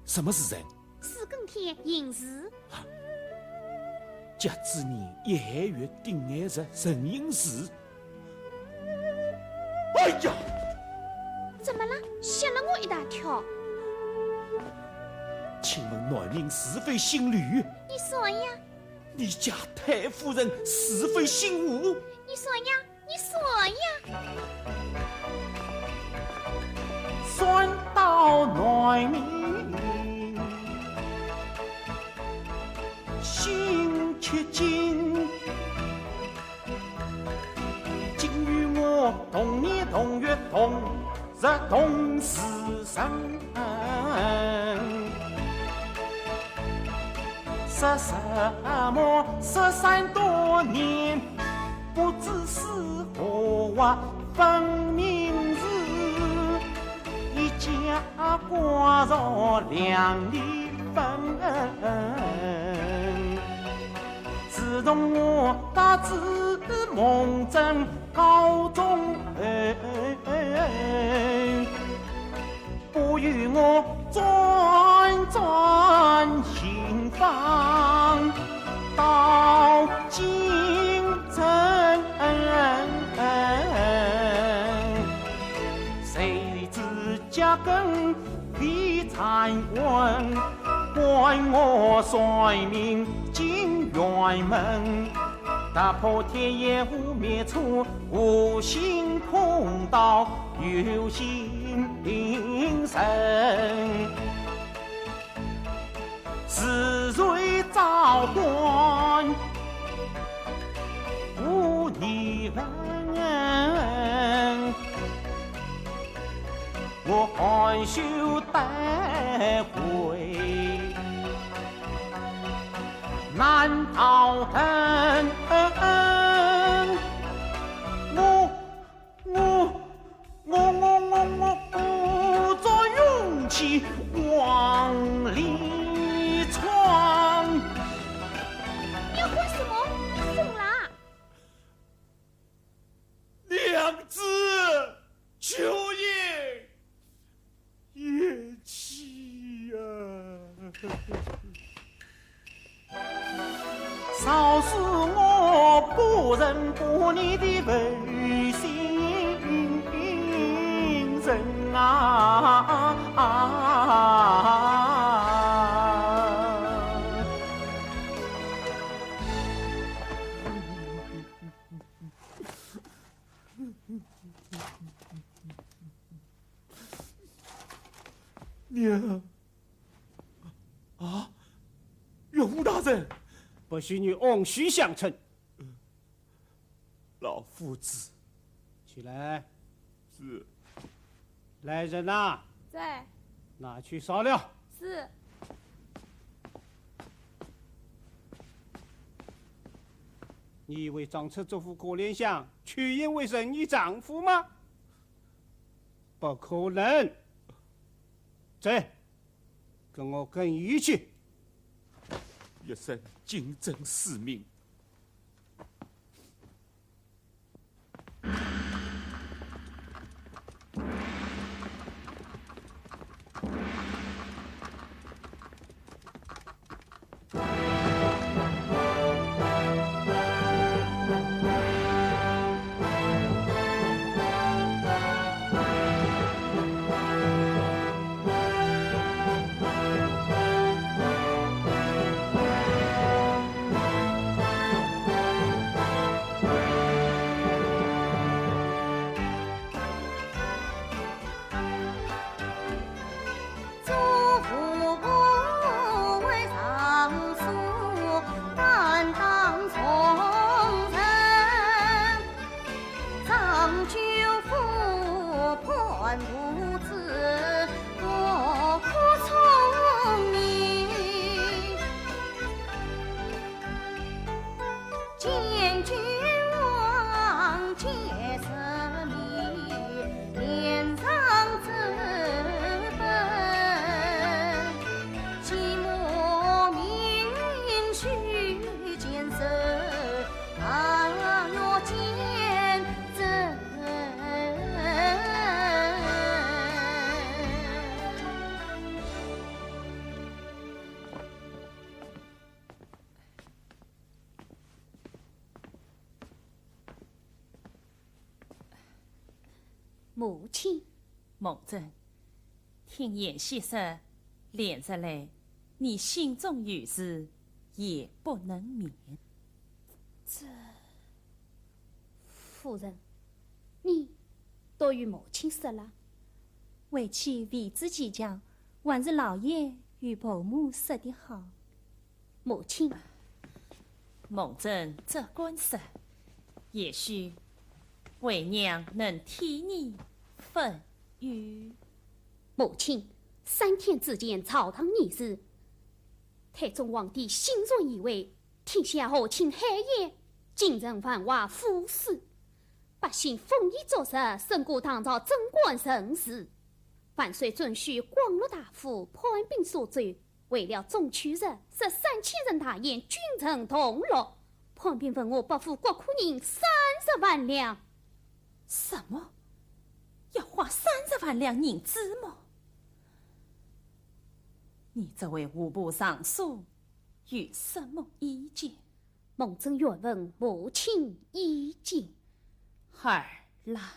什么时辰？四更天，寅时。甲子年乙亥月丁亥日，辰寅时。哎呀！怎么了？吓了我一大跳。请问耐命是否姓吕？你算呀。你家太夫人是否姓吴？你算呀。 你算呀。算到耐命，心吃惊。竟与我同年同月同日同时生。 说什么失散多年，不知死活分明时，一家挂着两粒坟。自从我得知梦中告终后， 不由我转转心房到京城。谁知家根未站稳，管我算命进辕门。 踏破铁鞋无觅处，无心空道有心人。是谁召唤无疑问？我含羞带回 难逃人。我，我，我，我，我，我鼓足勇气往里闯。你要干什么？你疯啦！ 娘子，求你咽气啊！饶恕我不仁不义的负心人啊！ 娘。啊，岳父大人。不许你按序相称。老夫子。起来。是。来人呐。在。拿去烧了。是。你以为张策这副可怜相， 缺阴为神医丈夫吗？不可能。走，跟我更衣去。一生尽忠使命。母亲。孟桢，听贤婿说，连日来你心中有事，夜不能眠。这，夫人，你都与母亲说了？为妻未知其详，还是老爷与婆母说的好。 母亲。孟桢只管说，也许为娘能替你分忧。母亲，三天之前朝堂议事，太宗皇帝心存疑窦，听信后秦汉言，京城繁华富庶，百姓丰衣足食，胜过唐朝贞观盛世。万岁准许光禄大夫、叛兵所奏， 为了中秋节，设三千人大宴，君臣同乐，叛兵问我拨付各库银三十万两。什么？要花三十万两银子么？你这位户部尚书有什么意见？ 孟桢愿问母亲意见。儿啦。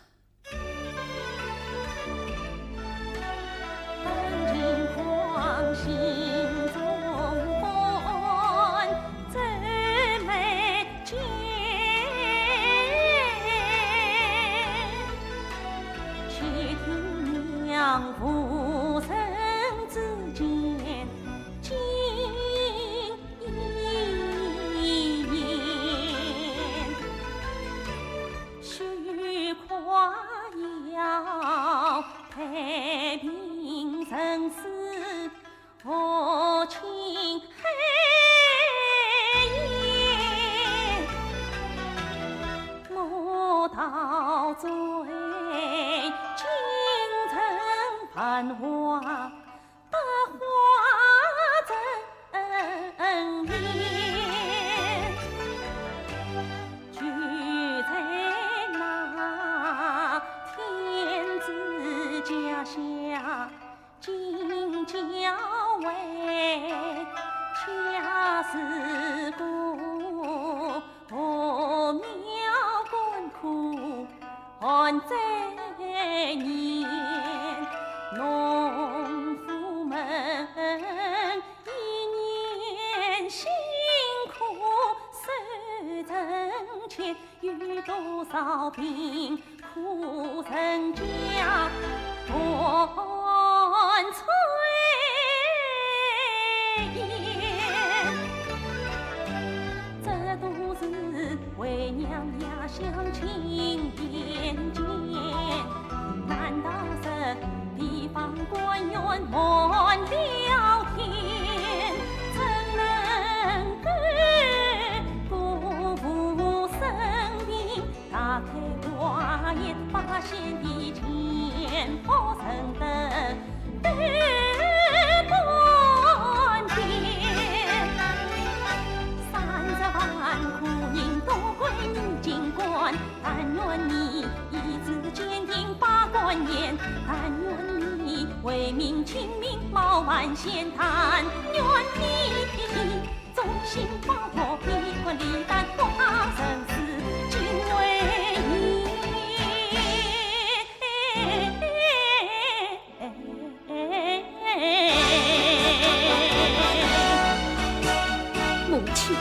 母亲，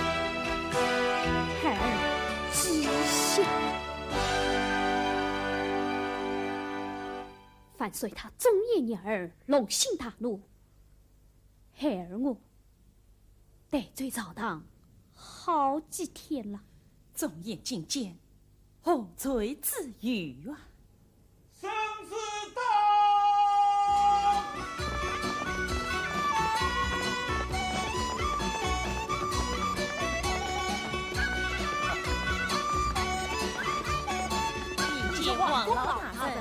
孩儿知晓。万岁他忠言逆耳，龙心大怒。孩儿我 得罪朝堂好几天了。忠言进谏，何罪之有啊？圣旨到！见皇老大人。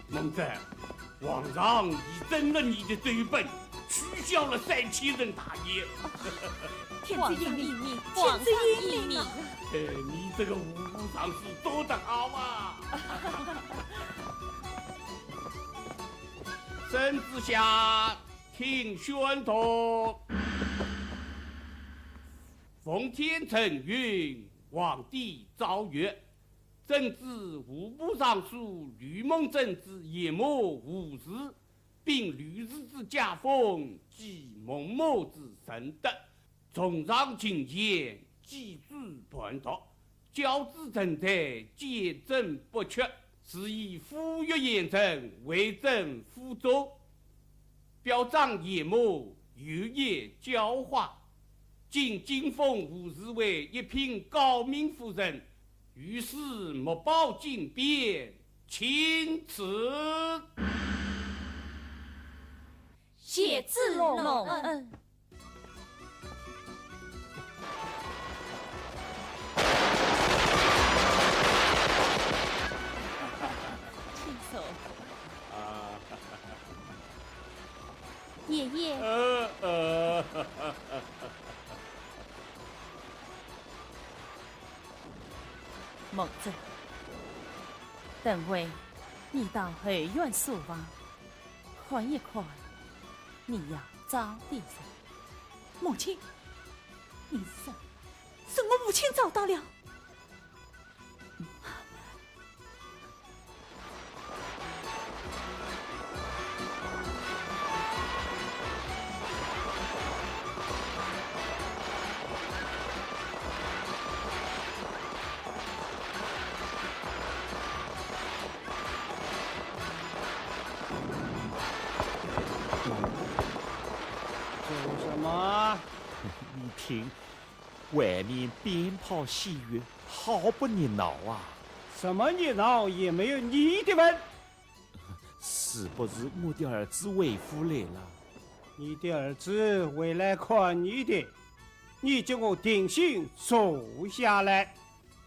孟桢， 皇上已准了你的奏本，取消了三千人大宴。天子英明，天子英明啊！哎，你这个五虎上士做得好啊！圣旨下，听宣读。奉天承运，皇帝诏曰：登知户部尚书吕蒙正之阏陌无事，并吕氏之家风及孟某之仁德，从上进谏，几次盘读，交之成才，见证不缺，是以府学严整，为朕府中。表彰阏陌，有业教化。今金封吴氏为一品诰命夫人， 御史墨宝金匾，钦此。谢主隆恩。请坐。爷爷。呃呃。 孟正，等会你到后院书房看一看，你要找的人。母亲，你是说，是我母亲找到了？ 做什么？你听，外面鞭炮戏乐，好不热闹啊！什么热闹也没有你的份。是不是我的儿子回府来了？你的儿子回来看你的，你给我定心坐下来。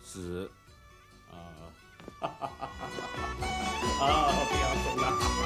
是。啊，啊，不要动了。